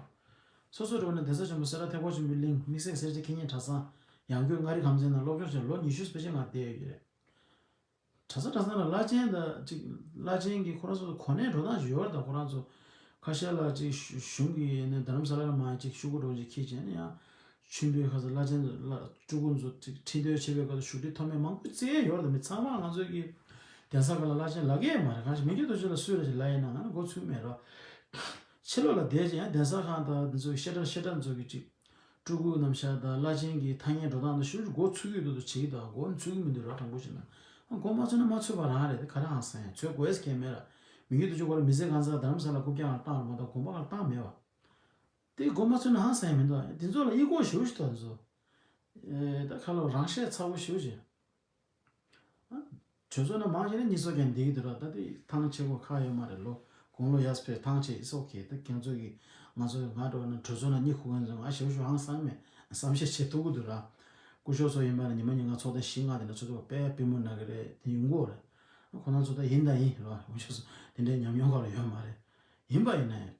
སོ་སོ་འགྲོ་ནས་གདན་ས་ཆེན་པོ་སེ་ར་ཐེག་པ་ཆེན་པོའི་གླིང་། དམིགས་བསལ་སེར་བྱེས་མཁས་སྙན་གྲྭ་ཚང་། ཡང་སྒོས་མངའ་རིས་ཁམས་ཚན་ནང་སློབ་སྦྱོང་བྱས། ལོ་ཉི་ཤུ་ཕལ་ཆེར་ང་བསྡད་ཡོད་ཀྱི་རེད། གྲྭ་ས་གྲྭ་ཚང་ལ་བླ་ཆེན་དང་ཅིག་བླ་ཆེན་གྱི་ཁོ་རང་ཚོ་གོ་གནས་འགྲོ་སྟངས་ཅིག་ཡོད་རེད་ད། ཁོ་རང་ཚོ་ཁ་ཤས་ལ་ཅིག་གཞུང་གི་ནས་རྡ་རམ་ས་ལ་ལ་མ་ཅིག་ཤོག་གུ་འདྲ་བོ་ཅིག་འཁྱེར་བྱས་ནས་ཡང་། ཆེན་པོའི་ཁ་ས་བླ་ཆེན་ལ་སྤྲུལ་སྐུ་ཚོ་ཁྲི་ཁྲི་འདོན་བྱེད་པའི་སྐབས་སུ་བཞུགས་ཁྲི་ཐོག་མའི་མང་པོ་བརྩི་ཡས་ཡོད་རེད། མི་ཚང་མ་ང་ཚོའི་གི་གདན་ས་ཁག་ལ་བླ་ཆེན་ལབ་ཀྱི་ཡོད་མ་རེད། གང་ཞིག་མི་འགྱུར་དུ་ཆོས་ལ་སུས་རེ་ཞིག་ལབ་ཡིན་ན་ང་ནི་མགོ་ཚོས་མེད་རོ། ཕྱི་ལོགས་ལ་བསྡད་ཅིང་ཡང་གདན་ས་ཁང་དང་འདི་ཚོའི་བཤད་གྲྭ་བཤད་གྲྭ་ཚོ་གི་ཅིག་སྤྲུལ་སྐུ་རྣམ་གཞག་དང་བླ་ཆེན་གྱི་ཐ་སྙད་འགྲོ་སྟངས་དང་ཞུ་རྒྱུ་མགོ་ཚོས་ཀྱི་འདུག་ཏུ་བྱེད་ཀྱི་འདུག་མགོ་ཚོས་ཀྱི་མི་འདུག་ར། དྲང་པོ་བྱས་ན་མགོ་མ་ཚོས་ན་མ་ཚོས་པ་རང་རེད། དེ་ག་རེ་ཧང་སང་ཡང་ཚོས་དགོས་ཀྱི་མེད་ར། མི་འགྱུར་དུ་ཆོས་སྐོར་མི་ཚེ་གང་ཚང་རྡ་རམ་ས་ལ་རྐུབ་བཀྱག་ལ་བཏང་ར་མ་གཏོགས་དགོན་པ་ཁག་ལ་བཏང་མེད་བ། དེ་མགོ་མ་ཚོས་ན་ཧང་སང་ཡང་མི་འདུག་དེ་ཚོ་ལ་ཡིད་ཁོག་ཞེ་པོ་ཞིག་འདུག་དེ་ཚོ། ཨེ་ད་ཁ་ལོ་རང་བཤད་ཚ་བོ་ཞེ་པོ་ཞིག་ཨ། གྲོས་ཚོགས་ནང་མང་ཆེ་ནས་གཉིས་ཚོགས་ཀྱང་འདི་གི་འདུག་ར། ད་དེ་ཐང་ཆད་གོ་ཁག་ཡོད་མ་རེད། ལོ་དགུང་ལོ་ཡར་སྤེལ་ཐང་ཆད་ཨི་སོག་གི་ད་ཁྱེད་ཚོ་གི་ང་ཚོ་ང་འགྲོ་ན་གྲོས་ཚོགས་ནང་གཉིད་ཁུག་མཁན་ཚོ་ང་ཞེ་པོ་ཞིག་ཧང་སང་མེད། བསམ་ཤེས་བྱེད་ཐུབ་ཀྱི་འདུག་ར། སྐུ་ཞབས་ཚོ་ཡིན་པ་ན་ཉི་མ་ཉིན་གང་ཚོགས་ཐེངས་བཞི་ལྔ་དེ་འདྲ་ཚོགས་ཐུབ་པ་དཔེ་པུས་མོ་ན་གི་རེད། དེ་ཡོང་གི་རེད། ཁོ་རང་ཚོ་ད་ཡིན་ད་ཡིན་ར། སྐུ་ཞབས་ཚོ་དེ་འདྲའི་ཉམས་མྱོང་ག་ལ་ཡོད་མ་རེད། ཡིན་པ་ཡིན་ནའི།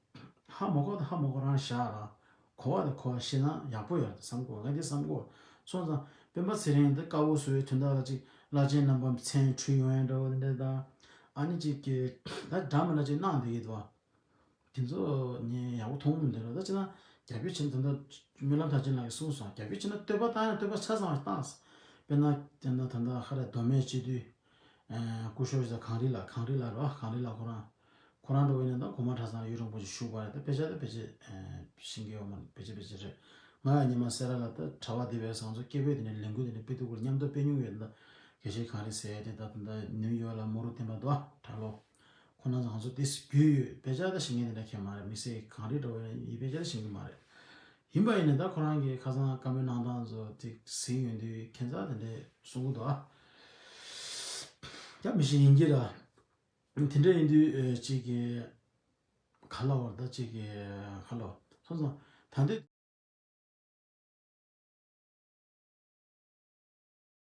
ཧ་མ་གོ་ད་ཧ་མ་གོ་རང་བཞག་ར། གོ་བ་དེ་གོ་བ་ཤེས་ན་ཡག་པོ་ཡོད་རེད་བསམ་གོ། ང་དེ་བསམ་གོ། སོང་ཙང་སྤེན་པ་ཚེ་རིང་དེ་དཀར་པོ་བཟོ་བའི་དོན་དག་ལ་ཅིག་བླ་ཆེན་རྣམ་པ་མཚན་བྲིས་ཡོང་ཡ་འདྲ་བོ་དེ་འདྲ་དང་། ཨ་ནི་ཅིག་གི་ད་འདྲ་མི་འདྲ་ཅིག་གནང་བསྡད་ཀྱི་འདུག་བ། དེ་ཚོ་ངས་ཡག་པོ་མཐོང་གི་མི་འདུག་ར། ད་ཅི་ན་རྒྱ་བོད་ཕྱི་ནང་ད་ལྟ་སྨོན་ལམ་མཐར་ཕྱིན་ལགས་ཀྱིས་གསུངས་སོང་། རྒྱ་བོད་ཕྱི་ནང་བསྟོད་པ་བཏང་ཡ་བསྟོད་པ་ཆ་ཚང་བ་བཏང་། དཔེར་ན་དེ་ན་ད་ལྟ་ཧ་ར་མདོ་སྨད་སྤྱི་འཐུས། ཨ། སྐུ་ཞབས་ཟེར་གངས་རི་ལགས། གངས་རི་ལགས་རེད་བ། གངས་རི་ལགས་ཁོ་རང་། ཁོ་རང་འགྲོ་བའི་ནང་ད་གོང་མ་གྲྭ་ཚང་ཡུན་རིང་པོ་ཞིག་བཞུགས་པ་རེད། ད་དཔེ་ཆ་ད་ཕལ་ཆེར་ཨ་ཤེས་ཀྱི་ཡོད་མ་རེད། ཕལ་ཆེར་ཕལ་ཆེར་རེད། ང་ཡང་སྔོན་མ་སེ་ར་ལ་ད་གྲྭ་པ་སྡེ་བའི་ས་ང་ཚོ་སྐད་འབོད་དེ་ནས་ལས་འགུལ་དེ་ནས་དཔེ་ཐུག་གུར་མཉམ་དུ་སྤེལ་མྱོང་ཡོད། ད་དགེ་བཤེས་གངས་རི་ཟེར་ཡ་དེ་ད་ད་ནིའུ་ཡོག་ལ་མོ་རུ་བསྟན་པ་འདུག་ཨ། གྲྭ་ལོ། ཁོ་རང་ཚོ་ང་ཚོ་དེ་རྒྱུས་ཡོད། དཔེ་ཆ་ད་ཤེས་མཁན་དེ་འདྲ་ཁྱད་མ་རེད། དམིགས་བསལ་གངས་རི་འགྲོ་བའི་ཡི་དཔེ་ཆ་ད་ཤེས་ཀྱི་མ་རེད། ཡིན་པ་ཡིན་ནའི་ད་ཁོ་རང་གིས་ཁ་སང་བཀའ་མོལ་གནང་སྟངས་ཚོ་དེ་གཟིགས་ཡོང་དུས་ཁྱད་མཚར་དེ་འདྲ་གསུང་གི་འདུག་ཨ། ཡ་མི་ཤེས་ཡིན་གྱི་ར། དེ་འདྲ་ཡིན་དུས་ཨེ་ཅིག་གི་ག་ལ་བར་ད་ཅིག་གི་ག་ལ་སོང་ཙང་ད་འདི།